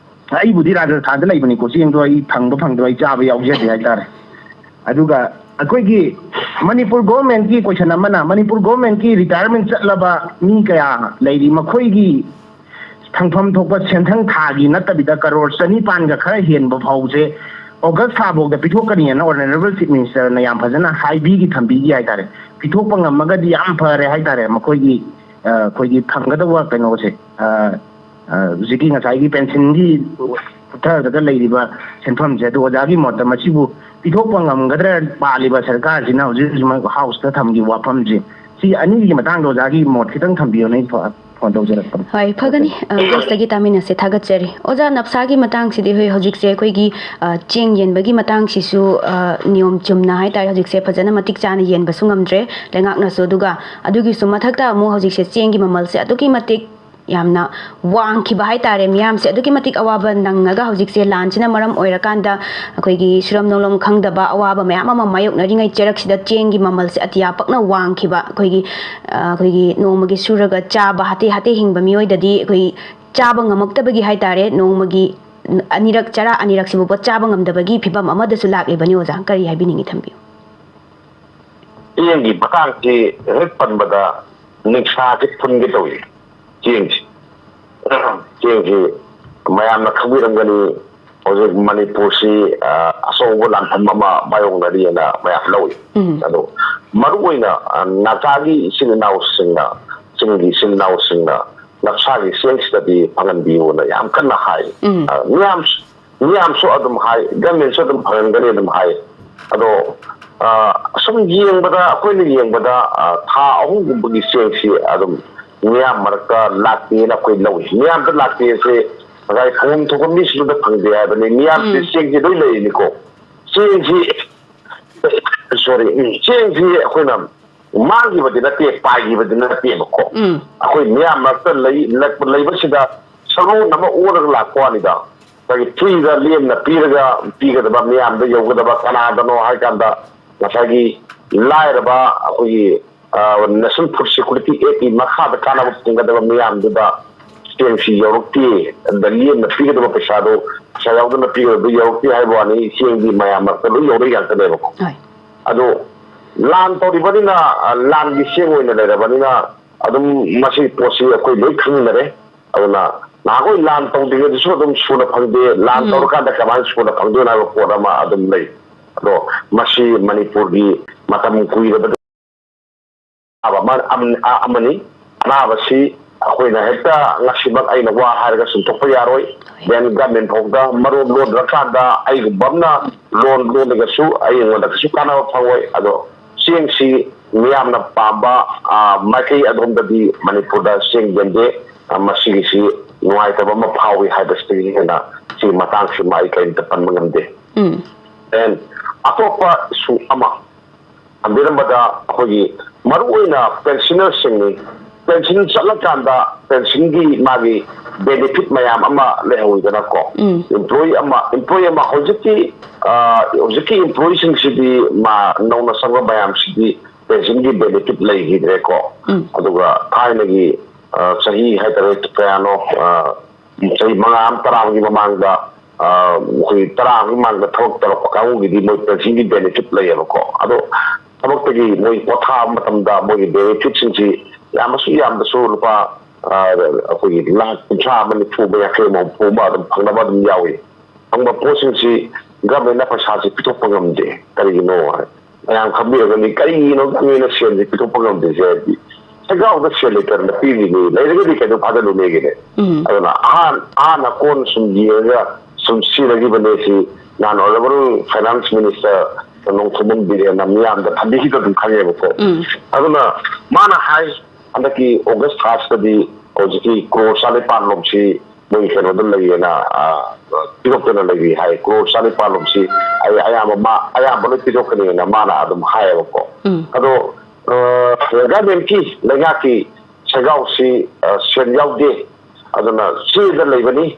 ꯑꯩꯕꯨꯗꯤ ꯔꯥꯖꯁꯊꯥꯟꯗ ꯂꯩꯕꯅꯤꯀꯣ, ꯆꯦꯡꯗꯣ ꯑꯩ ꯐꯪꯕ ꯐꯪꯗꯕ ꯑꯩ ꯆꯥꯕ ꯌꯥꯎꯖꯗꯦ ꯍꯥꯏꯇꯥꯔꯦ꯫ ꯑꯗꯨꯒ ꯑꯩꯈꯣꯏꯒꯤ ꯃꯅꯤꯄꯨꯔ ꯒꯣꯔꯃꯦꯟꯒꯤ ꯀꯣꯏꯁꯟ ꯑꯃꯅ, ꯃꯅꯤꯄꯨꯔ ꯒꯣꯔꯃꯦꯟꯒꯤ ꯔꯤꯇꯥꯌꯔꯃꯦꯟ ꯆꯠꯂꯕ ꯃꯤ ꯀꯌꯥ ꯂꯩꯔꯤ, ꯃꯈꯣꯏꯒꯤ ꯐꯪꯐꯝ ꯊꯣꯛꯄ ꯁꯦꯟꯊꯪ ꯊꯥꯒꯤ ꯅꯠꯇꯕꯤꯗ ꯀꯔꯣꯔ ꯆꯅꯤꯄꯥꯟꯒ ꯈꯔ ꯍꯦꯟꯕ ꯐꯥꯎꯁꯦ ꯑꯣꯒꯁ ꯊꯥꯐꯥꯎꯗ ꯄꯤꯊꯣꯛꯀꯅꯤꯅ ꯑꯣꯅꯔꯦꯕꯜ ꯆꯤꯐ ꯃꯤꯅꯤꯁꯇꯔꯅ ꯌꯥꯝ ꯐꯖꯅ ꯍꯥꯏꯕꯤꯒꯤ ꯊꯝꯕꯤꯒꯤ ꯍꯥꯏꯇꯥꯔꯦ꯫ ꯄꯤꯊꯣꯛꯄ ꯉꯝꯃꯒꯗꯤ ꯌꯥꯝ ꯐꯔꯦ ꯍꯥꯏꯇꯥꯔꯦ꯫ ꯃꯈꯣꯏꯒꯤ, ꯑ, ꯑꯩꯈꯣꯏꯒꯤ ꯐꯪꯒꯗꯧꯕ ꯀꯩꯅꯣꯁꯦ, ꯑ, ꯑ, ꯍꯧꯖꯤꯛꯀꯤ ꯉꯁꯥꯏꯒꯤ ꯄꯦꯟꯁꯤꯟꯒꯤ ꯀꯨꯞꯊꯔꯒ ꯂꯩꯔꯤꯕ ꯁꯦꯟꯐꯝꯁꯦ, ꯑꯗꯨ ꯑꯣꯖꯥꯒꯤ ꯃꯣꯠꯇ ꯃꯁꯤꯕꯨ ꯄꯤꯊꯣꯛꯄ ꯉꯝꯒꯗ꯭ꯔꯥ? ꯄꯥꯜꯂꯤꯕ ꯁꯔꯀꯥꯔꯁꯤꯅ ꯍꯧꯖꯤꯛ ꯍꯧꯖꯤꯛꯃꯛ ꯍꯥꯎꯁꯇ ꯊꯝꯈꯤꯕ ꯋꯥꯐꯝꯁꯦ, ꯁꯤ ꯑꯅꯤꯒꯤ ꯃꯇꯥꯡꯗ ꯑꯣꯖꯥꯒꯤ ꯃꯣꯠ ꯈꯤꯇꯪ ꯊꯝꯕꯤꯌꯨꯅꯦ꯫ ꯐꯣꯟ ꯇꯧꯖꯔꯛꯄꯅꯤ꯫ ꯍꯣꯏ, ꯐꯒꯅꯤ꯫ ꯑ, ꯒꯦꯁꯇꯒꯤ ꯇꯥꯃꯤꯟꯅꯁꯦ꯫ ꯊꯥꯒꯠꯆꯔꯤ꯫ ꯑꯣꯖꯥ, ꯅꯞꯁꯥꯒꯤ ꯃꯇꯥꯡꯁꯤꯗꯤ, ꯍꯣꯏ, ꯍꯧꯖꯤꯛꯁꯦ ꯑꯩꯈꯣꯏꯒꯤ, ꯑ, ꯆꯦꯡ ꯌꯦꯟꯕꯒꯤ ꯃꯇꯥꯡꯁꯤꯁꯨ, ꯑ, ꯅꯤꯌꯣꯝ ꯆꯨꯝꯅ ꯍꯥꯏꯇꯥꯔꯦ, ꯍꯧꯖꯤꯛꯁꯦ ꯐꯖꯅ ꯃꯇꯤꯛ ꯆꯥꯅ ꯌꯦꯟꯕꯁꯨ ꯉꯝꯗ꯭ꯔꯦ ꯂꯩꯉꯥꯛꯅꯁꯨ꯫ ꯑꯗꯨꯒ ꯑꯗꯨꯒꯤꯁꯨ ꯃꯊꯛꯇ ꯑꯃꯨꯛ ꯍꯧꯖꯤꯛꯁꯦ ꯆꯦꯡꯒꯤ ꯃꯃꯜꯁꯦ ꯑꯗꯨꯛꯀꯤ ꯃꯇꯤꯛ ꯌꯥꯝꯅ ꯋꯥꯡꯈꯤꯕ ꯍꯥꯏꯇꯥꯔꯦ, ꯃꯤꯌꯥꯝꯁꯦ ꯑꯗꯨꯛꯀꯤ ꯃꯇꯤꯛ ꯑꯋꯥꯕ ꯅꯪꯉꯒ, ꯍꯧꯖꯤꯛꯁꯦ ꯂꯥꯟꯁꯤꯅ ꯃꯔꯝ ꯑꯣꯏꯔꯀꯥꯟꯗ ꯑꯩꯈꯣꯏꯒꯤ ꯁꯨꯔꯝ ꯅꯣꯝꯂꯝ ꯈꯪꯗꯕ ꯑꯋꯥꯕ ꯃꯌꯥꯝ ꯑꯃ ꯃꯥꯌꯣꯛꯅꯔꯤꯉꯩ ꯆꯩꯔꯛꯁꯤꯗ ꯆꯦꯡꯒꯤ ꯃꯃꯜꯁꯦ ꯑꯇꯤꯌꯥ ꯄꯛꯅ ꯋꯥꯡꯈꯤꯕ, ꯑꯩꯈꯣꯏꯒꯤ, ꯑ, ꯑꯩꯈꯣꯏꯒꯤ ꯅꯣꯡꯃꯒꯤ ꯁꯨꯔꯒ ꯆꯥꯕ, ꯍꯥꯇꯦ ꯍꯥꯇꯦ ꯍꯤꯡꯕ ꯃꯤꯑꯣꯏꯗꯗꯤ ꯑꯩꯈꯣꯏ ꯆꯥꯕ ꯉꯝꯃꯛꯇꯕꯒꯤ ꯍꯥꯏꯇꯥꯔꯦ, ꯅꯣꯡꯃꯒꯤ ꯑꯅꯤꯔꯛ, ꯆꯔꯥ ꯑꯅꯤꯔꯛꯁꯤꯐꯥꯎꯕ ꯆꯥꯕ ꯉꯝꯗꯕꯒꯤ ꯐꯤꯕꯝ ꯑꯃꯗꯁꯨ ꯂꯥꯛꯂꯤꯕꯅꯤ꯫ ꯑꯣꯖꯥ, ꯀꯔꯤ ꯍꯥꯏꯕꯤꯅꯤꯡꯉꯤ? ꯊꯝꯕꯤꯌꯨ꯫ ꯆꯦꯡꯒꯤ ꯃꯇꯥꯡꯁꯤ ꯍꯦꯛ ꯄꯟꯕꯗ ꯅꯤꯡꯁꯥꯁꯤ ꯐꯨꯟꯒꯦ ꯇꯧꯏ꯫ ꯆꯦꯡꯁꯤ, ꯆꯦꯡꯁꯤ ꯃꯌꯥꯝꯅ ꯈꯪꯕꯤꯔꯝꯒꯅꯤ, ꯍꯧꯖꯤꯛ ꯃꯅꯤꯄꯨꯔꯁꯤ, ꯑ, ꯑꯆꯧꯕ ꯂꯥꯟꯐꯝ ꯑꯃ ꯃꯥꯌꯣꯛꯅꯔꯤꯑꯅ ꯃꯌꯥꯝ ꯂꯧꯏ꯫ ꯎꯝ꯫ ꯑꯗꯣ ꯃꯔꯨꯑꯣꯏꯅ, ꯑ, ꯅꯥꯒꯥꯒꯤ ꯏꯆꯤꯜ ꯏꯅꯥꯎꯁꯤꯡꯅ, ꯆꯤꯡꯒꯤ ꯏꯆꯤꯜ ꯏꯅꯥꯎꯁꯤꯡꯅ ꯅꯞꯁꯥꯒꯤ ꯆꯦꯡꯁꯤꯗꯗꯤ ꯐꯪꯍꯟꯕꯤꯌꯨꯅ ꯌꯥꯝ ꯀꯟꯅ ꯍꯥꯏ꯫ ꯎꯝ꯫ ꯑ, ꯃꯤꯌꯥꯝ, ꯃꯤꯌꯥꯝꯁꯨ ꯑꯗꯨꯝ ꯍꯥꯏ, ꯒꯃꯦꯟꯁꯨ ꯑꯗꯨꯝ ꯐꯪꯍꯟꯒꯅꯤ ꯑꯗꯨꯝ ꯍꯥꯏ꯫ ꯑꯗꯣ, ꯑ, ꯁꯨꯝ ꯌꯦꯡꯕꯗ, ꯑꯩꯈꯣꯏꯅ ꯌꯦꯡꯕꯗ, ꯑ, ꯊꯥ ꯑꯍꯨꯝꯒꯨꯝꯕꯒꯤ ꯆꯦꯡꯁꯤ ꯑꯗꯨꯝ ꯃꯤꯌꯥꯝ ꯃꯔꯛꯇ ꯂꯥꯛꯇꯦꯅ ꯑꯩꯈꯣꯏ ꯂꯧꯏ꯫ ꯃꯤꯌꯥꯝꯗ ꯂꯥꯛꯇꯦꯁꯦ ꯉꯁꯥꯏ ꯐꯪꯐꯝ ꯊꯣꯛꯄ ꯃꯤꯁꯤꯡꯗꯨꯗ ꯐꯪꯗꯦ ꯍꯥꯏꯕꯅꯤ꯫ ꯃꯤꯌꯥꯝꯁꯦ ꯎꯝ꯫ ꯆꯦꯡꯁꯤ ꯂꯣꯏ ꯂꯩꯔꯤꯅꯤꯀꯣ꯫ ꯆꯦꯡꯁꯤ, ꯁꯣꯔꯤ, ꯎꯝ, ꯆꯦꯡꯁꯤ ꯑꯩꯈꯣꯏꯅ ꯃꯥꯡꯈꯤꯕꯗꯤ ꯅꯠꯇꯦ, ꯄꯥꯏꯈꯤꯕꯗꯤ ꯅꯠꯇꯦꯕꯀꯣ꯫ ꯎꯝ꯫ ꯑꯩꯈꯣꯏ ꯃꯤꯌꯥꯝ ꯃꯔꯛꯇ ꯂꯩ-, ꯂꯩꯕꯁꯤꯗ ꯁꯛꯂꯣꯟ ꯑꯃ ꯑꯣꯜꯂꯒ ꯂꯥꯛꯄ ꯋꯥꯅꯤꯗ꯫ ꯉꯁꯥꯏꯒꯤ ꯐ꯭ꯔꯤꯗ ꯂꯦꯝꯅ ꯄꯤꯔꯒ ꯄꯤꯒꯗꯕ, ꯃꯤꯌꯥꯝꯗ ꯌꯧꯒꯗꯕ ꯀꯅꯥꯗꯅꯣ ꯍꯥꯏ ꯀꯥꯟꯗ, ꯉꯁꯥꯏꯒꯤ ꯂꯥꯏꯔꯕ, ꯑꯩꯈꯣꯏꯒꯤ ꯅꯦꯁꯅꯦꯜ ꯐꯨꯗ ꯁꯦꯀ꯭ꯌꯨꯔꯤꯇꯤ ꯑꯦꯛꯀꯤ ꯃꯈꯥꯗ ꯀꯥꯟꯅꯕ ꯐꯪꯒꯗꯕ ꯃꯤꯌꯥꯝꯗꯨꯗ ꯆꯦꯡꯁꯤ ꯌꯧꯔꯛꯇꯦ, ꯑꯗꯨꯗ ꯂꯦꯝꯅ ꯄꯤꯒꯗꯕ ꯄꯩꯁꯥꯗꯣ, ꯄꯩꯁꯥ ꯌꯥꯎꯗꯅ ꯄꯤꯒꯗꯕꯗꯨ ꯌꯧꯔꯛꯇꯦ ꯍꯥꯏꯕ ꯋꯥꯅꯤ꯫ ꯆꯦꯡꯗꯤ ꯃꯌꯥꯝ ꯃꯔꯛꯇ ꯂꯣꯏ ꯌꯧꯔꯛꯏ ꯉꯥꯛꯇꯅꯦꯕꯀꯣ꯫ ꯍꯣꯏ꯫ ꯑꯗꯣ ꯂꯥꯟ ꯇꯧꯔꯤꯕꯅꯤꯅ, ꯑ, ꯂꯥꯟꯒꯤ ꯆꯦꯡ ꯑꯣꯏꯅ ꯂꯩꯔꯕꯅꯤꯅ, ꯑꯗꯨꯝ ꯃꯁꯤ ꯄꯣꯠꯁꯤ ꯑꯩꯈꯣꯏ ꯂꯣꯏ ꯈꯪꯅꯔꯦ꯫ ꯑꯗꯨꯅ ꯅꯍꯥꯟꯈꯣꯏ ꯂꯥꯟ ꯇꯧꯗ꯭ꯔꯤꯉꯩꯗꯁꯨ ꯑꯗꯨꯝ ꯁꯨꯅ ꯐꯪꯗꯦ, ꯂꯥꯟ ꯎꯝ꯫ ꯇꯧꯔꯀꯥꯟꯗ ꯀꯃꯥꯏꯅ ꯁꯨꯅ ꯐꯪꯗꯣꯏꯅꯣ ꯍꯥꯏꯕ ꯄꯣꯠ ꯑꯃ ꯑꯗꯨꯝ ꯂꯩ꯫ ꯑꯗꯣ ꯃꯁꯤ ꯃꯅꯤꯄꯨꯔꯒꯤ ꯃꯇꯝ ꯀꯨꯏꯔꯕꯗ ꯑꯅꯥꯕ ꯑꯃ, ꯑꯃ, ꯑꯃꯅꯤ꯫ ꯑꯅꯥꯕꯁꯤ ꯑꯩꯈꯣꯏꯅ ꯍꯦꯛꯇ ꯉꯁꯤꯃꯛ ꯑꯩꯅ ꯋꯥ ꯍꯥꯏꯔꯒ ꯆꯨꯝꯊꯣꯛꯄ ꯌꯥꯔꯣꯏ꯫ ꯗꯦꯟ ꯒꯃꯦꯟ ꯐꯥꯎꯗ ꯃꯔꯣꯟ ꯂꯣꯟꯗ꯭ꯔꯀꯥꯟꯗ ꯑꯩꯒꯨꯝꯕ ꯑꯃꯅ ꯂꯣꯟ ꯂꯣꯟꯂꯒꯁꯨ ꯑꯩꯉꯣꯟꯗ ꯀꯩꯁꯨ ꯀꯥꯟꯅꯕ ꯐꯪꯉꯣꯏ꯫ ꯑꯗꯣ ꯆꯦꯡꯁꯤ ꯃꯤꯌꯥꯝꯅ ꯄꯥꯝꯕ, ꯑ, ꯃꯥꯏꯀꯩ ꯑꯗꯣꯝꯗꯗꯤ ꯃꯅꯤꯄꯨꯔꯗ ꯆꯦꯡ ꯌꯦꯟꯗꯦ꯫ ꯑ, ꯃꯁꯤꯒꯤꯁꯤ ꯅꯨꯡꯉꯥꯏꯇꯕ ꯑꯃ ꯐꯥꯎꯏ ꯍꯥꯏꯕꯁꯤꯗꯒꯤ ꯍꯦꯟꯅ ꯁꯤꯒꯤ ꯃꯇꯥꯡꯁꯤꯃ ꯑꯩ ꯀꯔꯤꯝꯇ ꯄꯟꯕ ꯉꯝꯗꯦ꯫ ꯎꯝ꯫ ꯑꯦꯟ ꯑꯇꯣꯞꯄ ꯏꯁꯨ ꯑꯃ ꯊꯝꯕꯤꯔꯝꯕꯗ, ꯑꯩꯈꯣꯏꯒꯤ ꯃꯔꯨꯑꯣꯏꯅ ꯄꯦꯟꯁꯤꯅꯔꯁꯤꯡꯅꯤ꯫ ꯄꯦꯟꯁꯤꯟ ꯆꯠꯂꯀꯥꯟꯗ ꯄꯦꯟꯁꯤꯟꯒꯤ ꯃꯥꯒꯤ ꯕꯦꯅꯤꯐꯤꯠ ꯃꯌꯥꯝ ꯑꯃ ꯂꯩꯍꯧꯋꯤꯗꯅꯀꯣ꯫ ꯎꯝ꯫ ꯏꯝꯄ꯭ꯂꯣꯌꯤ ꯑꯃ, ꯏꯝꯄ꯭ꯂꯣꯌꯤ ꯑꯃ ꯍꯧꯖꯤꯛꯀꯤ, ꯑ, ꯍꯧꯖꯤꯛꯀꯤ ꯏꯝꯄ꯭ꯂꯣꯌꯤꯁꯤꯡꯁꯤꯗꯤ ꯃꯥ ꯅꯧꯅ ꯆꯪꯕ ꯃꯌꯥꯝꯁꯤꯗꯤ ꯄꯦꯟꯁꯤꯟꯒꯤ ꯕꯦꯅꯤꯐꯤꯠ ꯂꯩꯈꯤꯗ꯭ꯔꯦꯀꯣ꯫ ꯎꯝ꯫ ꯑꯗꯨꯒ ꯊꯥꯏꯅꯒꯤ, ꯑ, ꯆꯍꯤ ꯍꯥꯏꯇꯥꯔꯦ, ꯀꯌꯥꯅꯣ, ꯑ, ꯆꯍꯤ ꯃꯉꯥ ꯑꯃ, ꯇꯔꯥ ꯑꯃꯒꯤ ꯃꯃꯥꯡꯗ, ꯑ, ꯑꯩꯈꯣꯏ ꯇꯔꯥ ꯑꯃꯒꯤ ꯃꯃꯥꯡꯗ ꯊꯕꯛ ꯇꯧꯔꯛꯄ ꯀꯥꯡꯕꯨꯒꯤꯗꯤ ꯃꯣꯏ ꯄꯦꯟꯁꯤꯟꯒꯤ ꯕꯦꯅꯤꯐꯤꯠ ꯂꯩꯌꯦꯕꯀꯣ꯫ ꯑꯗꯣ ꯊꯕꯛꯇꯒꯤ ꯃꯣꯏ ꯄꯣꯊꯥꯕ ꯃꯇꯝꯗ ꯃꯣꯏꯒꯤ ꯕꯦꯅꯤꯐꯤꯠꯁꯤꯡꯁꯤ ꯌꯥꯝꯕꯁꯨ ꯌꯥꯝꯗꯁꯨ ꯂꯨꯄꯥ, ꯑ, ꯑꯩꯈꯣꯏꯒꯤ ꯂꯥꯈ ꯀꯨꯟꯊ꯭ꯔꯥ ꯑꯃ, ꯅꯤꯐꯨ ꯑꯃ, ꯌꯥꯡꯈꯩ ꯑꯃ, ꯍꯨꯝꯐꯨ ꯑꯃ ꯑꯗꯨꯝ ꯐꯪꯅꯕ ꯑꯗꯨꯝ ꯌꯥꯎꯏ꯫ ꯐꯪꯕ ꯄꯣꯠꯁꯤꯡꯁꯤ ꯒꯚꯔꯟꯃꯦꯟꯅ ꯄꯩꯁꯥꯁꯤ ꯄꯤꯊꯣꯛꯄ ꯉꯝꯗꯦ꯫ ꯀꯔꯤꯒꯤꯅꯣ ꯍꯥꯏ, ꯃꯌꯥꯝ ꯈꯪꯕꯤꯔꯒꯅꯤ, ꯀꯔꯤꯒꯤꯅꯣ ꯒꯚꯔꯟꯃꯦꯟꯅ ꯁꯦꯜꯁꯤ ꯄꯤꯊꯣꯛꯄ ꯉꯝꯗ꯭ꯔꯤꯁꯦ ꯍꯥꯏꯗꯤ, ꯁꯦꯟꯖꯥꯎꯗ ꯁꯦꯜ ꯂꯩꯇꯗꯅ ꯄꯤꯔꯤꯅꯤ, ꯂꯩꯔꯒꯗꯤ ꯀꯩꯗꯧ ꯊꯥꯗꯅꯨꯅꯦꯒꯤꯅꯦ꯫ ꯎꯝ꯫ ꯑꯗꯨꯅ ꯑꯍꯥꯟ ꯑꯍꯥꯟꯅ ꯀꯣꯟ ꯁꯨꯝ ꯌꯦꯡꯉꯒ ꯁꯨꯝ ꯁꯤꯖꯤꯟꯅꯈꯤꯕꯅꯦ ꯁꯤ ꯅꯍꯥꯟ ꯑꯣꯅꯔꯦꯕꯜ ꯐꯥꯏꯅꯥꯟꯁ ꯃꯤꯅꯤꯁꯇꯔ ꯅꯣꯡꯊꯣꯝꯕꯝ ꯕꯤꯔꯦꯟꯅ ꯃꯤꯌꯥꯝꯗ ꯊꯝꯕꯤꯈꯤꯕ ꯑꯗꯨꯝ ꯈꯪꯉꯦꯕꯀꯣ꯫ ꯎꯝ꯫ ꯑꯗꯨꯅ ꯃꯥꯅ ꯍꯥꯏ, ꯍꯟꯗꯛꯀꯤ ꯑꯣꯒꯁ ꯊꯥꯁꯤꯗꯗꯤ ꯍꯧꯖꯤꯛꯀꯤ ꯀ꯭ꯔꯣꯔ ꯆꯥꯅꯤꯄꯥꯟ ꯂꯣꯝꯁꯤ ꯃꯣꯏ ꯀꯩꯅꯣꯗ ꯂꯩꯌꯦꯅ, ꯑ, ꯄꯤꯊꯣꯛꯇꯅ ꯂꯩꯔꯤ ꯍꯥꯏ꯫ ꯀ꯭ꯔꯣꯔ ꯆꯥꯅꯤꯄꯥꯟ ꯂꯣꯝꯁꯤ ꯑꯩ ꯑꯌꯥꯝꯕ ꯃꯥ-, ꯑꯌꯥꯝꯕ ꯂꯣꯏ ꯄꯤꯊꯣꯛꯀꯅꯤꯅ ꯃꯥꯅ ꯑꯗꯨꯝ ꯍꯥꯏꯌꯦꯕꯀꯣ꯫ ꯎꯝ꯫ ꯑꯗꯣ, ꯑ, ꯒꯚꯔꯟꯃꯦꯟꯠꯀꯤ, ꯂꯩꯉꯥꯛꯀꯤ ꯁꯦꯟꯖꯥꯎꯁꯤ, ꯑ, ꯁꯦꯜ ꯌꯥꯎꯗꯦ, ꯑꯗꯨꯅ ꯆꯦꯗ ꯂꯩꯕꯅꯤ꯫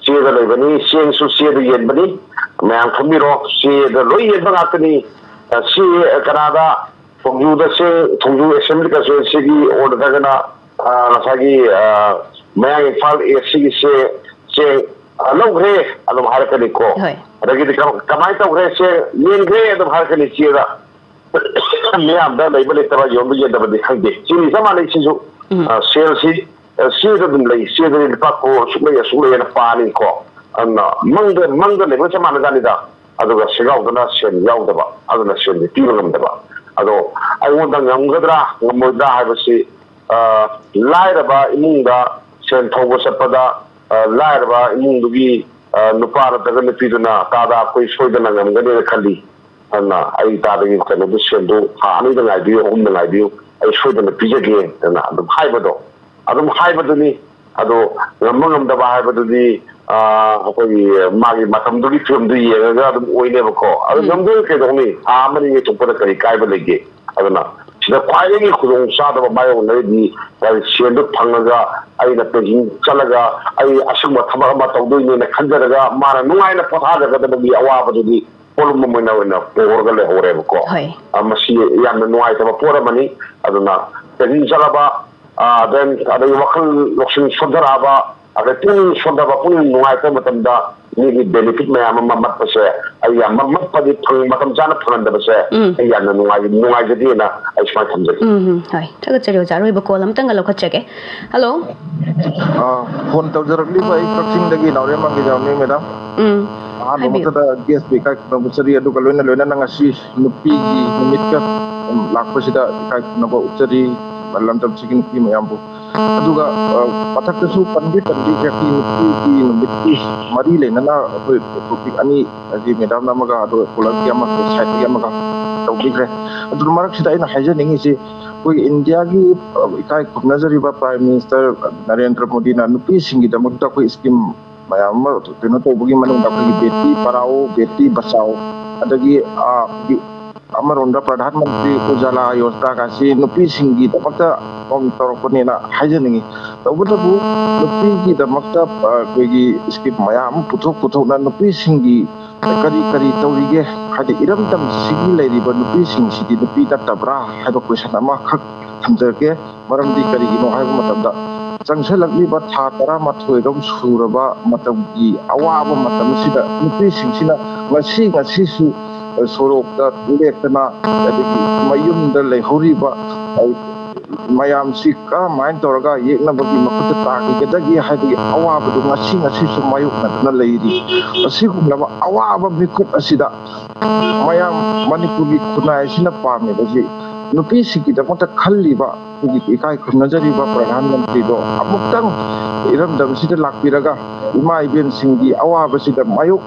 ꯆꯦꯗ ꯂꯩꯕꯅꯤ, ꯆꯦꯡꯁꯨ ꯆꯦꯗ ꯌꯦꯟꯕꯅꯤ꯫ ꯃꯌꯥꯝ ꯈꯪꯕꯤꯔꯣ, ꯆꯦꯗ ꯂꯣꯏ ꯌꯦꯟꯕ ꯉꯥꯛꯇꯅꯤ꯫ ꯑ, ꯆꯦ ꯀꯅꯥꯗ? ꯊꯣꯡꯖꯨꯗ ꯆꯦꯡ, ꯊꯣꯡꯖꯨ assembly constituencyꯒꯤ ꯑꯣꯔ ꯅꯠꯇ꯭ꯔꯒꯅ, ꯑ, ꯉꯁꯥꯏꯒꯤ, ꯑ, ꯃꯌꯥꯡ ꯏꯝꯐꯥꯜ Eastꯁꯤꯒꯤ ꯆꯦ-, ꯆꯦꯡ, ꯑ, ꯂꯧꯈ꯭ꯔꯦ ꯑꯗꯨꯝ ꯍꯥꯏꯔꯛꯀꯅꯤꯀꯣ꯫ ꯍꯣꯏ꯫ ꯑꯗꯒꯤꯗꯤ ꯀ-, ꯀꯃꯥꯏꯅ ꯇꯧꯈ꯭ꯔꯦ, ꯆꯦꯡ ꯌꯦꯟꯈ꯭ꯔꯦ ꯑꯗꯨꯝ ꯍꯥꯏꯔꯛꯀꯅꯤ ꯆꯦꯗ꯫ ꯃꯤꯌꯥꯝꯗ ꯂꯩꯕ ꯂꯩꯇꯕ, ꯌꯣꯟꯕ ꯌꯦꯟꯗꯕꯗꯤ ꯈꯪꯗꯦ꯫ ꯆꯤꯅꯤ ꯆꯞ ꯃꯥꯟꯅꯩ ꯁꯤꯁꯨ꯫ ꯎꯝ꯫ ꯑ, ꯁꯦꯜꯁꯤ, ꯑ, ꯆꯦꯗ ꯑꯗꯨꯝ ꯂꯩ꯫ ꯆꯦꯗꯗꯤ ꯂꯨꯄꯥ ꯀ꯭ꯔꯣꯔ ꯑꯁꯨꯛ ꯂꯩ, ꯑꯁꯨꯛ ꯂꯩ ꯍꯥꯏꯅ ꯄꯥꯅꯤꯀꯣ꯫ ꯑꯗꯨꯅ ꯃꯪꯗ, ꯃꯪꯗ ꯂꯩꯕꯒ ꯆꯞ ꯃꯥꯟꯅꯖꯥꯠꯅꯤꯗ꯫ ꯑꯗꯨꯒ ꯁꯦꯟꯖꯥꯎꯗꯅ ꯁꯦꯟ ꯌꯥꯎꯗꯕ, ꯑꯗꯨꯅ ꯁꯦꯟꯁꯦ ꯄꯤꯕ ꯉꯝꯗꯕ꯫ ꯑꯗꯣ ꯑꯩꯉꯣꯟꯗ ꯉꯝꯒꯗ꯭ꯔꯥ ꯉꯝꯃꯣꯏꯗ꯭ꯔꯥ ꯍꯥꯏꯕꯁꯤ, ꯑ, ꯂꯥꯏꯔꯕ ꯏꯃꯨꯡꯗ ꯁꯦꯟ ꯊꯧꯕ ꯆꯠꯄꯗ, ꯑ, ꯂꯥꯏꯔꯕ ꯏꯃꯨꯡꯗꯨꯒꯤ, ꯑ, ꯅꯨꯄꯥ ꯅꯠꯇ꯭ꯔꯒ ꯅꯨꯄꯤꯗꯨꯅ ꯇꯥꯗ ꯑꯩꯈꯣꯏ ꯁꯣꯏꯗꯅ ꯉꯝꯒꯅꯦꯅ ꯈꯜꯂꯤ꯫ ꯑꯗꯨꯅ ꯑꯩ ꯇꯥꯗꯒꯤ ꯀꯩꯅꯣꯗꯨ ꯁꯦꯟꯗꯨ ꯊꯥ ꯑꯅꯤꯗ ꯉꯥꯏꯕꯤꯌꯨ, ꯑꯍꯨꯝꯗ ꯉꯥꯏꯕꯤꯌꯨ, ꯑꯩ ꯁꯣꯏꯗꯅ ꯄꯤꯖꯒꯦ ꯑꯅ ꯑꯗꯨꯝ ꯍꯥꯏꯕꯗꯣ, ꯑꯗꯨꯝ ꯍꯥꯏꯕꯗꯨꯅꯤ꯫ ꯑꯗꯣ ꯉꯝꯕ ꯉꯝꯗꯕ ꯍꯥꯏꯕꯗꯨꯗꯤ, ꯑ, ꯑꯩꯈꯣꯏꯒꯤ ꯃꯥꯒꯤ ꯃꯇꯝꯗꯨꯒꯤ ꯐꯤꯕꯝꯗꯨ ꯌꯦꯡꯉꯒ ꯑꯗꯨꯝ ꯑꯣꯏꯅꯦꯕꯀꯣ꯫ ꯑꯗꯨ ꯎꯝ꯫ ꯉꯝꯗꯣꯏ ꯀꯩꯗꯧꯅꯤ? ꯊꯥ ꯑꯃꯅꯤ ꯌꯩꯊꯣꯛꯄꯗ ꯀꯔꯤ ꯀꯥꯏꯕ ꯂꯩꯒꯦ? ꯑꯗꯨꯅ ꯁꯤꯗ ꯈ꯭ꯋꯥꯏꯗꯒꯤ ꯈꯨꯗꯣꯡꯆꯥꯗꯕ ꯃꯥꯌꯣꯛꯅꯔꯤꯗꯤ, ꯁꯦꯟꯗꯨ ꯐꯪꯉꯒ ꯑꯩꯅ ꯄꯦꯟꯁꯤꯟ ꯆꯠꯂꯒ ꯑꯩ ꯑꯁꯨꯝꯕ ꯊꯕꯛ ꯑꯃ ꯇꯧꯗꯣꯏꯅꯦꯅ ꯈꯟꯖꯔꯒ ꯃꯥꯅ ꯅꯨꯡꯉꯥꯏꯅ ꯄꯣꯊꯥꯖꯒꯗꯕꯒꯤ ꯑꯋꯥꯕꯗꯨꯗꯤ ꯄꯣꯠꯂꯨꯝ ꯑꯃ ꯑꯣꯏꯅ, ꯑꯣꯏꯅ ꯄꯨꯔꯒ ꯂꯩꯍꯧꯔꯦꯕꯀꯣ꯫ ꯍꯣꯏ꯫ ꯑ, ꯃꯁꯤ ꯌꯥꯝꯅ ꯅꯨꯡꯉꯥꯏꯇꯕ ꯄꯣꯠ ꯑꯃꯅꯤ꯫ ꯑꯗꯨꯅ ꯆꯍꯤ ꯆꯠꯂꯕ, ꯑ, then ꯑꯗꯒꯤ ꯋꯥꯈꯜ ꯂꯧꯁꯤꯡ ꯁꯣꯟꯊꯔꯛꯑꯕ, ꯑꯗꯩ ꯄꯨꯛꯅꯤꯡ ꯁꯣꯟꯊꯕ, ꯄꯨꯛꯅꯤꯡ ꯅꯨꯡꯉꯥꯏꯇꯕ ꯃꯇꯝꯗ ꯃꯤꯒꯤ benefit ꯃꯌꯥꯝ ꯑꯃ ꯃꯠꯄꯁꯦ, ꯑꯩ ꯌꯥꯝ ꯃ-, ꯃꯠꯄꯗꯤ ꯐꯪ-, ꯃꯇꯝ ꯆꯥꯅ ꯐꯪꯍꯟꯗꯕꯁꯦ ꯎꯝ꯫ ꯑꯩ ꯌꯥꯝꯅ ꯅꯨꯡꯉꯥꯏ-, ꯅꯨꯡꯉꯥꯏꯖꯗꯦꯅ ꯑꯩ ꯁꯨꯃꯥꯏꯅ ꯊꯝꯖꯒꯦ꯫ ꯎꯝ, ꯎꯝ, ꯍꯣꯏ꯫ ꯊꯥꯒꯠꯆꯔꯤ ꯑꯣꯖꯥ꯫ ꯑꯔꯣꯏꯕ call ꯑꯃꯇꯪꯒ ꯂꯧꯈꯠꯆꯒꯦ꯫ Hello꯫ ꯑ, phone ꯇꯧꯖꯔꯛꯂꯤꯕ ꯑꯩ ꯀꯛꯆꯤꯡꯗꯒꯤ ꯅꯥꯎꯔꯦꯝ ꯃꯪꯒꯤꯖꯝꯅꯤ, madam꯫ ꯎꯝ꯫ ꯑꯍꯥꯟꯕ ꯍꯥꯏꯕꯤꯌꯨ꯫ ꯃꯛꯇꯗ guest ꯕꯨ ꯏꯀꯥꯏ ꯈꯨꯝꯅꯕ ꯎꯠꯆꯔꯤ, ꯑꯗꯨꯒ ꯂꯣꯏꯅ ꯂꯣꯏꯅꯅ ꯉꯁꯤ ꯅꯨꯄꯤꯒꯤ ꯅꯨꯃꯤꯠꯀ, ꯎꯝ, ꯂꯥꯛꯄꯁꯤꯗ ꯏꯀꯥꯏ ꯈꯨꯝꯅꯕ ꯎꯠꯆꯔꯤ ꯂꯝꯗꯝꯁꯤꯒꯤ ꯅꯨꯄꯤ ꯃꯌꯥꯝꯕꯨ꯫ ꯑꯗꯨꯒ, ꯑ, ꯃꯊꯛꯇꯁꯨ ꯄꯟꯗꯤ ꯄꯟꯕꯤꯈ꯭ꯔꯦ, ꯑꯩꯈꯣꯏ ꯅꯨꯄꯤꯒꯤ ꯅꯨꯃꯤꯠꯀꯤ ꯃꯔꯤ ꯂꯩꯅꯅ ꯑꯩꯈꯣꯏ topic ꯑꯅꯤ, ꯍꯥꯏꯗꯤ madam ꯅ ꯑꯃꯒ, ꯑꯗꯨꯒ caller ꯒꯤ ꯑꯃꯒ, side ꯇꯒꯤ ꯑꯃꯒ ꯇꯧꯕꯤꯈ꯭ꯔꯦ꯫ ꯑꯗꯨ ꯃꯔꯛꯁꯤꯗ ꯑꯩꯅ ꯍꯥꯏꯖꯅꯤꯡꯉꯤꯁꯤ, ꯑꯩꯈꯣꯏꯒꯤ ꯏꯟꯗꯤꯌꯥꯒꯤ, ꯑ, ꯏꯀꯥꯏ ꯈꯨꯝꯅꯖꯔꯤꯕ Prime Minister ꯅꯔꯦꯟꯗ꯭ꯔ ꯃꯣꯗꯤꯅ ꯅꯨꯄꯤꯁꯤꯡꯒꯤꯗꯃꯛꯇ ꯑꯩꯈꯣꯏ scheme ꯃꯌꯥꯝ ꯑꯃ ꯀꯩꯅꯣ ꯇꯧꯕꯒꯤ ꯃꯅꯨꯡꯗ ꯑꯩꯈꯣꯏꯒꯤ ꯕꯦꯇꯤ ꯄꯔꯥꯑꯣ, ꯕꯦꯇꯤ ꯕꯆꯥꯑꯣ, ꯑꯗꯒꯤ, ꯑ, ꯑꯩꯈꯣꯏꯒꯤ ꯑꯃꯔꯣꯝꯗ ꯄ꯭ꯔꯙꯥꯟ ꯃꯟꯇ꯭ꯔꯤ ꯎꯖꯥꯂꯥ ꯌꯣꯖꯅꯥꯒꯁꯤ ꯅꯨꯄꯤꯁꯤꯡꯒꯤꯗꯃꯛꯇ ꯇꯧꯔꯛꯄꯅꯦꯅ ꯍꯥꯏꯖꯅꯤꯡꯉꯤ꯫ ꯇꯧꯕꯇꯕꯨ ꯅꯨꯄꯤꯒꯤꯗꯃꯛꯇ ꯑꯩꯈꯣꯏꯒꯤ ꯁ꯭ꯀꯤꯝ ꯃꯌꯥꯝ ꯑꯃ ꯄꯨꯊꯣꯛ ꯄꯨꯊꯣꯛꯅ ꯅꯨꯄꯤꯁꯤꯡꯒꯤ ꯀꯔꯤ ꯀꯔꯤ ꯇꯧꯔꯤꯒꯦ, ꯍꯥꯏꯗꯤ ꯏꯔꯝꯗꯝꯁꯤꯒꯤ ꯂꯩꯔꯤꯕ ꯅꯨꯄꯤꯁꯤꯡꯁꯤꯗꯤ ꯅꯨꯄꯤ ꯅꯠꯇꯕ꯭ꯔꯥ ꯍꯥꯏꯕ ꯀꯣꯏꯁꯟ ꯑꯃꯈꯛ ꯊꯝꯖꯔꯛꯀꯦ꯫ ꯃꯔꯝꯗꯤ ꯀꯔꯤꯒꯤꯅꯣ ꯍꯥꯏꯕ ꯃꯇꯝꯗ, ꯆꯪꯁꯤꯜꯂꯛꯂꯤꯕ ꯊꯥ ꯇꯔꯥꯃꯥꯊꯣꯏꯔꯣꯝ ꯁꯨꯔꯕ ꯃꯇꯝꯒꯤ ꯑꯋꯥꯕ ꯃꯇꯝ ꯑꯁꯤꯗ ꯅꯨꯄꯤꯁꯤꯡꯁꯤꯅ ꯉꯁꯤ ꯉꯁꯤꯁꯨ ꯁꯣꯔꯣꯛꯇ ꯂꯦꯞꯇꯅ, ꯑꯗꯒꯤ ꯃꯌꯨꯝꯗ ꯂꯩꯍꯧꯔꯤꯕ ꯃꯌꯥꯝꯁꯤ ꯀꯔꯝꯍꯥꯏꯅ ꯇꯧꯔꯒ ꯌꯦꯛꯅꯕꯒꯤ ꯃꯈꯨꯠꯇ ꯇꯥꯈꯤꯒꯗꯒꯦ ꯍꯥꯏꯕꯒꯤ ꯑꯋꯥꯕꯗꯨ ꯉꯁꯤ ꯉꯁꯤꯁꯨ ꯃꯥꯌꯣꯛꯅꯗꯨꯅ ꯂꯩꯔꯤ꯫ ꯑꯁꯤꯒꯨꯝꯂꯕ ꯑꯋꯥꯕ ꯃꯤꯀꯨꯞ ꯑꯁꯤꯗ ꯃꯌꯥꯝ ꯃꯅꯤꯄꯨꯔꯒꯤ ꯈꯨꯟꯅꯥꯏ ꯑꯁꯤꯅ ꯄꯥꯝꯃꯤꯕꯁꯤ ꯅꯨꯄꯤꯁꯤꯡꯒꯤꯗꯃꯛꯇ ꯈꯜꯂꯤꯕ ꯑꯩꯈꯣꯏꯒꯤ ꯏꯀꯥꯏ ꯈꯨꯝꯅꯖꯔꯤꯕ ꯄ꯭ꯔꯙꯥꯟ ꯃꯟꯇ꯭ꯔꯤꯗꯣ ꯑꯃꯨꯛꯇꯪ ꯏꯔꯝꯗꯝꯁꯤꯗ ꯂꯥꯛꯄꯤꯔꯒ ꯏꯃꯥ ꯏꯕꯦꯟꯁꯤꯡꯒꯤ ꯑꯋꯥꯕꯁꯤꯗ ꯃꯥꯌꯣꯛ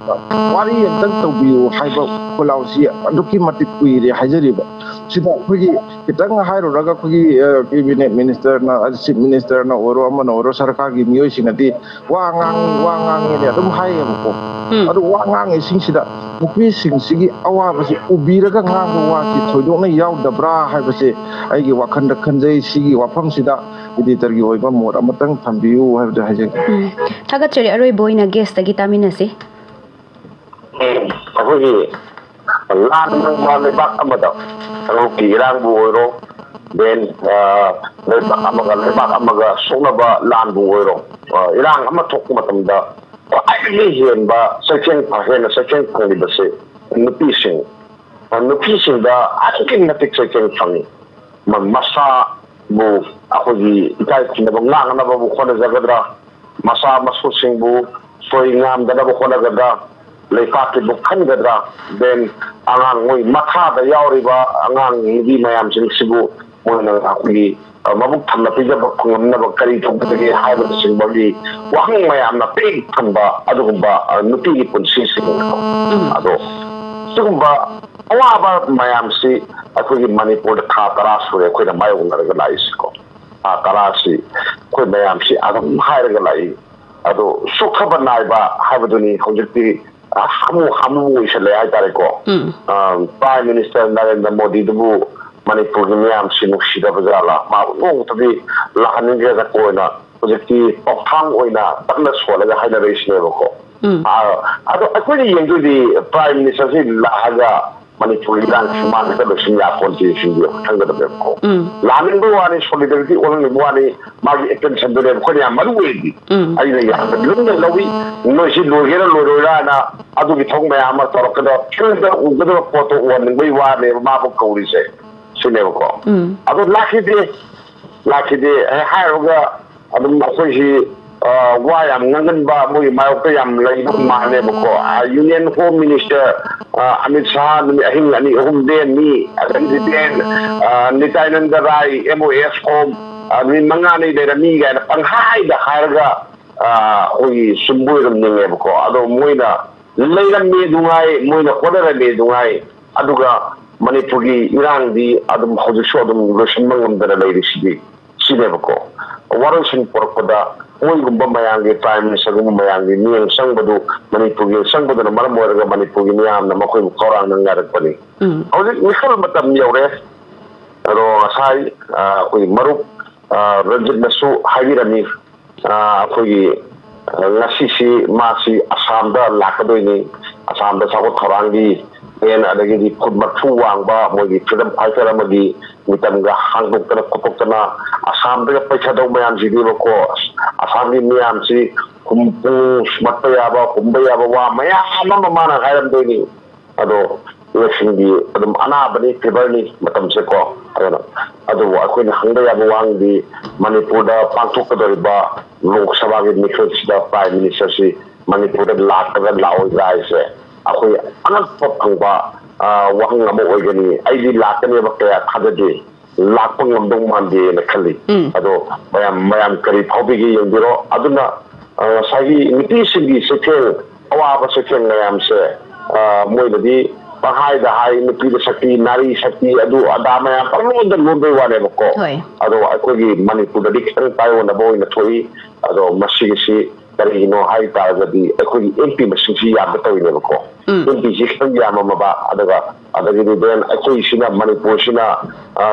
ꯋꯥꯔꯤ ꯑꯃꯇꯪ ꯇꯧꯕꯤꯌꯨ ꯍꯥꯏꯕ ꯈꯣꯜꯂꯥꯎꯁꯤ ꯑꯗꯨꯛꯀꯤ ꯃꯇꯤꯛ ꯀꯨꯏꯔꯦ ꯍꯥꯏꯖꯔꯤꯕ꯫ ꯁꯤꯗ ꯑꯩꯈꯣꯏꯒꯤ ꯈꯤꯇꯪ ꯍꯥꯏꯔꯨꯔꯒ ꯑꯩꯈꯣꯏꯒꯤ ꯀꯦꯕꯤꯅꯦꯠ ꯃꯤꯅꯤꯁꯇꯔꯅ, ꯆꯤꯐ ꯃꯤꯅꯤꯁꯇꯔꯅ ꯑꯣꯏꯔꯣ, ꯑꯃꯅ ꯑꯣꯏꯔꯣ, ꯁꯔꯀꯥꯔꯒꯤ ꯃꯤꯑꯣꯏꯁꯤꯡꯅꯗꯤ ꯋꯥ ꯉꯥꯡꯉꯤ ꯋꯥ ꯉꯥꯡꯉꯤꯅꯦ ꯑꯗꯨꯝ ꯍꯥꯏꯌꯦꯕꯀꯣ꯫ ꯎꯝ꯫ ꯑꯗꯨ ꯋꯥ ꯉꯥꯡꯉꯤꯁꯤꯡꯁꯤꯗ ꯅꯨꯄꯤꯁꯤꯡꯁꯤꯒꯤ ꯑꯋꯥꯕꯁꯤ ꯎꯕꯤꯔꯒ ꯉꯥꯡꯕ ꯋꯥꯁꯤ ꯊꯣꯏꯗꯣꯛꯅ ꯌꯥꯎꯗꯕ꯭ꯔꯥ ꯍꯥꯏꯕꯁꯦ ꯑꯩꯒꯤ ꯋꯥꯈꯜꯗ ꯈꯟꯖꯩ꯫ ꯁꯤꯒꯤ ꯋꯥꯐꯝꯁꯤꯗ ꯏꯗꯤꯇꯔꯒꯤ ꯑꯣꯏꯕ ꯃꯣꯠ ꯑꯃꯇꯪ ꯊꯝꯕꯤꯌꯨ ꯍꯥꯏꯕꯗꯨ ꯍꯥꯏꯖꯒꯦ꯫ ꯎꯝ꯫ ꯊꯥꯒꯠꯆꯔꯤ꯫ ꯑꯔꯣꯏꯕ ꯑꯣꯏꯅ ꯒꯦꯁꯇꯒꯤ ꯇꯥꯃꯤꯟꯅꯁꯤ꯫ ꯑꯩꯈꯣꯏꯒꯤ ꯂꯥꯟ ꯅꯨꯡꯕ ꯂꯩꯕꯥꯛ ꯑꯃꯗ ꯁꯔꯨꯛꯀꯤ ꯏꯔꯥꯡꯕꯨ ꯑꯣꯏꯔꯣ, ꯗꯦꯟ ꯂꯩꯕꯥꯛ ꯑꯃꯒ ꯂꯩꯕꯥꯛ ꯑꯃꯒ ꯁꯣꯛꯅꯕ ꯂꯥꯟꯕꯨ ꯑꯣꯏꯔꯣ, ꯏꯔꯥꯡ ꯑꯃ ꯊꯣꯛꯄ ꯃꯇꯝꯗ ꯈ꯭ꯋꯥꯏꯗꯒꯤ ꯍꯦꯟꯕ ꯆꯩꯊꯦꯡ ꯍꯦꯟꯅ ꯆꯩꯊꯦꯡ ꯐꯪꯂꯤꯕꯁꯦ ꯅꯨꯄꯤꯁꯤꯡ꯫ ꯅꯨꯄꯤꯁꯤꯡꯗ ꯑꯗꯨꯛꯀꯤ ꯃꯇꯤꯛ ꯆꯩꯊꯦꯡ ꯐꯪꯉꯤ꯫ ꯃꯁꯥꯕꯨ ꯑꯩꯈꯣꯏꯒꯤ ꯏꯀꯥꯏ ꯈꯨꯝꯅꯕ ꯉꯥꯛꯅꯕꯕꯨ ꯍꯣꯠꯅꯖꯒꯗ꯭ꯔꯥ, ꯃꯆꯥ ꯃꯁꯨꯁꯤꯡꯕꯨ ꯁꯣꯏ ꯉꯥꯝꯗꯅꯕ ꯍꯣꯠꯅꯒꯗ꯭ꯔꯥ, ꯂꯩꯄꯥꯛꯀꯤꯕꯨ ꯈꯟꯒꯗ꯭ꯔꯥ, ꯗꯦꯟ ꯑꯉꯥꯡ ꯃꯣꯏ ꯃꯈꯥꯗ ꯌꯥꯎꯔꯤꯕ ꯑꯉꯥꯡ ꯅꯨꯄꯤ ꯃꯌꯥꯝꯁꯤꯡꯁꯤꯕꯨ ꯃꯣꯏꯅ ꯑꯩꯈꯣꯏꯒꯤ ꯃꯕꯨꯛ ꯊꯟꯅ ꯄꯤꯖꯕ ꯐꯪꯉꯝꯅꯕ ꯀꯔꯤ ꯇꯧꯒꯗꯒꯦ ꯍꯥꯏꯕꯅꯆꯤꯡꯕꯒꯤ ꯋꯥꯍꯪ ꯃꯌꯥꯝꯅ ꯄꯤꯛ ꯊꯟꯕ ꯑꯗꯨꯒꯨꯝꯕ ꯅꯨꯄꯤꯒꯤ ꯄꯨꯟꯁꯤꯁꯤꯡ꯫ ꯑꯗꯣ ꯁꯤꯒꯨꯝꯕ ꯑꯋꯥꯕ ꯃꯌꯥꯝꯁꯤ ꯑꯩꯈꯣꯏꯒꯤ ꯃꯅꯤꯄꯨꯔꯗ ꯊꯥ ꯇꯔꯥ ꯁꯨꯔꯦ ꯑꯩꯈꯣꯏꯅ ꯃꯥꯌꯣꯛꯅꯔꯒ ꯂꯥꯛꯏꯁꯤꯀꯣ꯫ ꯊꯥ ꯇꯔꯥꯁꯤ ꯑꯩꯈꯣꯏ ꯃꯌꯥꯝꯁꯤ ꯑꯗꯨꯝ ꯍꯥꯏꯔꯒ ꯂꯥꯛꯏ꯫ ꯑꯗꯣ ꯆꯣꯛꯊꯕ ꯅꯥꯏꯕ ꯍꯥꯏꯕꯗꯨꯅꯤ ꯍꯧꯖꯤꯛꯇꯤ ꯍꯥꯃꯨ ꯍꯥꯃꯨ ꯑꯣꯏꯁꯜꯂꯛꯑꯦ ꯍꯥꯏꯇꯥꯔꯦꯀꯣ꯫ ꯎꯝ꯫ ꯑ, Prime Minister ꯅꯔꯦꯟꯗ꯭ꯔ ꯃꯣꯗꯤꯗꯨꯕꯨ ꯃꯅꯤꯄꯨꯔꯒꯤ ꯃꯤꯌꯥꯝꯁꯤ ꯅꯨꯡꯁꯤꯗꯕ ꯖꯥꯠꯂꯥ? ꯃꯥꯕꯨ ꯅꯣꯡꯃꯇꯗꯤ ꯂꯥꯛꯍꯟꯅꯤꯡꯗꯦꯅ ꯀꯣꯏꯅ ꯍꯧꯖꯤꯛꯇꯤ ꯄꯥꯎꯊꯥꯡ ꯑꯣꯏꯅ ꯀꯟꯅ ꯁꯣꯜꯂꯒ ꯍꯥꯏꯅꯔꯛꯏꯁꯤꯅꯦꯕꯀꯣ꯫ ꯎꯝ꯫ ꯑ, ꯑꯗꯣ ꯑꯩꯈꯣꯏꯅ ꯌꯦꯡꯗꯣꯏꯗꯤ Prime Minister ꯁꯤ ꯂꯥꯛꯑꯒ ꯃꯅꯤꯄꯨꯔꯒꯤ ꯏꯔꯥꯡꯁꯤ ꯃꯥ ꯈꯛꯇ ꯂꯣꯏꯁꯤꯟ ꯌꯥꯄꯣꯟꯇꯦ ꯁꯤꯗꯤ ꯈꯪꯒꯗꯕꯅꯦꯕꯀꯣ꯫ ꯎꯝ꯫ ꯂꯥꯛꯅꯤꯡꯕ ꯋꯥꯅꯤ, solidarity ꯑꯣꯜꯍꯟꯅꯤꯡꯕ ꯋꯥꯅꯤ, ꯃꯥꯒꯤ attention ꯗꯨꯅꯦꯕ ꯑꯩꯈꯣꯏꯅ ꯌꯥꯝ ꯃꯔꯨ ꯑꯣꯏꯔꯤꯗꯤ꯫ ꯎꯝ꯫ ꯑꯩꯅ ꯌꯥꯝꯅ ꯂꯨꯝꯅ ꯂꯧꯏ, ꯅꯣꯏꯁꯤ ꯂꯣꯏꯒꯦꯔꯥ ꯂꯣꯏꯔꯣꯏꯔꯥꯅ ꯑꯗꯨꯒꯤ ꯊꯕꯛ ꯃꯌꯥꯝ ꯑꯃ ꯇꯧꯔꯛꯀꯗꯕ, field ꯗ ꯎꯒꯗꯕ ꯄꯣꯠꯇꯣ ꯎꯍꯟꯅꯤꯡꯕꯒꯤ ꯋꯥꯅꯦꯕ ꯃꯥꯕꯨ ꯀꯧꯔꯤꯁꯦ, ꯁꯤꯅꯦꯕꯀꯣ꯫ ꯎꯝ꯫ ꯑꯗꯣ ꯂꯥꯛꯈꯤꯗꯦ, ꯂꯥꯛꯈꯤꯗꯦ ꯍꯦꯛ ꯍꯥꯏꯔꯨꯔꯒ ꯑꯗꯨꯝ ꯑꯩꯈꯣꯏꯁꯤ, ꯑ, ꯋꯥ ꯌꯥꯝ ꯉꯥꯡꯒꯟꯕ, ꯃꯣꯏꯒꯤ ꯃꯥꯌꯣꯛꯇ ꯌꯥꯝ ꯂꯩꯕ ꯃꯥꯜꯂꯦꯕꯀꯣ꯫ ꯑ, Union Home Minister, ꯑ, ꯑꯃꯤꯠ ꯁꯥꯍ ꯅꯨꯃꯤꯠ ꯑꯍꯤꯡ ꯑꯅꯤ ꯑꯍꯨꯝ ꯂꯦꯟꯅꯤ, ꯑꯗꯒꯤꯗꯤ ꯂꯦꯟ, ꯑ, ꯅꯤꯇꯥꯅꯟꯗ ꯔꯥꯏ, M O F Home, ꯑ, ꯅꯨꯃꯤꯠ ꯃꯉꯥꯅꯤ ꯂꯩꯔꯝꯃꯤ ꯀꯥꯏꯅ ꯄꯪꯍꯥꯏꯗ ꯍꯥꯏꯔꯒ, ꯑ, ꯑꯩꯈꯣꯏꯒꯤ ꯆꯨꯝꯕ ꯑꯣꯏꯔꯝꯅꯤꯡꯉꯦꯕꯀꯣ꯫ ꯑꯗꯣ ꯃꯣꯏꯅ ꯂꯩꯔꯝꯃꯦ ꯅꯨꯡꯉꯥꯏ, ꯃꯣꯏꯅ ꯍꯣꯠꯅꯔꯝꯃꯦ ꯅꯨꯡꯉꯥꯏ, ꯑꯗꯨꯒ ꯃꯅꯤꯄꯨꯔꯒꯤ ꯏꯔꯥꯡꯗꯤ ꯑꯗꯨꯝ ꯍꯧꯖꯤꯛꯁꯨ ꯑꯗꯨꯝ ꯂꯣꯏꯁꯤꯟꯕ ꯉꯝꯗꯅ ꯂꯩꯔꯤꯁꯤꯗꯤ ꯁꯤꯅꯦꯕꯀꯣ꯫ ꯋꯥꯔꯣꯏꯁꯤꯟ ꯄꯨꯔꯛꯄꯗ ꯃꯣꯏꯒꯨꯝꯕ ꯃꯌꯥꯝꯒꯤ, Prime Minister ꯒꯨꯝꯕ ꯃꯌꯥꯝꯒꯤ ꯃꯤꯠꯌꯦꯡ ꯆꯪꯕꯗꯨ, ꯃꯅꯤꯄꯨꯔꯒꯤ ꯆꯪꯕꯗꯨꯅ ꯃꯔꯝ ꯑꯣꯏꯔꯒ ꯃꯅꯤꯄꯨꯔꯒꯤ ꯃꯤꯌꯥꯝꯅ ꯃꯈꯣꯏꯕꯨ ꯈꯧꯔꯥꯡꯅ ꯉꯥꯏꯔꯛꯄꯅꯤ꯫ ꯎꯝ꯫ ꯍꯧꯖꯤꯛ ꯃꯤꯈꯜ ꯃꯇꯝ ꯌꯧꯔꯦ꯫ ꯑꯗꯣ ꯉꯁꯥꯏ, ꯑ, ꯑꯩꯈꯣꯏ ꯃꯔꯨꯞ, ꯑ, ꯔꯟꯖꯤꯠꯅꯁꯨ ꯍꯥꯏꯕꯤꯔꯝꯃꯤ, ꯑ, ꯑꯩꯈꯣꯏꯒꯤ, ꯑ, ꯉꯁꯤꯁꯤ ꯃꯥꯁꯤ ꯑꯁꯥꯝꯗ ꯂꯥꯛꯀꯗꯣꯏꯅꯤ꯫ ꯑꯁꯥꯝꯗ ꯆꯥꯎꯈꯠ ꯊꯧꯔꯥꯡꯒꯤ ꯃꯦꯟ, ꯑꯗꯒꯤꯗꯤ ꯐꯨꯠ ꯃꯔꯤꯐꯨ ꯋꯥꯡꯕ ꯃꯣꯏꯒꯤ freedom fighter ꯑꯃꯒꯤ ꯃꯤꯇꯝꯒ ꯍꯥꯡꯗꯣꯛꯇꯅ ꯈꯣꯠꯇꯣꯛꯇꯅ ꯑꯁꯥꯝꯗꯒ ꯄꯩꯊꯗꯧ ꯃꯌꯥꯝꯁꯤꯗꯤꯕꯀꯣ, ꯑꯁ, ꯑꯁꯥꯝꯒꯤ ꯃꯤꯌꯥꯝꯁꯤ ꯍꯨꯝ-, ꯄꯨꯡ ꯁꯨꯝꯍꯠꯄ ꯌꯥꯕ, ꯍꯨꯝꯕ ꯌꯥꯕ ꯋꯥ ꯃꯌꯥꯝ ꯑꯃ ꯃꯥꯅ ꯍꯥꯏꯔꯝꯗꯣꯏꯅꯤ꯫ ꯑꯗꯣ ꯏꯂꯦꯛꯁꯟꯒꯤ ꯑꯗꯨꯝ ꯑꯅꯥꯕꯅꯤ, ꯐꯤꯚꯔꯅꯤ ꯃꯇꯝꯁꯦꯀꯣ꯫ ꯑꯗꯨꯅ ꯑꯗꯨꯕꯨ ꯑꯩꯈꯣꯏꯅ ꯍꯪꯕ ꯌꯥꯕ ꯋꯥꯍꯪꯗꯤ, ꯃꯅꯤꯄꯨꯔꯗ ꯄꯥꯡꯊꯣꯛꯀꯗꯧꯔꯤꯕ ꯂꯣꯛ ꯁꯚꯥꯒꯤ ꯃꯤꯈꯜꯁꯤꯗ Prime Minister ꯁꯤ ꯃꯅꯤꯄꯨꯔꯗ ꯂꯥꯛꯀꯗ꯭ꯔꯥ ꯂꯥꯛꯑꯣꯏꯗ꯭ꯔꯥ ꯍꯥꯏꯁꯦ ꯑꯩꯈꯣꯏ ꯑꯉꯛꯄ ꯐꯪꯕ, ꯑ, ꯋꯥꯍꯪ ꯑꯃ ꯑꯣꯏꯒꯅꯤ꯫ ꯑꯩꯗꯤ ꯂꯥꯛꯀꯅꯦꯕ ꯀꯌꯥ ꯊꯥꯖꯗꯦ, ꯂꯥꯛꯄ ꯉꯝꯗꯧ ꯃꯥꯟꯗꯦꯅ ꯈꯜꯂꯤ꯫ ꯎꯝ꯫ ꯑꯗꯣ ꯃꯌꯥꯝ, ꯃꯌꯥꯝ ꯀꯔꯤ ꯐꯥꯎꯕꯤꯒꯦ ꯌꯦꯡꯕꯤꯔꯣ꯫ ꯑꯗꯨꯅ, ꯑ, ꯉꯁꯥꯏꯒꯤ ꯅꯨꯄꯤꯁꯤꯡꯒꯤ ꯆꯩꯊꯦꯡ, ꯑꯋꯥꯕ ꯆꯩꯊꯦꯡ ꯃꯌꯥꯝꯁꯦ, ꯑ, ꯃꯣꯏꯅꯗꯤ ꯄꯪꯍꯥꯏꯗ ꯍꯥꯏ, ꯅꯨꯄꯤꯗ ꯁꯛꯇꯤ, ꯅꯥꯔꯤ ꯁꯛꯇꯤ, ꯑꯗꯨ ꯑꯗꯥ ꯃꯌꯥꯝ ꯄꯪꯂꯣꯟꯗ ꯂꯣꯟꯕꯩ ꯋꯥꯅꯦꯕꯀꯣ꯫ ꯍꯣꯏ꯫ ꯑꯗꯣ ꯑꯩꯈꯣꯏꯒꯤ ꯃꯅꯤꯄꯨꯔꯗꯗꯤ ꯈꯤꯇꯪ ꯇꯥꯏꯑꯣꯟꯅꯕ ꯑꯣꯏꯅ ꯊꯣꯛꯏ꯫ ꯑꯗꯣ ꯃꯁꯤꯒꯤꯁꯤ ꯀꯔꯤꯒꯤꯅꯣ ꯍꯥꯏ ꯇꯥꯔꯒꯗꯤ ꯑꯩꯈꯣꯏꯒꯤ ꯑꯦꯝ ꯄꯤ ꯃꯁꯤꯡꯁꯤ ꯌꯥꯝꯕ ꯇꯧꯔꯤꯅꯦꯕꯀꯣ꯫ ꯎꯝ꯫ ꯑꯦꯝ ꯄꯤꯁꯤ ꯈꯤꯇꯪ ꯌꯥꯝꯃꯝꯃꯕ, ꯑꯗꯨꯒ ꯑꯗꯒꯤꯗꯤ then ꯑꯩꯈꯣꯏꯁꯤꯅ ꯃꯅꯤꯄꯨꯔꯁꯤꯅ, ꯑ,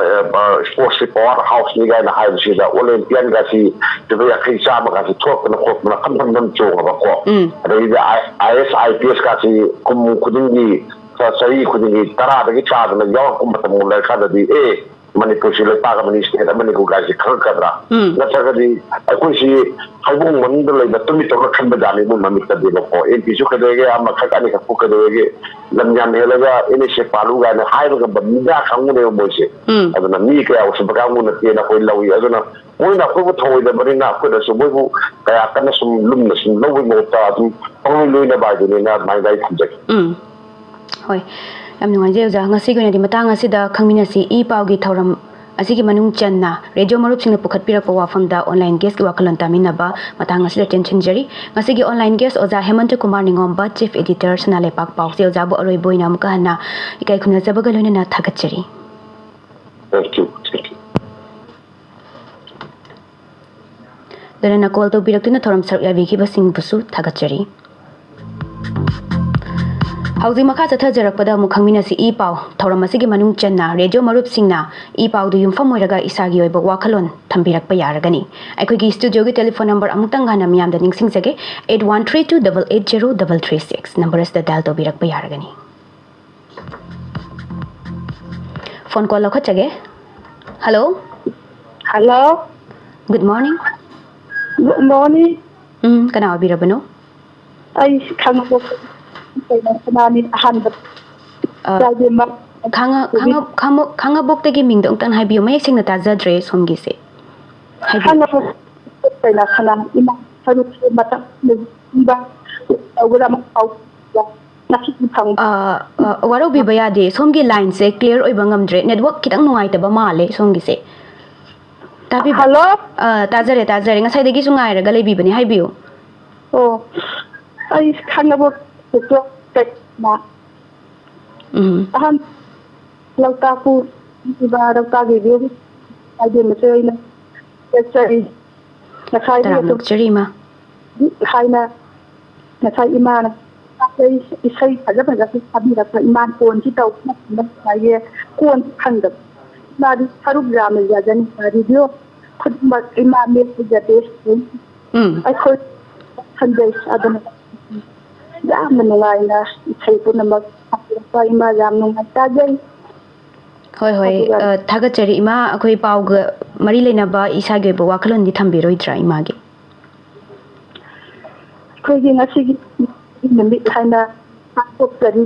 ꯑ, sports ꯀꯤ power house ꯅꯤ ꯀꯥꯏꯅ ꯍꯥꯏꯕꯁꯤꯗ Olympian ꯒꯥꯁꯤ ꯂꯨꯄꯥ ꯌꯥꯡꯈꯩ ꯆꯥꯝꯃ ꯒꯥꯁꯤ ꯊꯣꯛꯇꯅ ꯈꯣꯠꯇꯅ ꯈꯟ ꯈꯟ ꯈꯟ ꯆꯣꯡꯉꯕꯀꯣ꯫ ꯎꯝ꯫ ꯑꯗꯒꯤꯗꯤ ꯑꯥꯏ ꯑꯦꯁ ꯑꯥꯏ ꯄꯤ ꯑꯦꯁ ꯀꯥꯁꯤ ꯀꯨꯝ ꯈꯨꯗꯤꯡꯒꯤ, ꯆ-, ꯆꯍꯤ ꯈꯨꯗꯤꯡꯒꯤ ꯇꯔꯥꯗꯒꯤ ꯇꯥꯗꯅ ꯌꯥꯎꯔꯛꯄ ꯃꯇꯝ ꯂꯩꯔꯀꯥꯟꯗꯗꯤ, ꯑꯦ, ꯃꯅꯤꯄꯨꯔꯁꯤ ꯂꯩꯄꯥꯛ ꯑꯃꯅꯤ, state ꯑꯃꯅꯤ ꯀꯥꯏꯁꯤ ꯈꯪꯉꯛꯀꯗ꯭ꯔꯥ? ꯎꯝ꯫ ꯅꯠꯇ꯭ꯔꯒꯗꯤ ꯑꯩꯈꯣꯏꯁꯤ ꯍꯩꯕꯨꯡ ꯃꯅꯨꯡꯗ ꯂꯩꯕ ꯇꯨꯃꯤꯠꯇꯧꯅ ꯈꯟꯕ ꯖꯥꯠꯅꯤ ꯃꯣꯏ ꯃꯃꯤꯠꯇꯗꯤ ꯕꯀꯣ꯫ ꯑꯦꯝ ꯄꯤꯁꯨ ꯀꯩꯗꯧꯋꯦꯒꯦ, ꯑꯃꯈꯛ ꯑꯅꯤꯈꯛꯄꯨ ꯀꯩꯗꯧꯋꯦꯒꯦ, ꯂꯝ ꯌꯥꯝ ꯍꯦꯜꯂꯒ ꯑꯦꯟ ꯑꯦꯁ ꯑꯦ ꯄꯥꯜꯂꯨ ꯀꯥꯏꯅ ꯍꯥꯏꯕ ꯉꯝꯕ ꯃꯤꯗꯥ ꯀꯥꯡꯕꯨꯅꯦꯕ ꯃꯣꯏꯁꯦ꯫ ꯎꯝ꯫ ꯑꯗꯨꯅ ꯃꯤ ꯀꯌꯥ ꯎꯁꯤꯠꯄ ꯀꯥꯡꯕꯨ ꯅꯠꯇꯦꯅ ꯑꯩꯈꯣꯏ ꯂꯧꯏ꯫ ꯑꯗꯨꯅ ꯃꯣꯏꯅ ꯑꯩꯈꯣꯏꯕꯨ ꯊꯧꯑꯣꯏꯗꯕꯅꯤꯅ ꯑꯩꯈꯣꯏꯅꯁꯨ ꯃꯣꯏꯕꯨ ꯀꯌꯥ ꯀꯟꯅ ꯁꯨꯝ ꯂꯨꯝꯅ ꯁꯨꯝ ꯂꯧꯕꯒꯤ ꯃꯍꯨꯠꯇ ꯑꯗꯨꯝ ꯄꯪꯂꯣꯏ ꯂꯣꯏꯅꯕ ꯍꯥꯏꯗꯨꯅꯤꯅ ꯑꯗꯨꯃꯥꯏꯅ ꯑꯩ ꯊꯝꯖꯒꯦ꯫ ꯎꯝ꯫ ꯍꯣꯏ, ꯌꯥꯝ ꯅꯨꯡꯉꯥꯏꯖꯩ ꯑꯣꯖꯥ꯫ ꯉꯁꯤꯒꯤ ꯑꯣꯏꯅꯗꯤ ꯃꯇꯥꯡ ꯑꯁꯤꯗ ꯈꯪꯃꯤꯟꯅꯁꯤ꯫ ꯏ ꯄꯥꯎꯒꯤ ꯊꯧꯔꯝ ꯑꯁꯤꯒꯤ ꯃꯅꯨꯡ ꯆꯟꯅ ꯔꯦꯗꯤꯑꯣ ꯃꯔꯨꯞꯁꯤꯡꯅ ꯄꯨꯈꯠꯄꯤꯔꯛꯄ ꯋꯥꯐꯝꯗ online guest ꯀꯤ ꯋꯥꯈꯜꯂꯣꯟ ꯇꯥꯃꯤꯟꯅꯕ ꯃꯇꯥꯡ ꯑꯁꯤꯗ ꯇꯦꯟꯁꯤꯟꯖꯔꯤ꯫ ꯉꯁꯤꯒꯤ online guest ꯑꯣꯖꯥ ꯍꯦꯃꯟꯇ ꯀꯨꯃꯥꯔ ꯅꯤꯉꯣꯝꯕ, Chief Editor, ꯁꯅꯥ ꯂꯩꯄꯥꯛ ꯄꯥꯎꯆꯦ꯫ ꯑꯣꯖꯥꯕꯨ ꯑꯔꯣꯏꯕ ꯑꯣꯏꯅ ꯑꯃꯨꯛꯀ ꯍꯟꯅ ꯏꯀꯥꯏ ꯈꯨꯝꯅꯖꯕꯒ ꯂꯣꯏꯅꯅ ꯊꯥꯒꯠꯆꯔꯤ꯫ Thank you, thank you. ꯂꯣꯏꯅꯅ call ꯇꯧꯕꯤꯔꯛꯇꯨꯅ ꯊꯧꯔꯝ ꯁꯔꯨꯛ ꯌꯥꯕꯤꯈꯤꯕꯁꯤꯡꯕꯨꯁꯨ ꯊꯥꯒꯠꯆꯔꯤ꯫ ꯍꯧꯖꯤꯛ ꯃꯈꯥ ꯆꯠꯊꯖꯔꯛꯄꯗ ꯑꯃꯨꯛ ꯈꯪꯃꯤꯟꯅꯁꯤ꯫ ꯏ ꯄꯥꯎ ꯊꯧꯔꯝ ꯑꯁꯤꯒꯤ ꯃꯅꯨꯡ ꯆꯟꯅ ꯔꯦꯗꯤꯑꯣ ꯃꯔꯨꯞꯁꯤꯡꯅ ꯏ ꯄꯥꯎꯗꯨ ꯌꯨꯝꯐꯝ ꯑꯣꯏꯔꯒ ꯏꯁꯥꯒꯤ ꯑꯣꯏꯕ ꯋꯥꯈꯜꯂꯣꯟ ꯊꯝꯕꯤꯔꯛꯄ ꯌꯥꯔꯒꯅꯤ꯫ ꯑꯩꯈꯣꯏꯒꯤ studio ꯒꯤ telephone number ꯑꯃꯨꯛꯇꯪ ꯍꯥꯟꯅ ꯃꯤꯌꯥꯝꯗ ꯅꯤꯡꯁꯤꯡꯖꯒꯦ, eight one three two double eight zero double three six꯫ Number ꯑꯁꯤꯗ dial ꯇꯧꯕꯤꯔꯛꯄ ꯌꯥꯔꯒꯅꯤ꯫ Phone call ꯂꯧꯈꯠꯆꯒꯦ꯫ Hello꯫ Hello꯫ Good morning꯫ Good morning꯫ ꯎꯝ, ꯀꯅꯥ ꯑꯣꯏꯕꯤꯔꯕꯅꯣ? ꯑꯩ ꯈꯥꯡꯉꯕꯣꯛ ꯀꯩꯅꯣ ꯁꯅꯥꯅꯤ ꯑꯍꯥꯟꯕ꯫ ꯑ, ꯏꯆꯥ ꯏꯕꯦꯝꯃ꯫ ꯈꯥꯡꯉ-, ꯈꯥꯡꯉ-, ꯈꯥꯡꯉ-, ꯈꯥꯡꯉꯕꯣꯛꯇꯒꯤ ꯃꯤꯡꯗꯣ ꯑꯃꯨꯛꯇꯪ ꯍꯥꯏꯕꯤꯌꯨ, ꯃꯌꯦꯛ ꯁꯦꯡꯅ ꯇꯥꯖꯗ꯭ꯔꯦ ꯁꯣꯝꯒꯤꯁꯦ꯫ ꯍꯥꯏꯕꯤꯌꯨ꯫ ꯈꯥꯡꯉꯕꯣꯛ ꯀꯩꯅꯣ ꯁꯅꯥꯅꯤ ꯏꯃꯥ ꯁꯔꯨꯛꯁꯦ ꯃꯇꯝ ꯇꯧꯕꯗ ꯑꯃ ꯐꯥꯎ ꯉꯁꯤꯗꯤ ꯐꯪ- ꯑ, ꯑ, ꯋꯥꯔꯧꯕꯤꯕ ꯌꯥꯗꯦ, ꯁꯣꯝꯒꯤ line ꯁꯦ clear ꯑꯣꯏꯕ ꯉꯝꯗ꯭ꯔꯦ, network ꯈꯤꯇꯪ ꯅꯨꯡꯉꯥꯏꯇꯕ ꯃꯥꯜꯂꯦ ꯁꯣꯝꯒꯤꯁꯦ꯫ ꯇꯥꯕꯤꯕ꯭ꯔꯥ? Hello꯫ ꯑ, ꯇꯥꯖꯔꯦ, ꯇꯥꯖꯔꯦ, ꯉꯁꯥꯏꯗꯒꯤꯁꯨ ꯉꯥꯏꯔꯒ ꯂꯩꯕꯤꯕꯅꯦ, ꯍꯥꯏꯕꯤꯌꯨ꯫ ꯑꯣ, ꯑꯩ ꯈꯥꯡꯉꯕꯣꯛ ꯀꯩꯅꯣ ꯎꯝ꯫ ꯑꯍꯥꯟ ꯂꯣꯛꯇꯥꯛꯄꯨ ꯄꯤꯕ ꯂꯣꯛꯇꯥꯛ ꯔꯦꯗꯤꯑꯣꯒꯤ ꯏꯕꯦꯝꯃꯁꯦ ꯑꯩꯅ ꯆꯠꯆꯔꯤ꯫ ꯉꯁꯥꯏꯗꯤ ꯇꯔꯥꯝꯅ ꯑꯗꯨꯝ ꯑꯣꯛꯆꯔꯤ, ꯏꯃꯥ꯫ ꯍꯥꯏꯅ ꯉꯁꯥꯏ ꯏꯃꯥꯅ ꯏꯁꯩ, ꯏꯁꯩ ꯐꯖ ꯐꯖꯕ ꯊꯥꯕꯤꯔꯛꯄ, ꯏꯃꯥꯅ ꯀꯣꯟꯁꯤ ꯇꯧꯕ ꯃꯇꯝꯗ ꯉꯁꯥꯏꯒꯤ ꯀꯣꯟ ꯐꯪꯗꯕ꯫ ꯏꯃꯥꯗꯤ ꯁꯔꯨꯛ ꯌꯥꯝꯅ ꯌꯥꯖꯅꯤꯡꯕ ꯔꯦꯗꯤꯑꯣ ꯈꯨꯗꯤꯡꯃꯛ ꯏꯃꯥ ꯃꯦꯠꯄ ꯌꯥꯗꯦ꯫ ꯎꯝ꯫ ꯑꯩꯈꯣꯏ ꯈꯟꯖꯩ꯫ ꯑꯗꯨꯅ ꯌꯥꯝꯅ ꯅꯨꯡꯉꯥꯏꯅ ꯏꯁꯩ ꯄꯨꯝꯅꯃꯛ ꯊꯥꯕꯤꯔꯛꯄ ꯏꯃꯥ ꯌꯥꯝ ꯅꯨꯡꯉꯥꯏ ꯇꯥꯖꯩ꯫ ꯍꯣꯏ, ꯍꯣꯏ꯫ ꯑꯗꯨꯒ ꯑ, ꯊꯥꯒꯠꯆꯔꯤ꯫ ꯏꯃꯥ, ꯑꯩꯈꯣꯏ ꯄꯥꯎꯒ ꯃꯔꯤ ꯂꯩꯅꯕ ꯏꯁꯥꯒꯤ ꯑꯣꯏꯕ ꯋꯥꯈꯜꯂꯣꯟꯗꯤ ꯊꯝꯕꯤꯔꯣꯏꯗ꯭ꯔꯥ ꯏꯃꯥꯒꯤ? ꯑꯩꯈꯣꯏꯒꯤ ꯉꯁꯤꯒꯤ ꯅꯨꯃꯤꯠ ꯍꯥꯏꯅ ꯄꯥꯡꯊꯣꯛꯆꯔꯤ꯫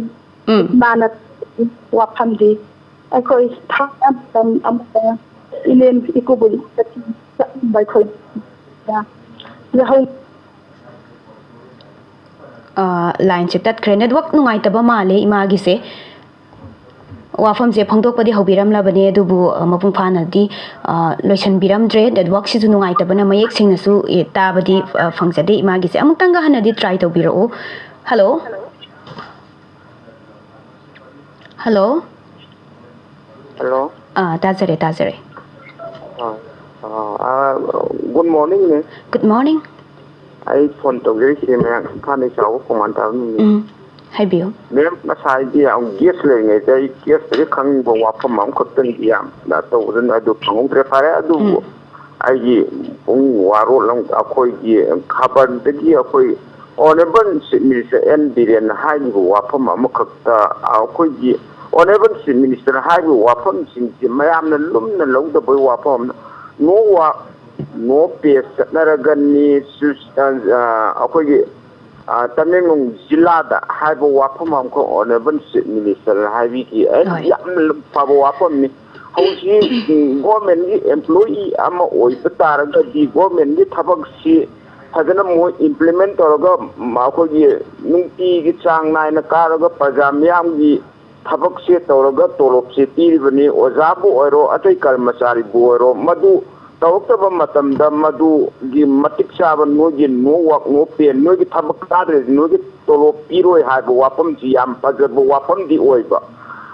ꯎꯝ꯫ ꯏꯃꯥꯅ ꯋꯥꯐꯝꯗꯤ ꯑꯩꯈꯣꯏ ꯊꯥꯏꯅ ꯃꯇꯝ ꯑꯃꯗ ꯏꯅꯦꯝ ꯏꯀꯨꯕꯣꯛ ꯆꯠꯂꯝꯕ ꯑꯩꯈꯣꯏ ꯌꯥꯍꯧ ꯑ, ꯂꯥꯏꯟꯁꯦ ꯇꯠꯈ꯭ꯔꯦ꯫ ꯅꯦꯠꯋꯥꯛ ꯅꯨꯡꯉꯥꯏꯇꯕ ꯃꯥꯜꯂꯦ ꯏꯃꯥꯒꯤꯁꯦ꯫ ꯋꯥꯐꯝꯁꯦ ꯐꯣꯡꯗꯣꯛꯄꯗꯤ ꯍꯧꯕꯤꯔꯝꯂꯕꯅꯦ, ꯑꯗꯨꯕꯨ, ꯑ, ꯃꯄꯨꯡ ꯐꯥꯅꯗꯤ, ꯑ, ꯂꯣꯏꯁꯤꯟꯕꯤꯔꯝꯗ꯭ꯔꯦ꯫ ꯅꯦꯠꯋꯥꯛꯁꯤꯁꯨ ꯅꯨꯡꯉꯥꯏꯇꯕꯅ ꯃꯌꯦꯛ ꯁꯦꯡꯅꯁꯨ, ꯑꯦ, ꯇꯥꯕꯗꯤ, ꯑ, ꯐꯪꯖꯗꯦ ꯏꯃꯥꯒꯤꯁꯦ꯫ ꯑꯃꯨꯛꯇꯪꯒ ꯍꯟꯅꯗꯤ ꯇ꯭ꯔꯥꯏ ꯇꯧꯕꯤꯔꯛꯎ꯫ ꯍꯜꯂꯣ? ꯍꯜꯂꯣ? ꯍꯜꯂꯣ꯫ ꯑꯥ, ꯇꯥꯖꯔꯦ, ꯇꯥꯖꯔꯦ꯫ ꯑꯥ, ꯑꯥ, ꯑꯥ, ꯒꯨꯗ ꯃꯣꯔꯅꯤꯡꯅꯦ꯫ Good morning. ꯑꯩ ꯐꯣꯟ ꯇꯧꯖꯔꯤꯁꯦ ꯃꯌꯥꯝ ꯏꯝꯐꯥꯜꯗꯒꯤ ꯆꯥꯎꯕ ꯈꯣꯡꯕꯥꯟ ꯇꯥꯕ ꯃꯤꯅꯤ꯫ ꯎꯝ, ꯍꯥꯏꯕꯤꯌꯨ꯫ ꯃꯦꯝ, ꯉꯁꯥꯏꯒꯤ ꯌꯥꯝ ꯒꯦꯁ ꯂꯩꯔꯤꯉꯩꯗ ꯑꯩ ꯒꯦꯁꯇꯒꯤ ꯈꯪꯅꯤꯡꯕ ꯋꯥꯐꯝ ꯑꯃꯈꯛꯇꯪꯗꯤ ꯌꯥꯝꯅ ꯇꯧꯕꯗꯨꯅ ꯑꯗꯨ ꯐꯪꯍꯧꯗ꯭ꯔꯦ꯫ ꯐꯔꯦ, ꯑꯗꯨꯕꯨ ꯎꯝ꯫ ꯑꯩꯒꯤ ꯄꯨꯡ ꯋꯥꯔꯣꯜ ꯑꯃ ꯑꯩꯈꯣꯏꯒꯤ ꯈꯕꯔꯗꯒꯤ ꯑꯩꯈꯣꯏ ꯑꯣꯅꯔꯦꯕꯜ ꯆꯤꯐ ꯃꯤꯅꯤꯁꯇꯔ ꯑꯦꯟ ꯕꯤꯔꯦꯟꯅ ꯍꯥꯏꯈꯤꯕ ꯋꯥꯐꯝ ꯑꯃꯈꯛꯇ ꯑꯩꯈꯣꯏꯒꯤ ꯑꯣꯅꯔꯦꯕꯜ ꯆꯤꯐ ꯃꯤꯅꯤꯁꯇꯔ ꯍꯥꯏꯔꯤꯕ ꯋꯥꯐꯝꯁꯤꯡꯁꯤ ꯃꯌꯥꯝꯅ ꯂꯨꯝꯅ ꯂꯧꯗꯕꯒꯤ ꯋꯥꯐꯝ ꯑꯃꯅ, "No work, no pay" ꯆꯠꯅꯔꯒꯅꯤ꯫ ꯁꯨ-, ꯑ, ꯑ, ꯑꯩꯈꯣꯏꯒꯤ, ꯑ, ꯇꯃꯦꯡꯂꯣꯡ ꯖꯤꯂꯥꯗ ꯍꯥꯏꯕ ꯋꯥꯐꯝ ꯑꯃꯈꯛ ꯑꯣꯅꯔꯦꯕꯜ ꯆꯤꯐ ꯃꯤꯅꯤꯁꯇꯔꯅ ꯍꯥꯏꯕꯤꯈꯤ꯫ ꯑꯩ ꯍꯣꯏ꯫ ꯌꯥꯝꯅ ꯐꯕ ꯋꯥꯐꯝꯅꯤ꯫ ꯍꯧꯖꯤꯛ, ꯎꯝ, ꯒꯣꯔꯃꯦꯟꯒꯤ ꯑꯦꯝꯄ꯭ꯂꯣꯌꯤ ꯑꯃ ꯑꯣꯏꯕ ꯇꯥꯔꯒꯗꯤ ꯒꯣꯔꯃꯦꯟꯒꯤ ꯊꯕꯛꯁꯤ ꯐꯖꯅ ꯃꯣꯏ ꯏꯝꯄ꯭ꯂꯤꯃꯦꯟ ꯇꯧꯔꯒ, ꯃ-, ꯑꯩꯈꯣꯏꯒꯤ ꯅꯨꯡꯇꯤꯒꯤ ꯆꯥꯡ ꯅꯥꯏꯅ ꯀꯥꯔꯒ ꯄ꯭ꯔꯖꯥ ꯃꯤꯌꯥꯝꯒꯤ ꯊꯕꯛꯁꯦ ꯇꯧꯔꯒ ꯇꯣꯂꯣꯞꯁꯦ ꯄꯤꯔꯤꯕꯅꯤ꯫ ꯑꯣꯖꯥꯕꯨ ꯑꯣꯏꯔꯣ, ꯑꯇꯩ ꯀꯔꯃꯆꯥꯔꯤꯕꯨ ꯑꯣꯏꯔꯣ, ꯃꯗꯨ ꯇꯧꯔꯛꯇꯕ ꯃꯇꯝꯗ ꯃꯗꯨꯒꯤ ꯃꯇꯤꯛ ꯆꯥꯕ ꯅꯣꯏꯒꯤ "No work, no pay", ꯅꯣꯏꯒꯤ ꯊꯕꯛ ꯀꯥꯗ꯭ꯔꯗꯤ ꯅꯣꯏꯒꯤ ꯇꯣꯂꯣꯞ ꯄꯤꯔꯣꯏ ꯍꯥꯏꯕ ꯋꯥꯐꯝꯁꯤ ꯌꯥꯝ ꯐꯖꯕ ꯋꯥꯐꯝꯗꯤ ꯑꯣꯏꯕ꯫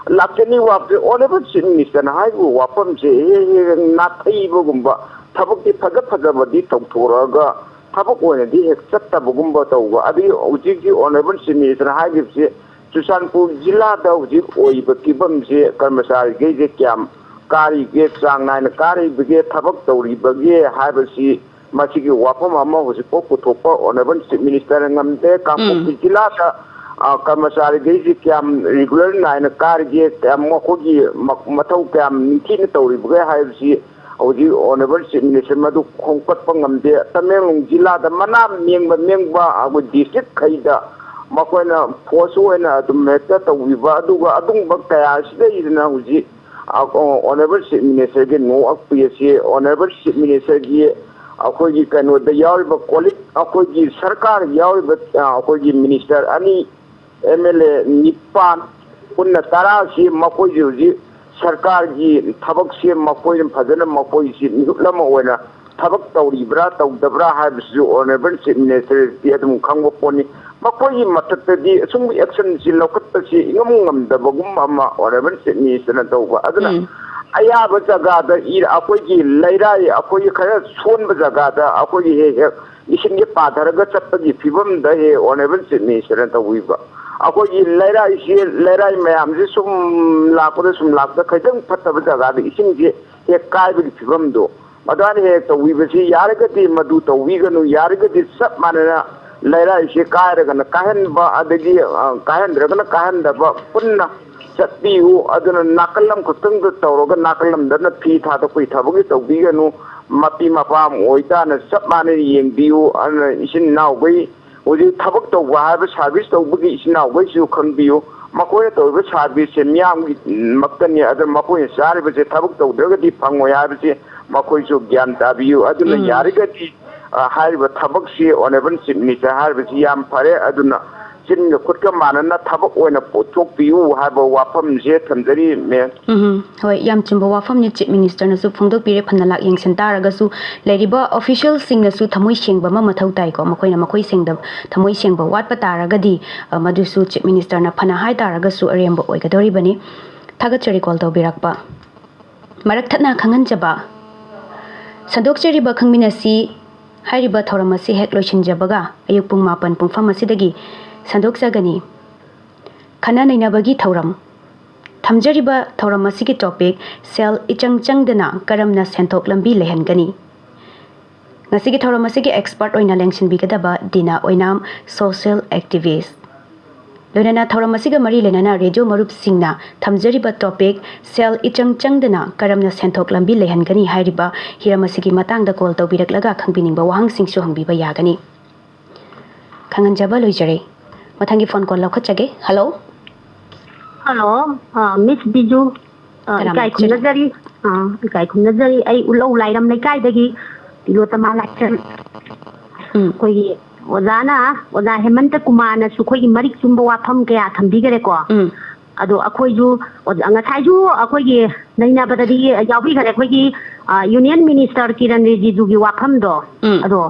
ꯂꯥꯛꯀꯅꯤ ꯋꯥꯐꯝꯁꯦ, ꯑꯣꯅꯔꯦꯕꯜ ꯆꯤꯐ ꯃꯤꯅꯤꯁꯇꯔꯅ ꯍꯥꯏꯔꯤꯕ ꯋꯥꯐꯝꯁꯦ ꯍꯦꯛ ꯍꯦꯛ ꯅꯥꯊꯩꯕꯒꯨꯝꯕ, ꯊꯕꯛꯇꯤ ꯐꯖ ꯐꯖꯕꯗꯤ ꯇꯧꯊꯣꯔꯛꯑꯒ ꯊꯕꯛ ꯑꯣꯏꯅꯗꯤ ꯍꯦꯛ ꯆꯠꯇꯕꯒꯨꯝꯕ ꯇꯧꯕ꯫ ꯑꯗꯒꯤ ꯍꯧꯖꯤꯛꯀꯤ Honourable Chief Minister ꯍꯥꯏꯈꯤꯕꯁꯤ ꯆꯨꯔꯆꯥꯟꯄꯨꯔ ꯖꯤꯂꯥꯗ ꯍꯧꯖꯤꯛ ꯑꯣꯏꯔꯤꯕ ꯐꯤꯕꯝꯁꯤ ꯀꯔꯃꯆꯥꯔꯤꯈꯩꯁꯦ ꯀꯌꯥꯝ ꯀꯥꯔꯤꯒꯦ, ꯆꯥꯡ ꯅꯥꯏꯅ ꯀꯥꯔꯤꯕꯒꯦ, ꯊꯕꯛ ꯇꯧꯔꯤꯕꯒꯦ ꯍꯥꯏꯕꯁꯤ, ꯃꯁꯤꯒꯤ ꯋꯥꯐꯝ ꯑꯃ ꯍꯧꯖꯤꯛꯐꯥꯎ ꯄꯨꯊꯣꯛꯄ Honourable Chief Minister ꯉꯝꯗꯦ꯫ ꯀꯥꯡꯄꯣꯛꯄꯤ ꯎꯝ꯫ ꯖꯤꯂꯥꯗ, ꯑ, ꯀꯔꯃꯆꯥꯔꯤꯈꯩꯁꯤ ꯀꯌꯥꯝ regular ꯅꯥꯏꯅ ꯀꯥꯔꯤꯒꯦ, ꯀꯌꯥꯝ ꯃꯈꯣꯏꯒꯤ ꯃ-, ꯃꯊꯧ ꯀꯌꯥꯝ ꯅꯤꯡꯊꯤꯅ ꯇꯧꯔꯤꯕꯒꯦ ꯍꯥꯏꯕꯁꯤ ꯍꯧꯖꯤꯛ Honourable Chief Minister ꯃꯗꯨ ꯈꯣꯝꯀꯠꯄ ꯉꯝꯗꯦ꯫ ꯇꯃꯦꯡꯂꯣꯡ ꯖꯤꯂꯥꯗ ꯃꯅꯥ ꯃꯦꯡꯕ ꯃꯦꯡꯕ ꯑꯩꯈꯣꯏ district ꯈꯩꯗ ꯃꯈꯣꯏꯅ force ꯑꯣꯏꯅ ꯑꯗꯨꯝ ꯍꯦꯛꯇ ꯇꯧꯕꯤꯕ, ꯑꯗꯨꯒ ꯑꯗꯨꯒꯨꯝꯕ ꯀꯌꯥꯁꯤꯗꯩꯗꯅ ꯍꯧꯖꯤꯛ, ꯑ, Honourable Chief Ministerꯒꯤ ꯅꯣꯛꯂꯛꯄꯤ ꯑꯁꯤ, Honourable Chief Ministerꯒꯤ ꯑꯩꯈꯣꯏꯒꯤ ꯀꯩꯅꯣꯗ ꯌꯥꯎꯔꯤꯕ colleague, ꯑꯩꯈꯣꯏꯒꯤ ꯁꯔꯀꯥꯔ ꯌꯥꯎꯔꯤꯕ, ꯑ, ꯑꯩꯈꯣꯏꯒꯤ minister ꯑꯅꯤ, MLA ꯅꯤꯄꯥꯟ, ꯄꯨꯟꯅ ꯇꯔꯥꯁꯤ ꯃꯈꯣꯏꯁꯤ ꯍꯧꯖꯤꯛ ꯁꯔꯀꯥꯔꯒꯤ ꯊꯕꯛꯁꯦ ꯃꯈꯣꯏꯅ ꯐꯖꯅ, ꯃꯈꯣꯏꯁꯤ ꯃꯤꯍꯨꯠ ꯑꯃ ꯑꯣꯏꯅ ꯊꯕꯛ ꯇꯧꯔꯤꯕ꯭ꯔꯥ ꯇꯧꯗꯕ꯭ꯔꯥ ꯍꯥꯏꯕꯁꯤꯁꯨ Honourable Chief Ministerꯗꯤ ꯑꯗꯨꯝ ꯈꯪꯕ ꯄꯣꯠꯅꯤ꯫ ꯃꯈꯣꯏꯒꯤ ꯃꯊꯛꯇꯗꯤ ꯑꯁꯨꯝꯕ actionꯁꯤ ꯂꯧꯈꯠꯄꯁꯤ ꯏꯉꯝ ꯉꯝꯗꯕꯒꯨꯝꯕ ꯑꯃ Honourable Chief Ministerꯅ ꯇꯧꯕ꯫ ꯑꯗꯨꯅ ꯎꯝ꯫ ꯑꯌꯥꯕ ꯖꯒꯥꯗ ꯏ-, ꯑꯩꯈꯣꯏꯒꯤ ꯂꯩꯔꯥꯏ, ꯑꯩꯈꯣꯏꯒꯤ ꯈꯔ ꯁꯣꯟꯕ ꯖꯒꯥꯗ ꯑꯩꯈꯣꯏꯒꯤ ꯍꯦꯛ ꯍꯦꯛ ꯏꯁꯤꯡꯁꯦ ꯄꯥꯊꯔꯒ ꯆꯠꯄꯒꯤ ꯐꯤꯕꯝꯗ ꯍꯦꯛ Honourable Chief Ministerꯅ ꯇꯧꯕꯤꯕ꯫ ꯑꯩꯈꯣꯏꯒꯤ ꯂꯩꯔꯥꯏꯁꯤ, ꯂꯩꯔꯥꯏ ꯃꯌꯥꯝꯁꯤ ꯁꯨꯝ ꯂꯥꯛꯄꯗ, ꯁꯨꯝ ꯂꯥꯛꯄꯗ ꯈꯤꯇꯪ ꯐꯠꯇꯕ ꯖꯒꯥꯗ ꯏꯁꯤꯡꯁꯦ ꯍꯦꯛ ꯀꯥꯏꯕꯒꯤ ꯐꯤꯕꯝꯗꯣ, ꯑꯗꯨꯃꯥꯏꯅ ꯍꯦꯛ ꯇꯧꯕꯤꯕꯁꯤ ꯌꯥꯔꯒꯗꯤ ꯃꯗꯨ ꯇꯧꯕꯤꯒꯅꯨ꯫ ꯌꯥꯔꯒꯗꯤ ꯆꯞ ꯃꯥꯟꯅꯅ ꯂꯩꯔꯥꯏꯁꯤ ꯀꯥꯏꯔꯒꯅ ꯀꯥꯏꯍꯟꯕ, ꯑꯗꯒꯤ, ꯑ, ꯀꯥꯏꯍꯟꯗ꯭ꯔꯒꯅ ꯀꯥꯏꯍꯟꯗꯕ, ꯄꯨꯟꯅ ꯆꯠꯄꯤꯌꯨ꯫ ꯑꯗꯨꯅ ꯅꯥꯀꯜ ꯑꯃꯈꯛꯇꯪꯗ ꯇꯧꯔꯒ ꯅꯥꯀꯜ ꯑꯃꯗꯅ ꯐꯤ ꯊꯥꯗꯣꯛꯄꯒꯤ ꯊꯕꯛꯁꯤ ꯇꯧꯕꯤꯒꯅꯨ꯫ ꯃꯄꯤ ꯃꯄꯥ ꯑꯃ ꯑꯣꯏꯇꯥꯅ ꯆꯞ ꯃꯥꯟꯅꯅ ꯌꯦꯡꯕꯤꯌꯨ꯫ ꯑꯗꯨꯅ ꯏꯆꯤꯟ ꯏꯅꯥꯎꯈꯩ ꯍꯧꯖꯤꯛ ꯊꯕꯛ ꯇꯧꯕ ꯍꯥꯏꯕ, service ꯇꯧꯕꯒꯤ ꯏꯆꯤꯟ ꯏꯅꯥꯎꯈꯩꯁꯨ ꯈꯪꯕꯤꯌꯨ꯫ ꯃꯈꯣꯏꯅ ꯇꯧꯔꯤꯕ serviceꯁꯦ ꯃꯤꯌꯥꯝꯒꯤꯃꯛꯇꯅꯤ꯫ ꯑꯗꯨꯅ ꯃꯈꯣꯏꯅ ꯆꯥꯔꯤꯕꯁꯦ ꯊꯕꯛ ꯇꯧꯗ꯭ꯔꯒꯗꯤ ꯐꯪꯉꯣꯏ ꯍꯥꯏꯕꯁꯦ ꯃꯈꯣꯏꯁꯨ ꯒ꯭ꯌꯥꯟ ꯇꯥꯕꯤꯌꯨ꯫ ꯑꯗꯨꯅ ꯎꯝ꯫ ꯌꯥꯔꯤꯒꯗꯤ, ꯑ, ꯍꯥꯏꯔꯤꯕ ꯊꯕꯛꯁꯤ Honourable Chief Minister ꯍꯥꯏꯔꯤꯕꯁꯤ ꯌꯥꯝ ꯐꯔꯦ꯫ ꯑꯗꯨꯅ ꯆꯤꯟꯒ ꯈꯨꯠꯀ ꯃꯥꯟꯅꯅ ꯊꯕꯛ ꯑꯣꯏꯅ ꯄꯨꯊꯣꯛꯄꯤꯌꯨ ꯍꯥꯏꯕ ꯋꯥꯐꯝꯁꯦ ꯊꯝꯖꯔꯤ, ꯃꯦꯝ꯫ ꯎꯝ, ꯍꯣꯏ, ꯌꯥꯝ ꯆꯨꯝꯕ ꯋꯥꯐꯝꯅꯤ꯫ Chief Ministerꯅꯁꯨ ꯐꯣꯡꯗꯣꯛꯄꯤꯔꯦ꯫ ꯐꯅ ꯂꯥꯛ ꯌꯦꯡꯁꯤꯟ ꯇꯥꯔꯒꯁꯨ ꯂꯩꯔꯤꯕ officialꯁꯤꯡꯅꯁꯨ ꯊꯃꯣꯏ ꯁꯦꯡꯕ ꯑꯃ ꯃꯊꯧ ꯇꯥꯏꯀꯣ꯫ ꯃꯈꯣꯏꯅ ꯃꯈꯣꯏ ꯁꯦꯡꯗꯕ, ꯊꯃꯣꯏ ꯁꯦꯡꯕ ꯋꯥꯠꯄ ꯇꯥꯔꯒꯗꯤ, ꯑ, ꯃꯗꯨꯁꯨ Chief Ministerꯅ ꯐꯅ ꯍꯥꯏ ꯇꯥꯔꯒꯁꯨ ꯑꯔꯦꯝꯕ ꯑꯣꯏꯒꯗꯧꯔꯤꯕꯅꯤ꯫ ꯊꯥꯒꯠꯆꯔꯤ call ꯇꯧꯕꯤꯔꯛꯄ꯫ ꯃꯔꯛ ꯊꯠꯅ ꯈꯪꯍꯟꯖꯕ꯫ ꯁꯟꯗꯣꯛꯆꯔꯤꯕ ꯈꯪꯃꯤꯟꯅꯁꯤ꯫ ꯍꯥꯏꯔꯤꯕ ꯊꯧꯔꯝ ꯑꯁꯤ ꯍꯦꯛ ꯂꯣꯏꯁꯤꯟꯖꯕꯒ ꯑꯌꯨꯛ ꯄꯨꯡ ꯃꯥꯄꯟ ꯄꯨꯡꯐꯝ ꯑꯁꯤꯗꯒꯤ ꯁꯟꯗꯣꯛꯆꯒꯅꯤ꯫ ꯈꯟꯅ ꯅꯩꯅꯕꯒꯤ ꯊꯧꯔꯝ꯫ ꯊꯝꯖꯔꯤꯕ ꯊꯧꯔꯝ ꯑꯁꯤꯒꯤ topic, ꯁꯦꯜ ꯏꯆꯪ ꯆꯪꯗꯅ ꯀꯔꯝꯅ ꯁꯦꯟꯊꯣꯛ ꯂꯝꯕꯤ ꯂꯩꯍꯟꯒꯅꯤ? ꯉꯁꯤꯒꯤ ꯊꯧꯔꯝ ꯑꯁꯤꯒꯤ expert ꯑꯣꯏꯅ ꯂꯦꯡꯁꯤꯟꯕꯤꯒꯗꯕ ꯗꯤꯅꯥ ꯑꯣꯏꯅꯥꯝ, social activist꯫ ꯂꯣꯏꯅꯅ ꯊꯧꯔꯝ ꯑꯁꯤꯒ ꯃꯔꯤ ꯂꯩꯅꯅ ꯔꯦꯗꯤꯑꯣ ꯃꯔꯨꯞꯁꯤꯡꯅ ꯊꯝꯖꯔꯤꯕ topic, ꯁꯦꯜ ꯏꯆꯪ ꯆꯪꯗꯅ ꯀꯔꯝꯅ ꯁꯦꯟꯊꯣꯛ ꯂꯝꯕꯤ ꯂꯩꯍꯟꯒꯅꯤ ꯍꯥꯏꯔꯤꯕ ꯍꯤꯔꯝ ꯑꯁꯤꯒꯤ ꯃꯇꯥꯡꯗ call ꯇꯧꯕꯤꯔꯛꯂꯒ ꯈꯪꯕꯤꯅꯤꯡꯕ ꯋꯥꯍꯪꯁꯤꯡꯁꯨ ꯍꯪꯕꯤꯕ ꯌꯥꯒꯅꯤ꯫ ꯈꯪꯍꯟꯖꯕ ꯂꯣꯏꯖꯔꯦ꯫ ꯃꯊꯪꯒꯤ phone call ꯂꯧꯈꯠꯆꯒꯦ꯫ Hello꯫ Hello, ꯑ, Miss ꯕꯤꯖꯨ꯫ ꯑ, ꯇꯔꯥꯝꯅ ꯏꯀꯥꯏ ꯈꯨꯝꯅꯖꯔꯤ꯫ ꯑ, ꯏꯀꯥꯏ ꯈꯨꯝꯅꯖꯔꯤ꯫ ꯑꯩ ꯎꯠꯂꯧ ꯂꯥꯏꯔꯝ ꯂꯩꯀꯥꯏꯗꯒꯤ ꯇꯤꯂꯣꯇꯃꯥ ꯂꯥꯏꯁ꯭ꯔꯝ꯫ ꯎꯝ꯫ ꯑꯩꯈꯣꯏꯒꯤ ꯑꯣꯖꯥꯅ, ꯑꯣꯖꯥ ꯍꯦꯃꯟꯇ ꯀꯨꯃꯥꯔꯅꯁꯨ ꯑꯩꯈꯣꯏꯒꯤ ꯃꯔꯤꯛ ꯆꯨꯝꯕ ꯋꯥꯐꯝ ꯀꯌꯥ ꯊꯝꯕꯤꯈꯔꯦꯀꯣ꯫ ꯎꯝ꯫ ꯑꯗꯣ ꯑꯩꯈꯣꯏꯁꯨ ꯑꯣꯖꯥ, ꯉꯁꯥꯏꯁꯨ ꯑꯩꯈꯣꯏꯒꯤ ꯅꯩꯅꯕꯗꯗꯤ ꯌꯥꯎꯕꯤꯈꯔꯦ, ꯑꯩꯈꯣꯏꯒꯤ, ꯑ, Union Minister ꯀꯤꯔꯟ ꯔꯤꯖꯤꯖꯨꯒꯤ ꯋꯥꯐꯝꯗꯣ꯫ ꯎꯝ꯫ ꯑꯗꯣ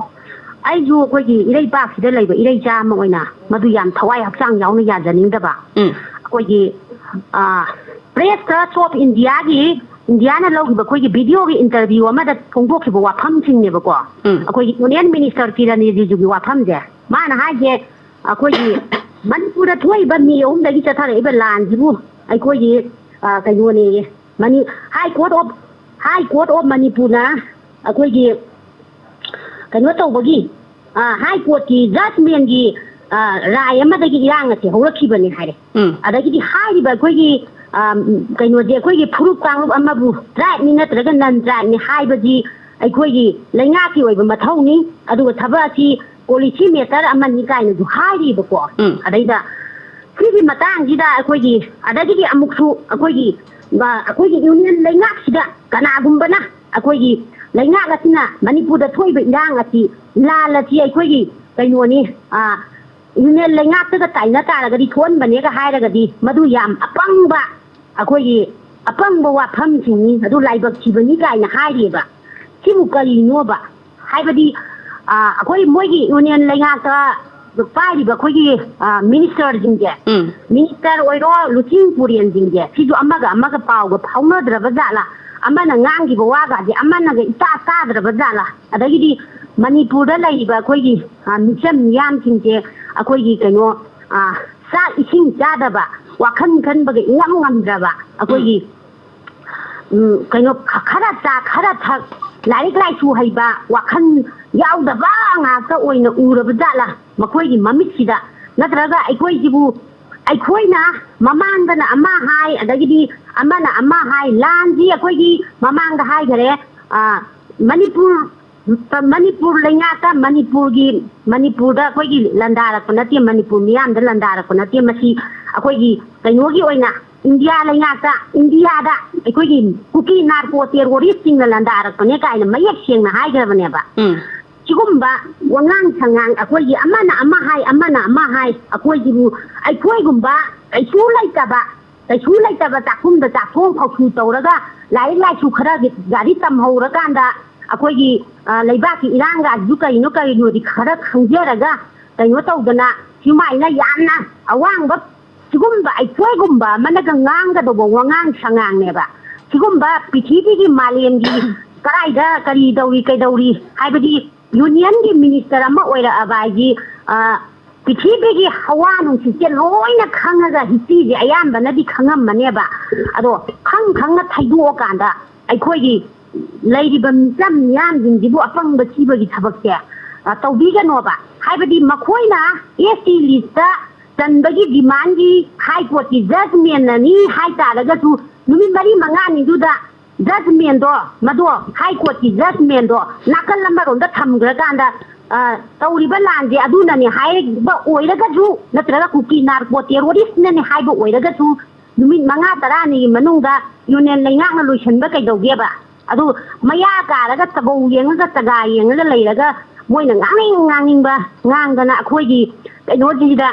ꯑꯩꯁꯨ ꯑꯩꯈꯣꯏꯒꯤ ꯏꯔꯩꯄꯥꯛꯁꯤꯗ ꯂꯩꯕ ꯏꯔꯩꯆꯥ ꯑꯃ ꯑꯣꯏꯅ ꯃꯗꯨ ꯌꯥꯝ ꯊꯋꯥꯏ ꯍꯛꯆꯥꯡ ꯌꯥꯎꯅ ꯌꯥꯖꯅꯤꯡꯗꯕ꯫ ꯎꯝ꯫ ꯑꯩꯈꯣꯏꯒꯤ, ꯑ, Press Trust of Indiaꯒꯤ, ꯏꯟꯗꯤꯌꯥꯅ ꯂꯧꯈꯤꯕ ꯑꯩꯈꯣꯏꯒꯤ videoꯒꯤ interview ꯑꯃꯗ ꯐꯣꯡꯗꯣꯛꯈꯤꯕ ꯋꯥꯐꯝꯁꯤꯡꯅꯦꯕꯀꯣ꯫ ꯎꯝ꯫ ꯑꯩꯈꯣꯏꯒꯤ Union Minister ꯀꯤꯔꯟ ꯔꯤꯖꯤꯖꯨꯒꯤ ꯋꯥꯐꯝꯁꯦ꯫ ꯃꯥꯅ ꯍꯥꯏꯁꯦ, ꯑꯩꯈꯣꯏꯒꯤ ꯃꯅꯤꯄꯨꯔꯗ ꯊꯣꯛꯏꯕ ꯃꯦ ꯑꯍꯨꯝꯗꯒꯤ ꯆꯠꯊꯔꯛꯏꯕ ꯂꯥꯟꯁꯤꯕꯨ ꯑꯩꯈꯣꯏꯒꯤ, ꯑ, ꯀꯩꯅꯣꯅꯦꯌꯦ, money-, High Court of, High Court of ꯃꯅꯤꯄꯨꯔꯅ ꯑꯩꯈꯣꯏꯒꯤ ꯀꯩꯅꯣ ꯇꯧꯕꯒꯤ, ꯑ, High Courtꯀꯤ judgementꯀꯤ, ꯑ, ꯔꯥꯏ ꯑꯃꯗꯒꯤ ꯏꯔꯥꯡ ꯑꯁꯦ ꯍꯧꯔꯛꯈꯤꯕꯅꯦ ꯍꯥꯏꯔꯦ꯫ ꯎꯝ꯫ ꯑꯗꯒꯤꯗꯤ ꯍꯥꯏꯔꯤꯕ ꯑꯩꯈꯣꯏꯒꯤ, ꯑ, ꯀꯩꯅꯣꯁꯦ, ꯑꯩꯈꯣꯏꯒꯤ ꯐꯨꯔꯨꯞ ꯀꯥꯡꯂꯨꯞ ꯑꯃꯕꯨ tribeꯅꯤ ꯅꯠꯇ꯭ꯔꯒ non tribeꯅꯤ ꯍꯥꯏꯕꯁꯤ ꯑꯩꯈꯣꯏꯒꯤ ꯂꯩꯉꯥꯛꯀꯤ ꯑꯣꯏꯕ ꯃꯊꯧꯅꯤ, ꯑꯗꯨꯒ ꯊꯕꯛ ꯑꯁꯤ policy matter ꯑꯃꯅꯤ ꯀꯥꯏꯅꯁꯨ ꯍꯥꯏꯔꯤꯕꯀꯣ꯫ ꯎꯝ꯫ ꯑꯗꯩꯗ ꯁꯤꯒꯤ ꯃꯇꯥꯡꯁꯤꯗ ꯑꯩꯈꯣꯏꯒꯤ, ꯑꯗꯒꯤꯗꯤ ꯑꯃꯨꯛꯁꯨ ꯑꯩꯈꯣꯏꯒꯤ, ꯑ, ꯑꯩꯈꯣꯏꯒꯤ Union ꯂꯩꯉꯥꯛꯁꯤꯗ ꯀꯅꯥꯒꯨꯝꯕꯅ ꯑꯩꯈꯣꯏꯒꯤ ꯂꯩꯉꯥꯛ ꯑꯁꯤꯅ ꯃꯅꯤꯄꯨꯔꯗ ꯊꯣꯛꯏꯕ ꯏꯔꯥꯡ ꯑꯁꯤ, ꯂꯥꯟ ꯑꯁꯤ ꯑꯩꯈꯣꯏꯒꯤ ꯀꯩꯅꯣꯅꯤ, ꯑ, Union ꯂꯩꯉꯥꯛꯇꯒ ꯇꯥꯏꯅ ꯇꯥꯔꯒꯗꯤ ꯊꯣꯛꯍꯟꯕꯅꯦꯒ ꯍꯥꯏꯔꯒꯗꯤ ꯃꯗꯨ ꯌꯥꯝ ꯑꯄꯪꯕ, ꯑꯩꯈꯣꯏꯒꯤ ꯑꯄꯪꯕ ꯋꯥꯐꯝꯁꯤꯡꯅꯤ, ꯑꯗꯨ ꯂꯥꯏꯕꯛ ꯊꯤꯕꯅꯤ ꯀꯥꯏꯅ ꯍꯥꯏꯔꯤꯑꯕ꯫ ꯁꯤꯕꯨ ꯀꯔꯤꯅꯣꯕ? ꯍꯥꯏꯕꯗꯤ, ꯑ, ꯑꯩꯈꯣꯏ ꯃꯣꯏꯒꯤ Union ꯂꯩꯉꯥꯛꯇ ꯄꯥꯏꯔꯤꯕ ꯑꯩꯈꯣꯏꯒꯤ, ꯑ, ministerꯁꯤꯡꯁꯦ, ꯎꯝ꯫ minister ꯑꯣꯏꯔꯣ, ꯂꯨꯆꯤꯡ ꯄꯨꯔꯦꯜꯁꯤꯡꯁꯦ, ꯁꯤꯁꯨ ꯑꯃꯒ ꯑꯃꯒ ꯄꯥꯎꯒ ꯐꯥꯎꯅꯗ꯭ꯔꯕ ꯖꯥꯠꯂꯥ? ꯑꯃꯅ ꯉꯥꯡꯈꯤꯕ ꯋꯥꯒꯁꯦ ꯑꯃꯅꯒ ꯏꯇꯥ ꯇꯥꯗ꯭ꯔꯕ ꯖꯥꯠꯂꯥ? ꯑꯗꯒꯤꯗꯤ ꯃꯅꯤꯄꯨꯔꯗ ꯂꯩꯔꯤꯕ ꯑꯩꯈꯣꯏꯒꯤ, ꯑ, ꯃꯤꯆꯝ ꯃꯤꯌꯥꯝꯁꯤꯡꯁꯦ ꯑꯩꯈꯣꯏꯒꯤ ꯀꯩꯅꯣ, ꯑ, ꯆꯥꯛ ꯏꯁꯤꯡ ꯆꯥꯗꯕ, ꯋꯥꯈꯜ ꯈꯟꯕꯒ ꯏꯉꯝ ꯉꯝꯗ꯭ꯔꯕ, ꯑꯩꯈꯣꯏꯒꯤ, ꯎꯝ, ꯀꯩꯅꯣ, ꯈ-, ꯈꯔ ꯆꯥ, ꯈꯔ ꯊꯛ, ꯂꯥꯏꯔꯤꯛ ꯂꯥꯏꯁꯨ ꯍꯩꯕ, ꯋꯥꯈꯜ ꯌꯥꯎꯗꯕ ꯉꯥꯛꯇ ꯑꯣꯏꯅ ꯎꯔꯕ ꯖꯥꯠꯂꯥ ꯃꯈꯣꯏꯒꯤ ꯃꯃꯤꯠꯁꯤꯗ? ꯅꯠꯇ꯭ꯔꯒ ꯑꯩꯈꯣꯏꯁꯤꯕꯨ, ꯑꯩꯈꯣꯏꯅ ꯃꯃꯥꯡꯗꯅ ꯑꯃ ꯍꯥꯏ, ꯑꯗꯒꯤꯗꯤ ꯑꯃꯅ ꯑꯃ ꯍꯥꯏ, ꯂꯥꯟꯁꯤ ꯑꯩꯈꯣꯏꯒꯤ ꯃꯃꯥꯡꯗ ꯍꯥꯏꯈꯔꯦ, ꯑ, ꯃꯅꯤꯄꯨꯔ, ꯃꯅꯤꯄꯨꯔ ꯂꯩꯉꯥꯛꯇ, ꯃꯅꯤꯄꯨꯔꯒꯤ, ꯃꯅꯤꯄꯨꯔꯗ ꯑꯩꯈꯣꯏꯒꯤ ꯂꯥꯟꯗꯥꯔꯛꯄ ꯅꯠꯇꯦ, ꯃꯅꯤꯄꯨꯔ ꯃꯤꯌꯥꯝꯗ ꯂꯥꯟꯗꯥꯔꯛꯄ ꯅꯠꯇꯦ, ꯃꯁꯤ ꯑꯩꯈꯣꯏꯒꯤ ꯀꯩꯅꯣꯒꯤ ꯑꯣꯏꯅ ꯏꯟꯗꯤꯌꯥ ꯂꯩꯉꯥꯛꯇ, ꯏꯟꯗꯤꯌꯥꯗ ꯑꯩꯈꯣꯏꯒꯤ ꯀꯨꯀꯤ ꯅꯥꯔꯀꯣ ꯇꯦꯔꯣꯔꯤꯁꯁꯤꯡꯅ ꯂꯥꯟꯗꯥꯔꯛꯄꯅꯦ ꯀꯥꯏꯅ ꯃꯌꯦꯛ ꯁꯦꯡꯅ ꯍꯥꯏꯈ꯭ꯔꯕꯅꯦꯕ꯫ ꯎꯝ꯫ ꯁꯤꯒꯨꯝꯕ ꯋꯥꯉꯥꯡ ꯁꯉꯥꯡ, ꯑꯩꯈꯣꯏꯒꯤ ꯑꯃꯅ ꯑꯃ ꯍꯥꯏ, ꯑꯃꯅ ꯑꯃ ꯍꯥꯏ, ꯑꯩꯈꯣꯏꯒꯤꯕꯨ, ꯑꯩꯈꯣꯏꯒꯨꯝꯕ ꯀꯩꯁꯨ ꯂꯩꯇꯕ, ꯀꯩꯁꯨ ꯂꯩꯇꯕ ꯆꯥꯛꯈꯨꯝꯗ ꯆꯥꯛꯊꯣꯡ ꯐꯥꯎꯁꯨ ꯇꯧꯔꯒ, ꯂꯥꯏꯔꯤꯛ ꯂꯥꯏꯁꯨ ꯈꯔ ꯒꯥꯔꯤ ꯇꯝꯍꯧꯔꯀꯥꯟꯗ, ꯑꯩꯈꯣꯏꯒꯤ, ꯑ, ꯂꯩꯕꯥꯛꯀꯤ ꯏꯔꯥꯡꯒꯁꯤꯁꯨ ꯀꯔꯤꯅꯣ ꯀꯔꯤꯅꯣꯗꯤ ꯈꯔ ꯈꯪꯖꯔꯒ, ꯀꯩꯅꯣ ꯇꯧꯗꯅ, ꯁꯨꯃꯥꯏꯅ ꯌꯥꯝꯅ ꯑꯋꯥꯡꯕ, ꯁꯤꯒꯨꯝꯕ ꯑꯩꯈꯣꯏꯒꯨꯝꯕ ꯑꯃꯅꯒ ꯉꯥꯡꯒꯗꯧꯕ ꯋꯥꯉꯥꯡ ꯁꯉꯥꯡꯅꯦꯕ꯫ ꯁꯤꯒꯨꯝꯕ ꯄ꯭ꯔꯤꯊꯤꯕꯤꯒꯤ, ꯃꯥꯂꯦꯝꯒꯤ ꯀꯗꯥꯏꯗ ꯀꯔꯤ ꯇꯧꯔꯤ, ꯀꯩꯗꯧꯔꯤ ꯍꯥꯏꯕꯗꯤ, ꯌꯨꯅꯤꯌꯟꯒꯤ ꯃꯤꯅꯤꯁꯇꯔ ꯑꯃ ꯑꯣꯏꯔꯛꯑꯕ ꯍꯥꯏꯗꯤ, ꯑ, ꯄ꯭ꯔꯤꯊꯤꯕꯤꯒꯤ ꯍꯋꯥ ꯅꯨꯡꯁꯤꯠꯁꯦ ꯂꯣꯏꯅ ꯈꯪꯉꯒ, ꯍꯤꯁꯇ꯭ꯔꯤꯁꯦ ꯑꯌꯥꯝꯕꯅꯗꯤ ꯈꯪꯉꯝꯃꯅꯦꯕ꯫ ꯑꯗꯣ ꯈꯪ ꯈꯪꯅ ꯊꯩꯗꯣꯛꯑꯀꯥꯟꯗ ꯑꯩꯈꯣꯏꯒꯤ ꯂꯩꯔꯤꯕ ꯃꯤꯆꯝ ꯃꯤꯌꯥꯝꯁꯤꯡꯁꯤꯕꯨ ꯑꯄꯪꯕ ꯊꯤꯕꯒꯤ ꯊꯕꯛꯁꯦ, ꯑ, ꯇꯧꯕꯤꯒꯅꯣꯕ꯫ ꯍꯥꯏꯕꯗꯤ ꯃꯈꯣꯏꯅ ꯑꯦꯁ ꯇꯤ ꯂꯤꯁꯇ ꯆꯟꯕꯒꯤ ꯗꯤꯃꯥꯟꯒꯤ ꯍꯥꯏ ꯀꯣꯔꯠꯀꯤ ꯖꯖꯃꯦꯟꯅꯅꯤ ꯍꯥꯏ ꯇꯥꯔꯒꯁꯨ, ꯅꯨꯃꯤꯠ ꯃꯔꯤ ꯃꯉꯥꯅꯤꯗꯨꯗ ꯖꯖꯃꯦꯟꯗꯣ, ꯃꯗꯣ, ꯍꯥꯏ ꯀꯣꯔꯠꯀꯤ ꯖꯖꯃꯦꯟꯗꯣ ꯅꯥꯀꯜ ꯑꯃꯔꯣꯝꯗ ꯊꯝꯈ꯭ꯔꯀꯥꯟꯗ, ꯑ, ꯇꯧꯔꯤꯕ ꯂꯥꯟꯁꯦ ꯑꯗꯨꯅꯅꯦ ꯍꯥꯏꯕ ꯑꯣꯏꯔꯒꯁꯨ, ꯅꯠꯇ꯭ꯔꯒ ꯀꯨꯀꯤ ꯅꯥꯔꯀꯣ ꯇꯦꯔꯣꯔꯤꯁꯅꯅꯦ ꯍꯥꯏꯕ ꯑꯣꯏꯔꯒꯁꯨ, ꯅꯨꯃꯤꯠ ꯃꯉꯥ ꯇꯔꯥꯅꯤꯒꯤ ꯃꯅꯨꯡꯗ ꯌꯨꯅꯤꯌꯟ ꯂꯩꯉꯥꯛꯅ ꯂꯣꯏꯁꯤꯟꯕ ꯀꯩꯗꯧꯒꯦꯕ? ꯑꯗꯨ ꯃꯌꯥ ꯀꯥꯔꯒ ꯆꯒꯧ ꯌꯦꯡꯉꯒ, ꯆꯒꯥ ꯌꯦꯡꯉꯒ ꯂꯩꯔꯒ, ꯃꯣꯏꯅ ꯉꯥꯡꯅꯤꯡ ꯉꯥꯡꯅꯤꯡꯕ ꯉꯥꯡꯗꯅ, ꯑꯩꯈꯣꯏꯒꯤ ꯀꯩꯅꯣꯁꯤꯗ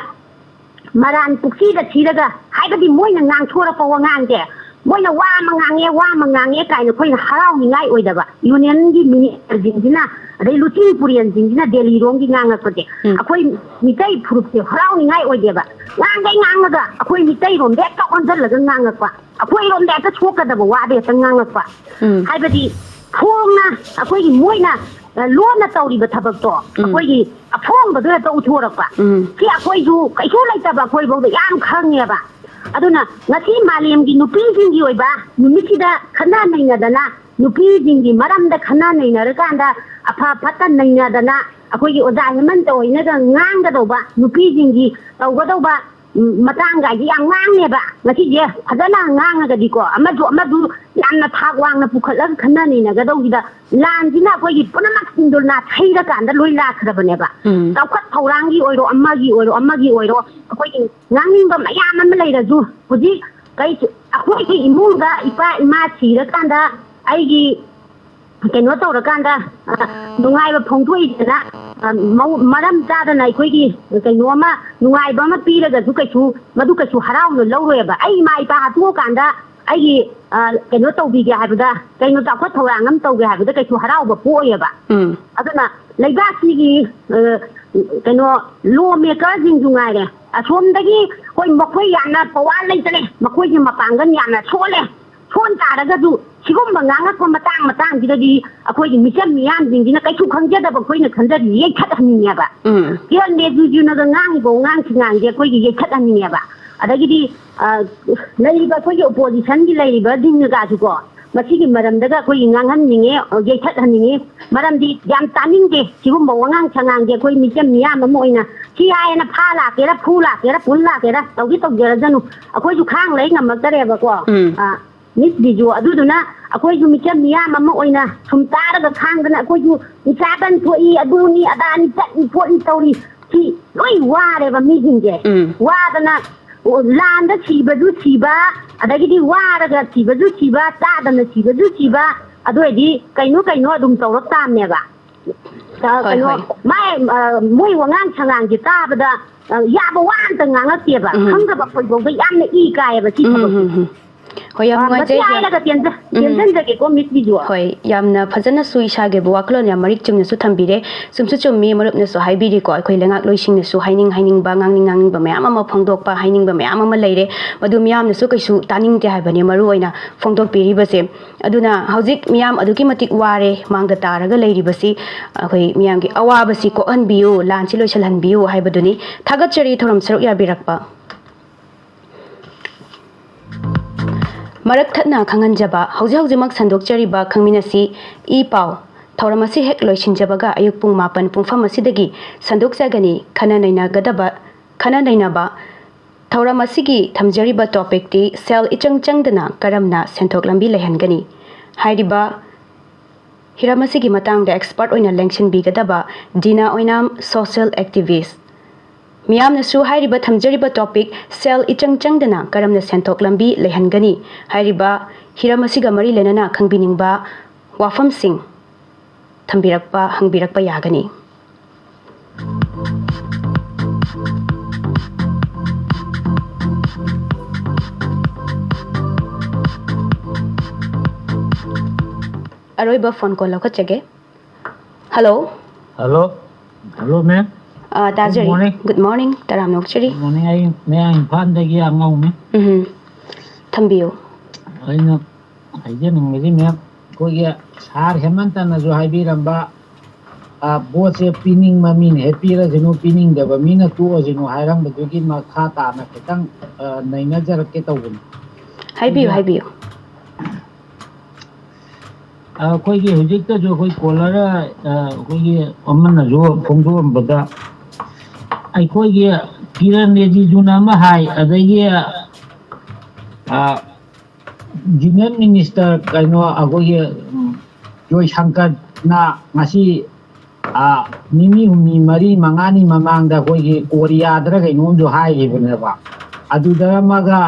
ꯃꯔꯥꯟ ꯄꯨꯛꯁꯤꯗ ꯊꯤꯔꯒ, ꯍꯥꯏꯕꯗꯤ ꯃꯣꯏꯅ ꯉꯥꯡꯊꯣꯔꯛꯄ ꯋꯥꯉꯥꯡꯁꯦ, ꯃꯣꯏꯅ ꯋꯥ ꯑꯃ ꯉꯥꯡꯉꯦ, ꯋꯥ ꯑꯃ ꯉꯥꯡꯉꯦ ꯀꯥꯏꯅ ꯑꯩꯈꯣꯏꯅ ꯍꯔꯥꯎꯅꯤꯡꯉꯥꯏ ꯑꯣꯏꯗꯕ, ꯌꯨꯅꯤꯌꯟꯒꯤ ꯃꯤꯅꯤꯁꯇꯔꯁꯤꯡꯁꯤꯅ, ꯑꯗꯩ ꯂꯨꯆꯤꯡ ꯄꯨꯔꯦꯜꯁꯤꯡꯁꯤꯅ ꯗꯦꯜꯂꯤꯔꯣꯝꯒꯤ ꯉꯥꯡꯉꯛꯄꯁꯦ, ꯎꯝ꯫ ꯑꯩꯈꯣꯏ ꯃꯤꯇꯩ ꯐꯨꯔꯨꯞꯁꯦ ꯍꯔꯥꯎꯅꯤꯡꯉꯥꯏ ꯑꯣꯏꯗꯦꯕ꯫ ꯉꯥꯡꯈꯩ ꯉꯥꯡꯉꯒ ꯑꯩꯈꯣꯏ ꯃꯤꯇꯩꯔꯣꯝꯗ ꯍꯦꯛꯇ ꯑꯣꯟꯁꯤꯜꯂꯒ ꯉꯥꯡꯉꯛꯄ, ꯑꯩꯈꯣꯏꯔꯣꯝꯗ ꯍꯦꯛꯇ ꯁꯣꯛꯀꯗꯕ ꯋꯥꯗ ꯍꯦꯛꯇ ꯉꯥꯡꯉꯛꯄ꯫ ꯎꯝ꯫ ꯍꯥꯏꯕꯗꯤ ꯐꯣꯡꯅ ꯑꯩꯈꯣꯏꯒꯤ ꯃꯣꯏꯅ ꯑ, ꯂꯣꯟꯅ ꯇꯧꯔꯤꯕ ꯊꯕꯛꯇꯣ ꯎꯝ꯫ ꯑꯩꯈꯣꯏꯒꯤ ꯑꯐꯣꯡꯕꯗꯣ ꯍꯦꯛꯇ ꯎꯠꯊꯣꯔꯛꯄ꯫ ꯎꯝ꯫ ꯁꯤ ꯑꯩꯈꯣꯏꯁꯨ ꯀꯩꯁꯨ ꯂꯩꯇꯕ ꯑꯩꯈꯣꯏꯐꯥꯎꯗ ꯌꯥꯝ ꯈꯪꯉꯦꯕ꯫ ꯑꯗꯨꯅ ꯉꯁꯤ ꯃꯥꯂꯦꯝꯒꯤ ꯅꯨꯄꯤꯁꯤꯡꯒꯤ ꯑꯣꯏꯕ ꯅꯨꯃꯤꯠꯁꯤꯗ ꯈꯟꯅ ꯅꯩꯅꯗꯅ, ꯅꯨꯄꯤꯁꯤꯡꯒꯤ ꯃꯔꯝꯗ ꯈꯟꯅ ꯅꯩꯅꯔꯀꯥꯟꯗ, ꯑꯐ ꯐꯠꯇ ꯅꯩꯅꯗꯅ, ꯑꯩꯈꯣꯏꯒꯤ ꯑꯣꯖꯥ ꯍꯦꯃꯟꯇ ꯍꯣꯏꯅꯒ ꯉꯥꯡꯒꯗꯧꯕ ꯅꯨꯄꯤꯁꯤꯡꯒꯤ ꯇꯧꯒꯗꯧꯕ, ꯎꯝ, ꯃꯇꯥꯡꯒꯥꯏꯁꯦ ꯌꯥꯝ ꯉꯥꯡꯉꯦꯕ꯫ ꯉꯁꯤꯁꯦ ꯐꯖꯅ ꯉꯥꯡꯉꯒꯗꯤꯀꯣ, ꯑꯃꯁꯨ ꯑꯃꯁꯨ ꯌꯥꯝꯅ ꯊꯥꯛ ꯋꯥꯡꯅ ꯄꯨꯈꯠꯂꯒ ꯈꯟꯅ ꯅꯩꯅꯒꯗꯧꯁꯤꯗ, ꯂꯥꯟꯁꯤꯅ ꯑꯩꯈꯣꯏꯒꯤ ꯄꯨꯝꯅꯃꯛꯁꯤꯡꯗꯣ ꯅꯥꯊꯩꯔꯀꯥꯟꯗ ꯂꯣꯏ ꯂꯥꯛꯈ꯭ꯔꯕꯅꯦꯕ꯫ ꯎꯝ꯫ ꯆꯥꯎꯈꯠ ꯊꯧꯔꯥꯡꯒꯤ ꯑꯣꯏꯔꯣ, ꯑꯃꯒꯤ ꯑꯣꯏꯔꯣ, ꯑꯃꯒꯤ ꯑꯣꯏꯔꯣ, ꯑꯩꯈꯣꯏꯒꯤ ꯉꯥꯡꯅꯤꯡꯕ ꯃꯌꯥꯝ ꯑꯃ ꯂꯩꯔꯁꯨ, ꯍꯧꯖꯤꯛ ꯀꯩ, ꯑꯩꯈꯣꯏꯒꯤ ꯏꯃꯨꯡꯗ ꯏꯄꯥ ꯏꯃꯥ ꯁꯤꯔꯀꯥꯟꯗ ꯑꯩꯒꯤ ꯀꯩꯅꯣ ꯇꯧꯔꯀꯥꯟꯗ, ꯑ, ꯅꯨꯡꯉꯥꯏꯕ ꯐꯣꯡꯗꯣꯛꯏꯗꯅ, ꯑ, ꯃꯧ-, ꯃꯔꯝ ꯆꯥꯗꯅ ꯑꯩꯈꯣꯏꯒꯤ ꯀꯩꯅꯣ ꯑꯃ ꯅꯨꯡꯉꯥꯏꯕ ꯑꯃ ꯄꯤꯔꯒꯁꯨ ꯀꯩꯁꯨ, ꯃꯗꯨ ꯀꯩꯁꯨ ꯍꯔꯥꯎꯅ ꯂꯧꯔꯣꯏꯕ꯫ ꯑꯩ ꯏꯃꯥ ꯏꯄꯥ ꯍꯥꯠꯇꯣꯛꯑꯀꯥꯟꯗ ꯑꯩꯒꯤ, ꯑ, ꯀꯩꯅꯣ ꯇꯧꯕꯤꯒꯦ ꯍꯥꯏꯕꯗ, ꯀꯩꯅꯣ ꯆꯥꯎꯈꯠ ꯊꯧꯔꯥꯡ ꯑꯃ ꯇꯧꯒꯦ ꯍꯥꯏꯕꯗ ꯀꯩꯁꯨ ꯍꯔꯥꯎꯕ ꯄꯣꯛꯑꯣꯏꯕ꯫ ꯎꯝ꯫ ꯑꯗꯨꯅ ꯂꯩꯕꯥꯛꯁꯤꯒꯤ, ꯑ, ꯀꯩꯅꯣ, ꯂꯣ ꯃꯦꯀꯔꯁꯤꯡꯁꯨ ꯉꯥꯏꯔꯦ, ꯑꯁꯣꯝꯗꯒꯤ ꯍꯣꯏ ꯃꯈꯣꯏ ꯌꯥꯝꯅ ꯄꯋꯥꯔ ꯂꯩꯇ꯭ꯔꯦ, ꯃꯈꯣꯏꯒꯤ ꯃꯄꯥꯡꯒꯜ ꯌꯥꯝꯅ ꯁꯣꯜꯂꯦ꯫ ꯁꯣꯟ ꯇꯥꯔꯒꯁꯨ ꯁꯤꯒꯨꯝꯕ ꯉꯥꯡꯉꯛꯄ ꯃꯇꯥꯡ ꯃꯇꯥꯡꯁꯤꯗꯗꯤ ꯑꯩꯈꯣꯏꯒꯤ ꯃꯤꯆꯝ ꯃꯤꯌꯥꯝꯁꯤꯡꯁꯤꯅ ꯀꯩꯁꯨ ꯈꯪꯖꯗꯕ ꯑꯩꯈꯣꯏꯅ ꯈꯟꯖꯔꯤ, ꯌꯩꯊꯠꯍꯟꯅꯤꯡꯉꯦꯕ꯫ ꯎꯝ꯫ ꯀꯤꯔꯟ ꯔꯤꯖꯤꯖꯨꯅꯒ ꯉꯥꯡꯉꯤꯕ ꯋꯥꯉꯥꯡ ꯁꯉꯥꯡꯁꯦ ꯑꯩꯈꯣꯏꯒꯤ ꯌꯩꯊꯠꯍꯟꯅꯤꯡꯉꯦꯕ꯫ ꯑꯗꯒꯤꯗꯤ, ꯑ, ꯂꯩꯔꯤꯕ ꯑꯩꯈꯣꯏꯒꯤ ꯑꯣꯄꯣꯖꯤꯁꯟꯒꯤ ꯂꯩꯔꯤꯕꯁꯤꯡꯒꯁꯨꯀꯣ, ꯃꯁꯤꯒꯤ ꯃꯔꯝꯗꯒ ꯑꯩꯈꯣꯏꯒꯤ ꯉꯥꯡꯍꯟꯅꯤꯡꯉꯦ, ꯌꯩꯊꯠꯍꯟꯅꯤꯡꯉꯤ꯫ ꯃꯔꯝꯗꯤ ꯌꯥꯝ ꯇꯥꯅꯤꯡꯗꯦ ꯁꯤꯒꯨꯝꯕ ꯋꯥꯉꯥꯡ ꯁꯉꯥꯡꯁꯦ꯫ ꯑꯩꯈꯣꯏ ꯃꯤꯆꯝ ꯃꯤꯌꯥꯝ ꯑꯃ ꯑꯣꯏꯅ ꯁꯤ ꯍꯥꯏꯅ ꯐꯥ ꯂꯥꯛꯀꯦꯔꯥ, ꯐꯨ ꯂꯥꯛꯀꯦꯔꯥ, ꯄꯨꯟ ꯂꯥꯛꯀꯦꯔꯥ, ꯇꯧꯗꯤ ꯇꯧꯖꯔꯖꯅꯨ꯫ ꯑꯩꯈꯣꯏꯁꯨ ꯈꯥꯡ ꯂꯩ ꯉꯝꯃꯛꯇꯔꯦꯕꯀꯣ꯫ ꯎꯝ꯫ ꯑ, ꯃꯤꯁ ꯕꯤꯖꯨ, ꯑꯗꯨꯗꯨꯅ ꯑꯩꯈꯣꯏꯁꯨ ꯃꯤꯆꯝ ꯃꯤꯌꯥꯝ ꯑꯃ ꯑꯣꯏꯅ ꯁꯨꯝ ꯇꯥꯔꯒ ꯈꯥꯡꯗꯅ, ꯑꯩꯈꯣꯏꯁꯨ ꯅꯤꯁꯥ ꯇꯟ ꯊꯣꯛꯏ, ꯑꯗꯨꯅꯤ ꯑꯗꯥꯅꯤ, ꯆꯠꯂꯤ ꯈꯣꯠꯂꯤ ꯇꯧꯔꯤ, ꯁꯤ ꯂꯣꯏ ꯋꯥꯔꯦꯕ ꯃꯤꯁꯤꯡꯁꯦ꯫ ꯎꯝ꯫ ꯋꯥꯗꯅ, ꯑꯣ, ꯂꯥꯟꯗ ꯁꯤꯕꯁꯨ ꯁꯤꯕ, ꯑꯗꯒꯤꯗꯤ ꯋꯥꯔꯒ ꯁꯤꯕꯁꯨ ꯁꯤꯕ, ꯆꯥꯗꯅ ꯁꯤꯕꯁꯨ ꯁꯤꯕ, ꯑꯗꯨ ꯑꯣꯏꯔꯗꯤ ꯀꯩꯅꯣ ꯀꯩꯅꯣ ꯑꯗꯨꯝ ꯇꯧꯔꯛ ꯇꯥꯕꯅꯦꯕ꯫ ꯑ, ꯍꯣꯏ, ꯀꯩꯅꯣ, ꯍꯣꯏ꯫ ꯃꯥꯏ, ꯑ, ꯃꯣꯏ ꯋꯥꯉꯥꯡ ꯁꯉꯥꯡꯁꯦ ꯇꯥꯕꯗ, ꯑ, ꯌꯥꯕ ꯋꯥ ꯑꯝꯇ ꯉꯥꯡꯉꯛꯇꯦꯕ꯫ ꯎꯝ꯫ ꯈꯪꯗꯕ ꯑꯩꯈꯣꯏꯐꯥꯎꯗ ꯌꯥꯝꯅ ꯏ ꯀꯥꯏꯌꯦꯕ ꯁꯤ ꯎꯝ, ꯊꯕꯛꯁꯦ꯫ ꯎꯝ, ꯎꯝ꯫ ꯍꯣꯏ, ꯌꯥꯝ ꯄꯥꯝꯕꯗꯤ ꯅꯨꯡꯉꯥꯏꯖꯩ, ꯌꯥꯝ ꯍꯥꯏꯔꯒ ꯇꯦꯟꯖ-, ꯎꯝ꯫ ꯇꯦꯟꯖꯟꯖꯒꯦꯀꯣ, ꯃꯤꯁ ꯕꯤꯖꯨ꯫ ꯍꯣꯏ, ꯌꯥꯝꯅ ꯐꯖꯅꯁꯨ ꯏꯁꯥꯒꯤ ꯑꯣꯏꯕ ꯋꯥꯈꯜꯂꯣꯟ ꯌꯥꯝ ꯃꯔꯤꯛ ꯆꯨꯝꯅꯁꯨ ꯊꯝꯕꯤꯔꯦ꯫ ꯆꯨꯝꯁꯨ ꯆꯨꯝꯃꯤ, ꯃꯔꯨꯞꯅꯁꯨ ꯍꯥꯏꯕꯤꯔꯤꯀꯣ, ꯑꯩꯈꯣꯏ ꯂꯩꯉꯥꯛꯂꯣꯏꯁꯤꯡꯅꯁꯨ ꯍꯥꯏꯅꯤꯡ ꯍꯥꯏꯅꯤꯡꯕ, ꯉꯥꯡꯅꯤꯡ ꯉꯥꯡꯅꯤꯡꯕ ꯃꯌꯥꯝ ꯑꯃ ꯐꯣꯡꯗꯣꯛꯄ, ꯍꯥꯏꯅꯤꯡꯕ ꯃꯌꯥꯝ ꯑꯃ ꯂꯩꯔꯦ꯫ ꯃꯗꯨ ꯃꯤꯌꯥꯝꯅꯁꯨ ꯀꯩꯁꯨ ꯇꯥꯅꯤꯡꯗꯦ ꯍꯥꯏꯕꯅꯤ ꯃꯔꯨ ꯑꯣꯏꯅ ꯐꯣꯡꯗꯣꯛꯄꯤꯔꯤꯕꯁꯦ꯫ ꯑꯗꯨꯅ ꯍꯧꯖꯤꯛ ꯃꯤꯌꯥꯝ ꯑꯗꯨꯛꯀꯤ ꯃꯇꯤꯛ ꯋꯥꯔꯦ, ꯃꯥꯡꯗ ꯇꯥꯔꯒ ꯂꯩꯔꯤꯕꯁꯤ꯫ ꯑꯩꯈꯣꯏ ꯃꯤꯌꯥꯝꯒꯤ ꯑꯋꯥꯕꯁꯤ ꯀꯣꯛꯍꯟꯕꯤꯌꯨ, ꯂꯥꯟꯁꯤ ꯂꯣꯏꯁꯤꯜꯍꯟꯕꯤꯌꯨ ꯍꯥꯏꯕꯗꯨꯅꯤ꯫ ꯊꯥꯒꯠꯆꯔꯤ ꯊꯧꯔꯝ ꯁꯔꯨꯛ ꯌꯥꯕꯤꯔꯛꯄ꯫ ꯃꯔꯛ ꯊꯠꯅ ꯈꯪꯍꯟꯖꯕ, ꯍꯧꯖꯤꯛ ꯍꯧꯖꯤꯛꯃꯛ ꯁꯟꯗꯣꯛꯆꯔꯤꯕ ꯈꯪꯃꯤꯟꯅꯁꯤ ꯏ ꯄꯥꯎ ꯊꯧꯔꯝ ꯑꯁꯤ ꯍꯦꯛ ꯂꯣꯏꯁꯤꯟꯖꯕꯒ ꯑꯌꯨꯛ ꯄꯨꯡ ꯃꯥꯄꯟ ꯄꯨꯡꯐꯝ ꯑꯁꯤꯗꯒꯤ ꯁꯟꯗꯣꯛꯆꯒꯅꯤ꯫ ꯈꯟꯅ ꯅꯩꯅꯒꯗꯕ, ꯈꯟꯅ ꯅꯩꯅꯕ ꯊꯧꯔꯝ ꯑꯁꯤꯒꯤ ꯊꯝꯖꯔꯤꯕ ꯇꯣꯄꯤꯛꯇꯤ ꯁꯦꯜ ꯏꯆꯪ ꯆꯪꯗꯅ ꯀꯔꯝꯅ ꯁꯦꯟꯊꯣꯛ ꯂꯝꯕꯤ ꯂꯩꯍꯟꯒꯅꯤ ꯍꯥꯏꯔꯤꯕ ꯍꯤꯔꯝ ꯑꯁꯤꯒꯤ ꯃꯇꯥꯡꯗ ꯑꯦꯛꯁꯄꯔꯠ ꯑꯣꯏꯅ ꯂꯦꯡꯁꯤꯟꯕꯤꯒꯗꯕ ꯗꯤꯅꯥ ꯑꯣꯏꯅꯥꯝ, ꯁꯣꯁꯤꯌꯦꯜ ꯑꯦꯛꯇꯤꯚꯤꯁ꯫ ꯃꯤꯌꯥꯝꯅꯁꯨ ꯍꯥꯏꯔꯤꯕ ꯊꯝꯖꯔꯤꯕ ꯇꯣꯄꯤꯛ ꯁꯦꯜ ꯏꯆꯪ ꯆꯪꯗꯅ ꯀꯔꯝꯅ ꯁꯦꯟꯊꯣꯛ ꯂꯝꯕꯤ ꯂꯩꯍꯟꯒꯅꯤ ꯍꯥꯏꯔꯤꯕ ꯍꯤꯔꯝ ꯑꯁꯤꯒ ꯃꯔꯤ ꯂꯩꯅꯅ ꯈꯪꯕꯤꯅꯤꯡꯕ ꯋꯥꯐꯝꯁꯤꯡ ꯊꯝꯕꯤꯔꯛꯄ, ꯍꯪꯕꯤꯔꯛꯄ ꯌꯥꯒꯅꯤ꯫ ꯑꯔꯣꯏꯕ ꯐꯣꯟ ꯀꯣꯜ ꯂꯧꯈꯠꯆꯒꯦ꯫ ꯍꯜꯂꯣ꯫ ꯍꯜꯂꯣ꯫ Hello, ma'am. ꯑ, ꯇꯥꯖꯔꯤ꯫ Good morning꯫ Good morning꯫ ꯇꯔꯥꯝꯅ ꯑꯣꯛꯆꯔꯤ꯫ Good morning꯫ ꯑꯩ ꯃꯌꯥꯡ ꯏꯝꯐꯥꯜꯗꯒꯤ ꯑꯉꯧꯅꯤ꯫ ꯎꯝ꯫ ꯊꯝꯕꯤꯌꯨ꯫ ꯑꯩꯅ ꯍꯥꯏꯖꯅꯤꯡꯕꯁꯤ, ꯃꯦꯝ, ꯑꯩꯈꯣꯏꯒꯤ ꯁꯥꯔ ꯍꯦꯃꯟꯇꯅꯁꯨ ꯍꯥꯏꯕꯤꯔꯝꯕ, ꯑ, ꯚꯣꯠꯁꯦ ꯄꯤꯅꯤꯡꯕ ꯃꯤꯅ ꯍꯦꯛ ꯄꯤꯔꯁꯅꯨ, ꯄꯤꯅꯤꯡꯗꯕ ꯃꯤꯅ ꯇꯣꯛꯑꯁꯅꯨ ꯍꯥꯏꯔꯝꯕꯗꯨꯒꯤ ꯃꯈꯥ ꯇꯥꯅ ꯈꯤꯇꯪ, ꯑ, ꯅꯩꯅꯖꯔꯛꯀꯦ ꯇꯧꯕꯅꯤ꯫ ꯍꯥꯏꯕꯤꯌꯨ, ꯑꯩꯅ ꯍꯥꯏꯕꯤꯌꯨ꯫ ꯑ, ꯑꯩꯈꯣꯏꯒꯤ ꯍꯧꯖꯤꯛꯇꯁꯨ ꯑꯩꯈꯣꯏ ꯀꯣꯂꯔ, ꯑ, ꯑꯩꯈꯣꯏꯒꯤ ꯑꯃꯅꯁꯨ ꯐꯣꯡꯗꯣꯛꯑꯝꯕꯗ, ꯑꯩꯈꯣꯏꯒꯤ ꯀꯤꯔꯟ ꯔꯤꯖꯤꯖꯨꯅ ꯑꯃ ꯍꯥꯏ, ꯑꯗꯒꯤ, ꯑ, ꯌꯨꯅꯤꯌꯟ ꯃꯤꯅꯤꯁꯇꯔ ꯀꯩꯅꯣ ꯑꯩꯈꯣꯏꯒꯤ, ꯎꯝ, ꯖꯣꯏꯁꯪꯀꯔꯅ ꯉꯁꯤ, ꯑ, ꯅꯤꯅꯤ ꯍꯨꯝꯅꯤ, ꯃꯔꯤ, ꯃꯉꯥꯅꯤ ꯃꯃꯥꯡꯗ ꯑꯩꯈꯣꯏꯒꯤ ꯀꯣꯔꯤꯌꯥꯗꯔ ꯀꯩꯅꯣꯝꯁꯨ ꯍꯥꯏꯈꯤꯕꯅꯦꯕ꯫ ꯑꯗꯨꯗ ꯑꯃꯒ,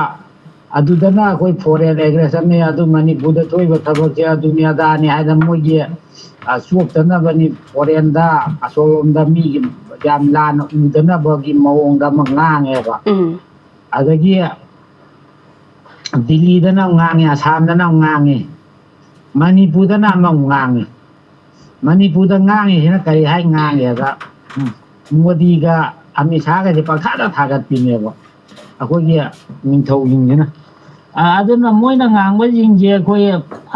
ꯑꯗꯨꯗꯅ ꯑꯩꯈꯣꯏ foreign aggression ꯅꯦ, ꯑꯗꯨ ꯃꯅꯤꯄꯨꯔꯗ ꯊꯣꯛꯏꯕ ꯊꯕꯛꯁꯦ ꯑꯗꯨꯅꯤ ꯑꯗꯥꯅꯤ ꯍꯥꯏꯗꯅ ꯃꯣꯏꯒꯤ, ꯑ, ꯆꯣꯞꯇꯅꯕꯅꯤ, foreign ꯗ ꯑꯁꯣꯝꯂꯣꯝꯗ ꯃꯤꯒꯤ ꯌꯥꯝ ꯂꯥꯟꯅ ꯎꯗꯅꯕꯒꯤ ꯃꯑꯣꯡꯗ ꯑꯃ ꯉꯥꯡꯉꯦꯕ꯫ ꯎꯝ꯫ ꯑꯗꯒꯤ ꯗꯤꯜꯂꯤꯗꯅ ꯑꯃꯨꯛ ꯉꯥꯡꯉꯤ, ꯑꯁꯥꯝꯗꯅ ꯑꯃꯨꯛ ꯉꯥꯡꯉꯤ, ꯃꯅꯤꯄꯨꯔꯗꯅ ꯑꯃꯃꯨꯛ ꯉꯥꯡꯉꯤ꯫ ꯃꯅꯤꯄꯨꯔꯗ ꯉꯥꯡꯉꯤꯁꯤꯅ ꯀꯔꯤ ꯍꯥꯏ ꯉꯥꯡꯉꯦꯗ, ꯎꯝ, ꯃꯣꯗꯤꯒ ꯑꯃꯤꯠ ꯁꯥꯍꯒꯁꯦ ꯄꯪꯊꯥꯗ ꯊꯥꯒꯠꯄꯤꯅꯦꯕ ꯑꯩꯈꯣꯏꯒꯤ ꯅꯤꯡꯊꯧꯁꯤꯡꯁꯤꯅ꯫ ꯑ, ꯑꯗꯨꯅ ꯃꯣꯏꯅ ꯉꯥꯡꯕꯁꯤꯡꯁꯦ ꯑꯩꯈꯣꯏ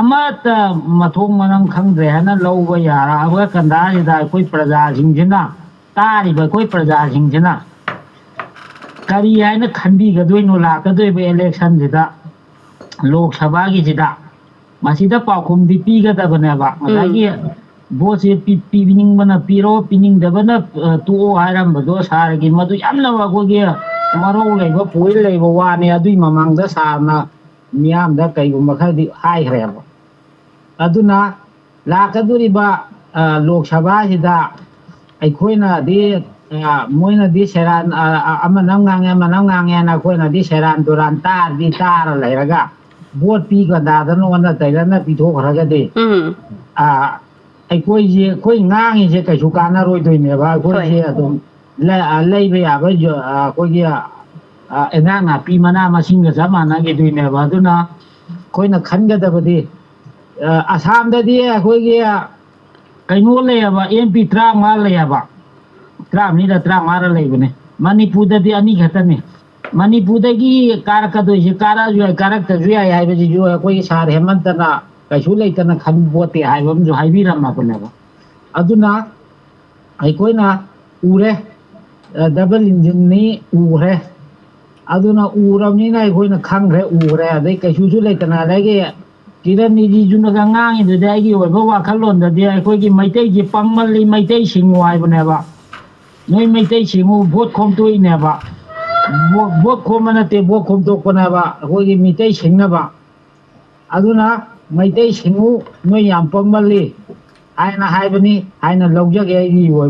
ꯑꯃꯠꯇ ꯃꯊꯣꯡ ꯃꯔꯝ ꯈꯪꯗ꯭ꯔꯦ ꯍꯥꯏꯅ ꯂꯧꯕ ꯌꯥꯔꯛꯑꯕ ꯀꯟꯗꯥꯁꯤꯗ ꯑꯩꯈꯣꯏ ꯄ꯭ꯔꯖꯥꯁꯤꯡꯁꯤꯅ, ꯇꯥꯔꯤꯕ ꯑꯩꯈꯣꯏ ꯄ꯭ꯔꯖꯥꯁꯤꯡꯁꯤꯅ ꯀꯔꯤ ꯍꯥꯏꯅ ꯈꯟꯕꯤꯒꯗꯣꯏꯅꯣ ꯂꯥꯛꯀꯗꯣꯏꯕ ꯏꯂꯦꯛꯁꯟꯁꯤꯗ, ꯂꯣꯛ ꯁꯚꯥꯒꯤꯁꯤꯗ? ꯃꯁꯤꯗ ꯄꯥꯎꯈꯨꯝꯗꯤ ꯄꯤꯒꯗꯕꯅꯦꯕ꯫ ꯉꯁꯥꯏꯒꯤ ꯚꯣꯠꯁꯦ ꯄꯤ-, ꯄꯤꯅꯤꯡꯕꯅ ꯄꯤꯔꯣ, ꯄꯤꯅꯤꯡꯗꯕꯅ, ꯑ, ꯇꯣꯛꯑꯣ ꯍꯥꯏꯔꯝꯕꯗꯣ ꯁꯥꯔꯒꯤ ꯃꯗꯨ ꯌꯥꯝꯅ ꯑꯩꯈꯣꯏꯒꯤ ꯃꯔꯧ ꯂꯩꯕ, ꯄꯣꯏꯟ ꯂꯩꯕ ꯋꯥꯅꯤ꯫ ꯑꯗꯨꯏ ꯃꯃꯥꯡꯗ ꯁꯥꯔꯅ ꯃꯤꯌꯥꯝꯗ ꯀꯩꯒꯨꯝꯕ ꯈꯔꯗꯤ ꯍꯥꯏꯈ꯭ꯔꯦꯕ꯫ ꯑꯗꯨꯅ ꯂꯥꯛꯀꯗꯧꯔꯤꯕ, ꯑ, ꯂꯣꯛ ꯁꯚꯥꯁꯤꯗ ꯑꯩꯈꯣꯏꯅꯗꯤ, ꯑ, ꯃꯣꯏꯅꯗꯤ ꯁꯦꯔꯥꯟ, ꯑ, ꯑ, ꯑꯃꯅ ꯑꯃ ꯉꯥꯡꯉꯦ, ꯑꯃꯅ ꯑꯃ ꯉꯥꯡꯉꯦꯅ ꯑꯩꯈꯣꯏꯅꯗꯤ ꯁꯦꯔꯥꯟ ꯇꯨꯔꯥꯟ ꯇꯥꯔꯗꯤ ꯇꯥꯔ ꯂꯩꯔꯒ ꯚꯣꯠ ꯄꯤ ꯀꯟꯗꯥꯗꯅ ꯑꯣꯟꯅ ꯇꯩꯅꯅ ꯄꯤꯊꯣꯛꯈ꯭ꯔꯒꯗꯤ, ꯎꯝ꯫ ꯑ, ꯑꯩꯈꯣꯏꯁꯦ, ꯑꯩꯈꯣꯏ ꯉꯥꯡꯉꯤꯁꯦ ꯀꯩꯁꯨ ꯀꯥꯟꯅꯔꯣꯏꯗꯣꯏꯅꯦꯕ꯫ ꯑꯩꯈꯣꯏꯁꯦ ꯍꯣꯏ꯫ ꯑꯗꯨꯝ ꯂ-, ꯑ, ꯂꯩꯕ ꯌꯥꯕ ꯌꯣ-, ꯑ, ꯑꯩꯈꯣꯏꯒꯤ, ꯑ, ꯑ, ꯏꯟꯖꯥꯡ ꯅꯥꯄꯤ ꯃꯅꯥ ꯃꯁꯤꯡꯒ ꯆꯞ ꯃꯥꯟꯅꯈꯤꯗꯣꯏꯅꯦꯕ꯫ ꯑꯗꯨꯅ ꯑꯩꯈꯣꯏꯅ ꯈꯟꯒꯗꯕꯗꯤ, ꯑ, ꯑꯁꯥꯝꯗꯗꯤ ꯑꯩꯈꯣꯏꯒꯤ ꯀꯩꯅꯣ ꯂꯩꯌꯦꯕ, ꯑꯦꯝ ꯄꯤ ꯇꯔꯥꯃꯉꯥ ꯂꯩꯌꯦꯕ, ꯇꯔꯥꯃꯔꯤꯔ ꯇꯔꯥꯃꯉꯥꯔ ꯂꯩꯕꯅꯦ꯫ ꯃꯅꯤꯄꯨꯔꯗꯗꯤ ꯑꯅꯤ ꯈꯛꯇꯅꯤ꯫ ꯃꯅꯤꯄꯨꯔꯗꯒꯤ ꯀꯥꯔꯛꯀꯗꯣꯏꯁꯦ, ꯀꯥꯔꯛꯑꯁꯨ ꯌꯥꯏ, ꯀꯥꯔꯛꯇ꯭ꯔꯁꯨ ꯌꯥꯏ ꯍꯥꯏꯕꯁꯤꯁꯨ ꯑꯩꯈꯣꯏꯒꯤ ꯁꯥꯔ ꯍꯦꯃꯟꯇꯅ ꯀꯩꯁꯨ ꯂꯩꯇꯅ ꯈꯟꯕ ꯄꯣꯠꯇꯦ ꯍꯥꯏꯕ ꯑꯃꯁꯨ ꯍꯥꯏꯕꯤꯔꯝꯃꯕꯅꯦꯕ꯫ ꯑꯗꯨꯅ ꯑꯩꯈꯣꯏꯅ ꯎꯔꯦ, ꯑ, ꯗꯕꯜ ꯏꯟꯖꯤꯟꯅꯤ ꯎꯈ꯭ꯔꯦ꯫ ꯑꯗꯨꯅ ꯎꯔꯕꯅꯤꯅ ꯑꯩꯈꯣꯏꯅ ꯈꯪꯈ꯭ꯔꯦ, ꯎꯈ꯭ꯔꯦ꯫ ꯑꯗꯩ ꯀꯩꯁꯨꯁꯨ ꯂꯩꯇꯅ, ꯑꯗꯒꯤ ꯀꯤꯔꯟ ꯔꯤꯖꯤꯖꯨꯅꯒ ꯉꯥꯡꯉꯤꯗꯨꯗꯤ ꯑꯩꯒꯤ ꯑꯣꯏꯕ ꯋꯥꯈꯜꯂꯣꯟꯗꯗꯤ ꯑꯩꯈꯣꯏꯒꯤ ꯃꯩꯇꯩꯁꯤ ꯄꯪꯃꯜꯂꯤ, ꯃꯩꯇꯩ ꯁꯤꯡꯉꯨ ꯍꯥꯏꯕꯅꯦꯕ꯫ ꯅꯣꯏ ꯃꯩꯇꯩ ꯁꯤꯡꯉꯨ ꯚꯣꯠ ꯈꯣꯝꯇꯣꯛꯏꯅꯦꯕ꯫ ꯚꯣ-, ꯚꯣꯠ ꯈꯣꯝꯕ ꯅꯠꯇꯦ, ꯚꯣꯠ ꯈꯣꯝꯇꯣꯛꯄꯅꯦꯕ ꯑꯩꯈꯣꯏꯒꯤ ꯃꯤꯇꯩ ꯁꯤꯡꯅꯕ꯫ ꯑꯗꯨꯅ ꯃꯩꯇꯩ ꯁꯤꯡꯉꯨ, ꯅꯣꯏ ꯌꯥꯝ ꯄꯪꯃꯜꯂꯤ ꯍꯥꯏꯅ ꯍꯥꯏꯕꯅꯤ ꯍꯥꯏꯅ ꯂꯧꯖꯒꯦ ꯑꯩꯒꯤ ꯑꯣꯏꯕ꯫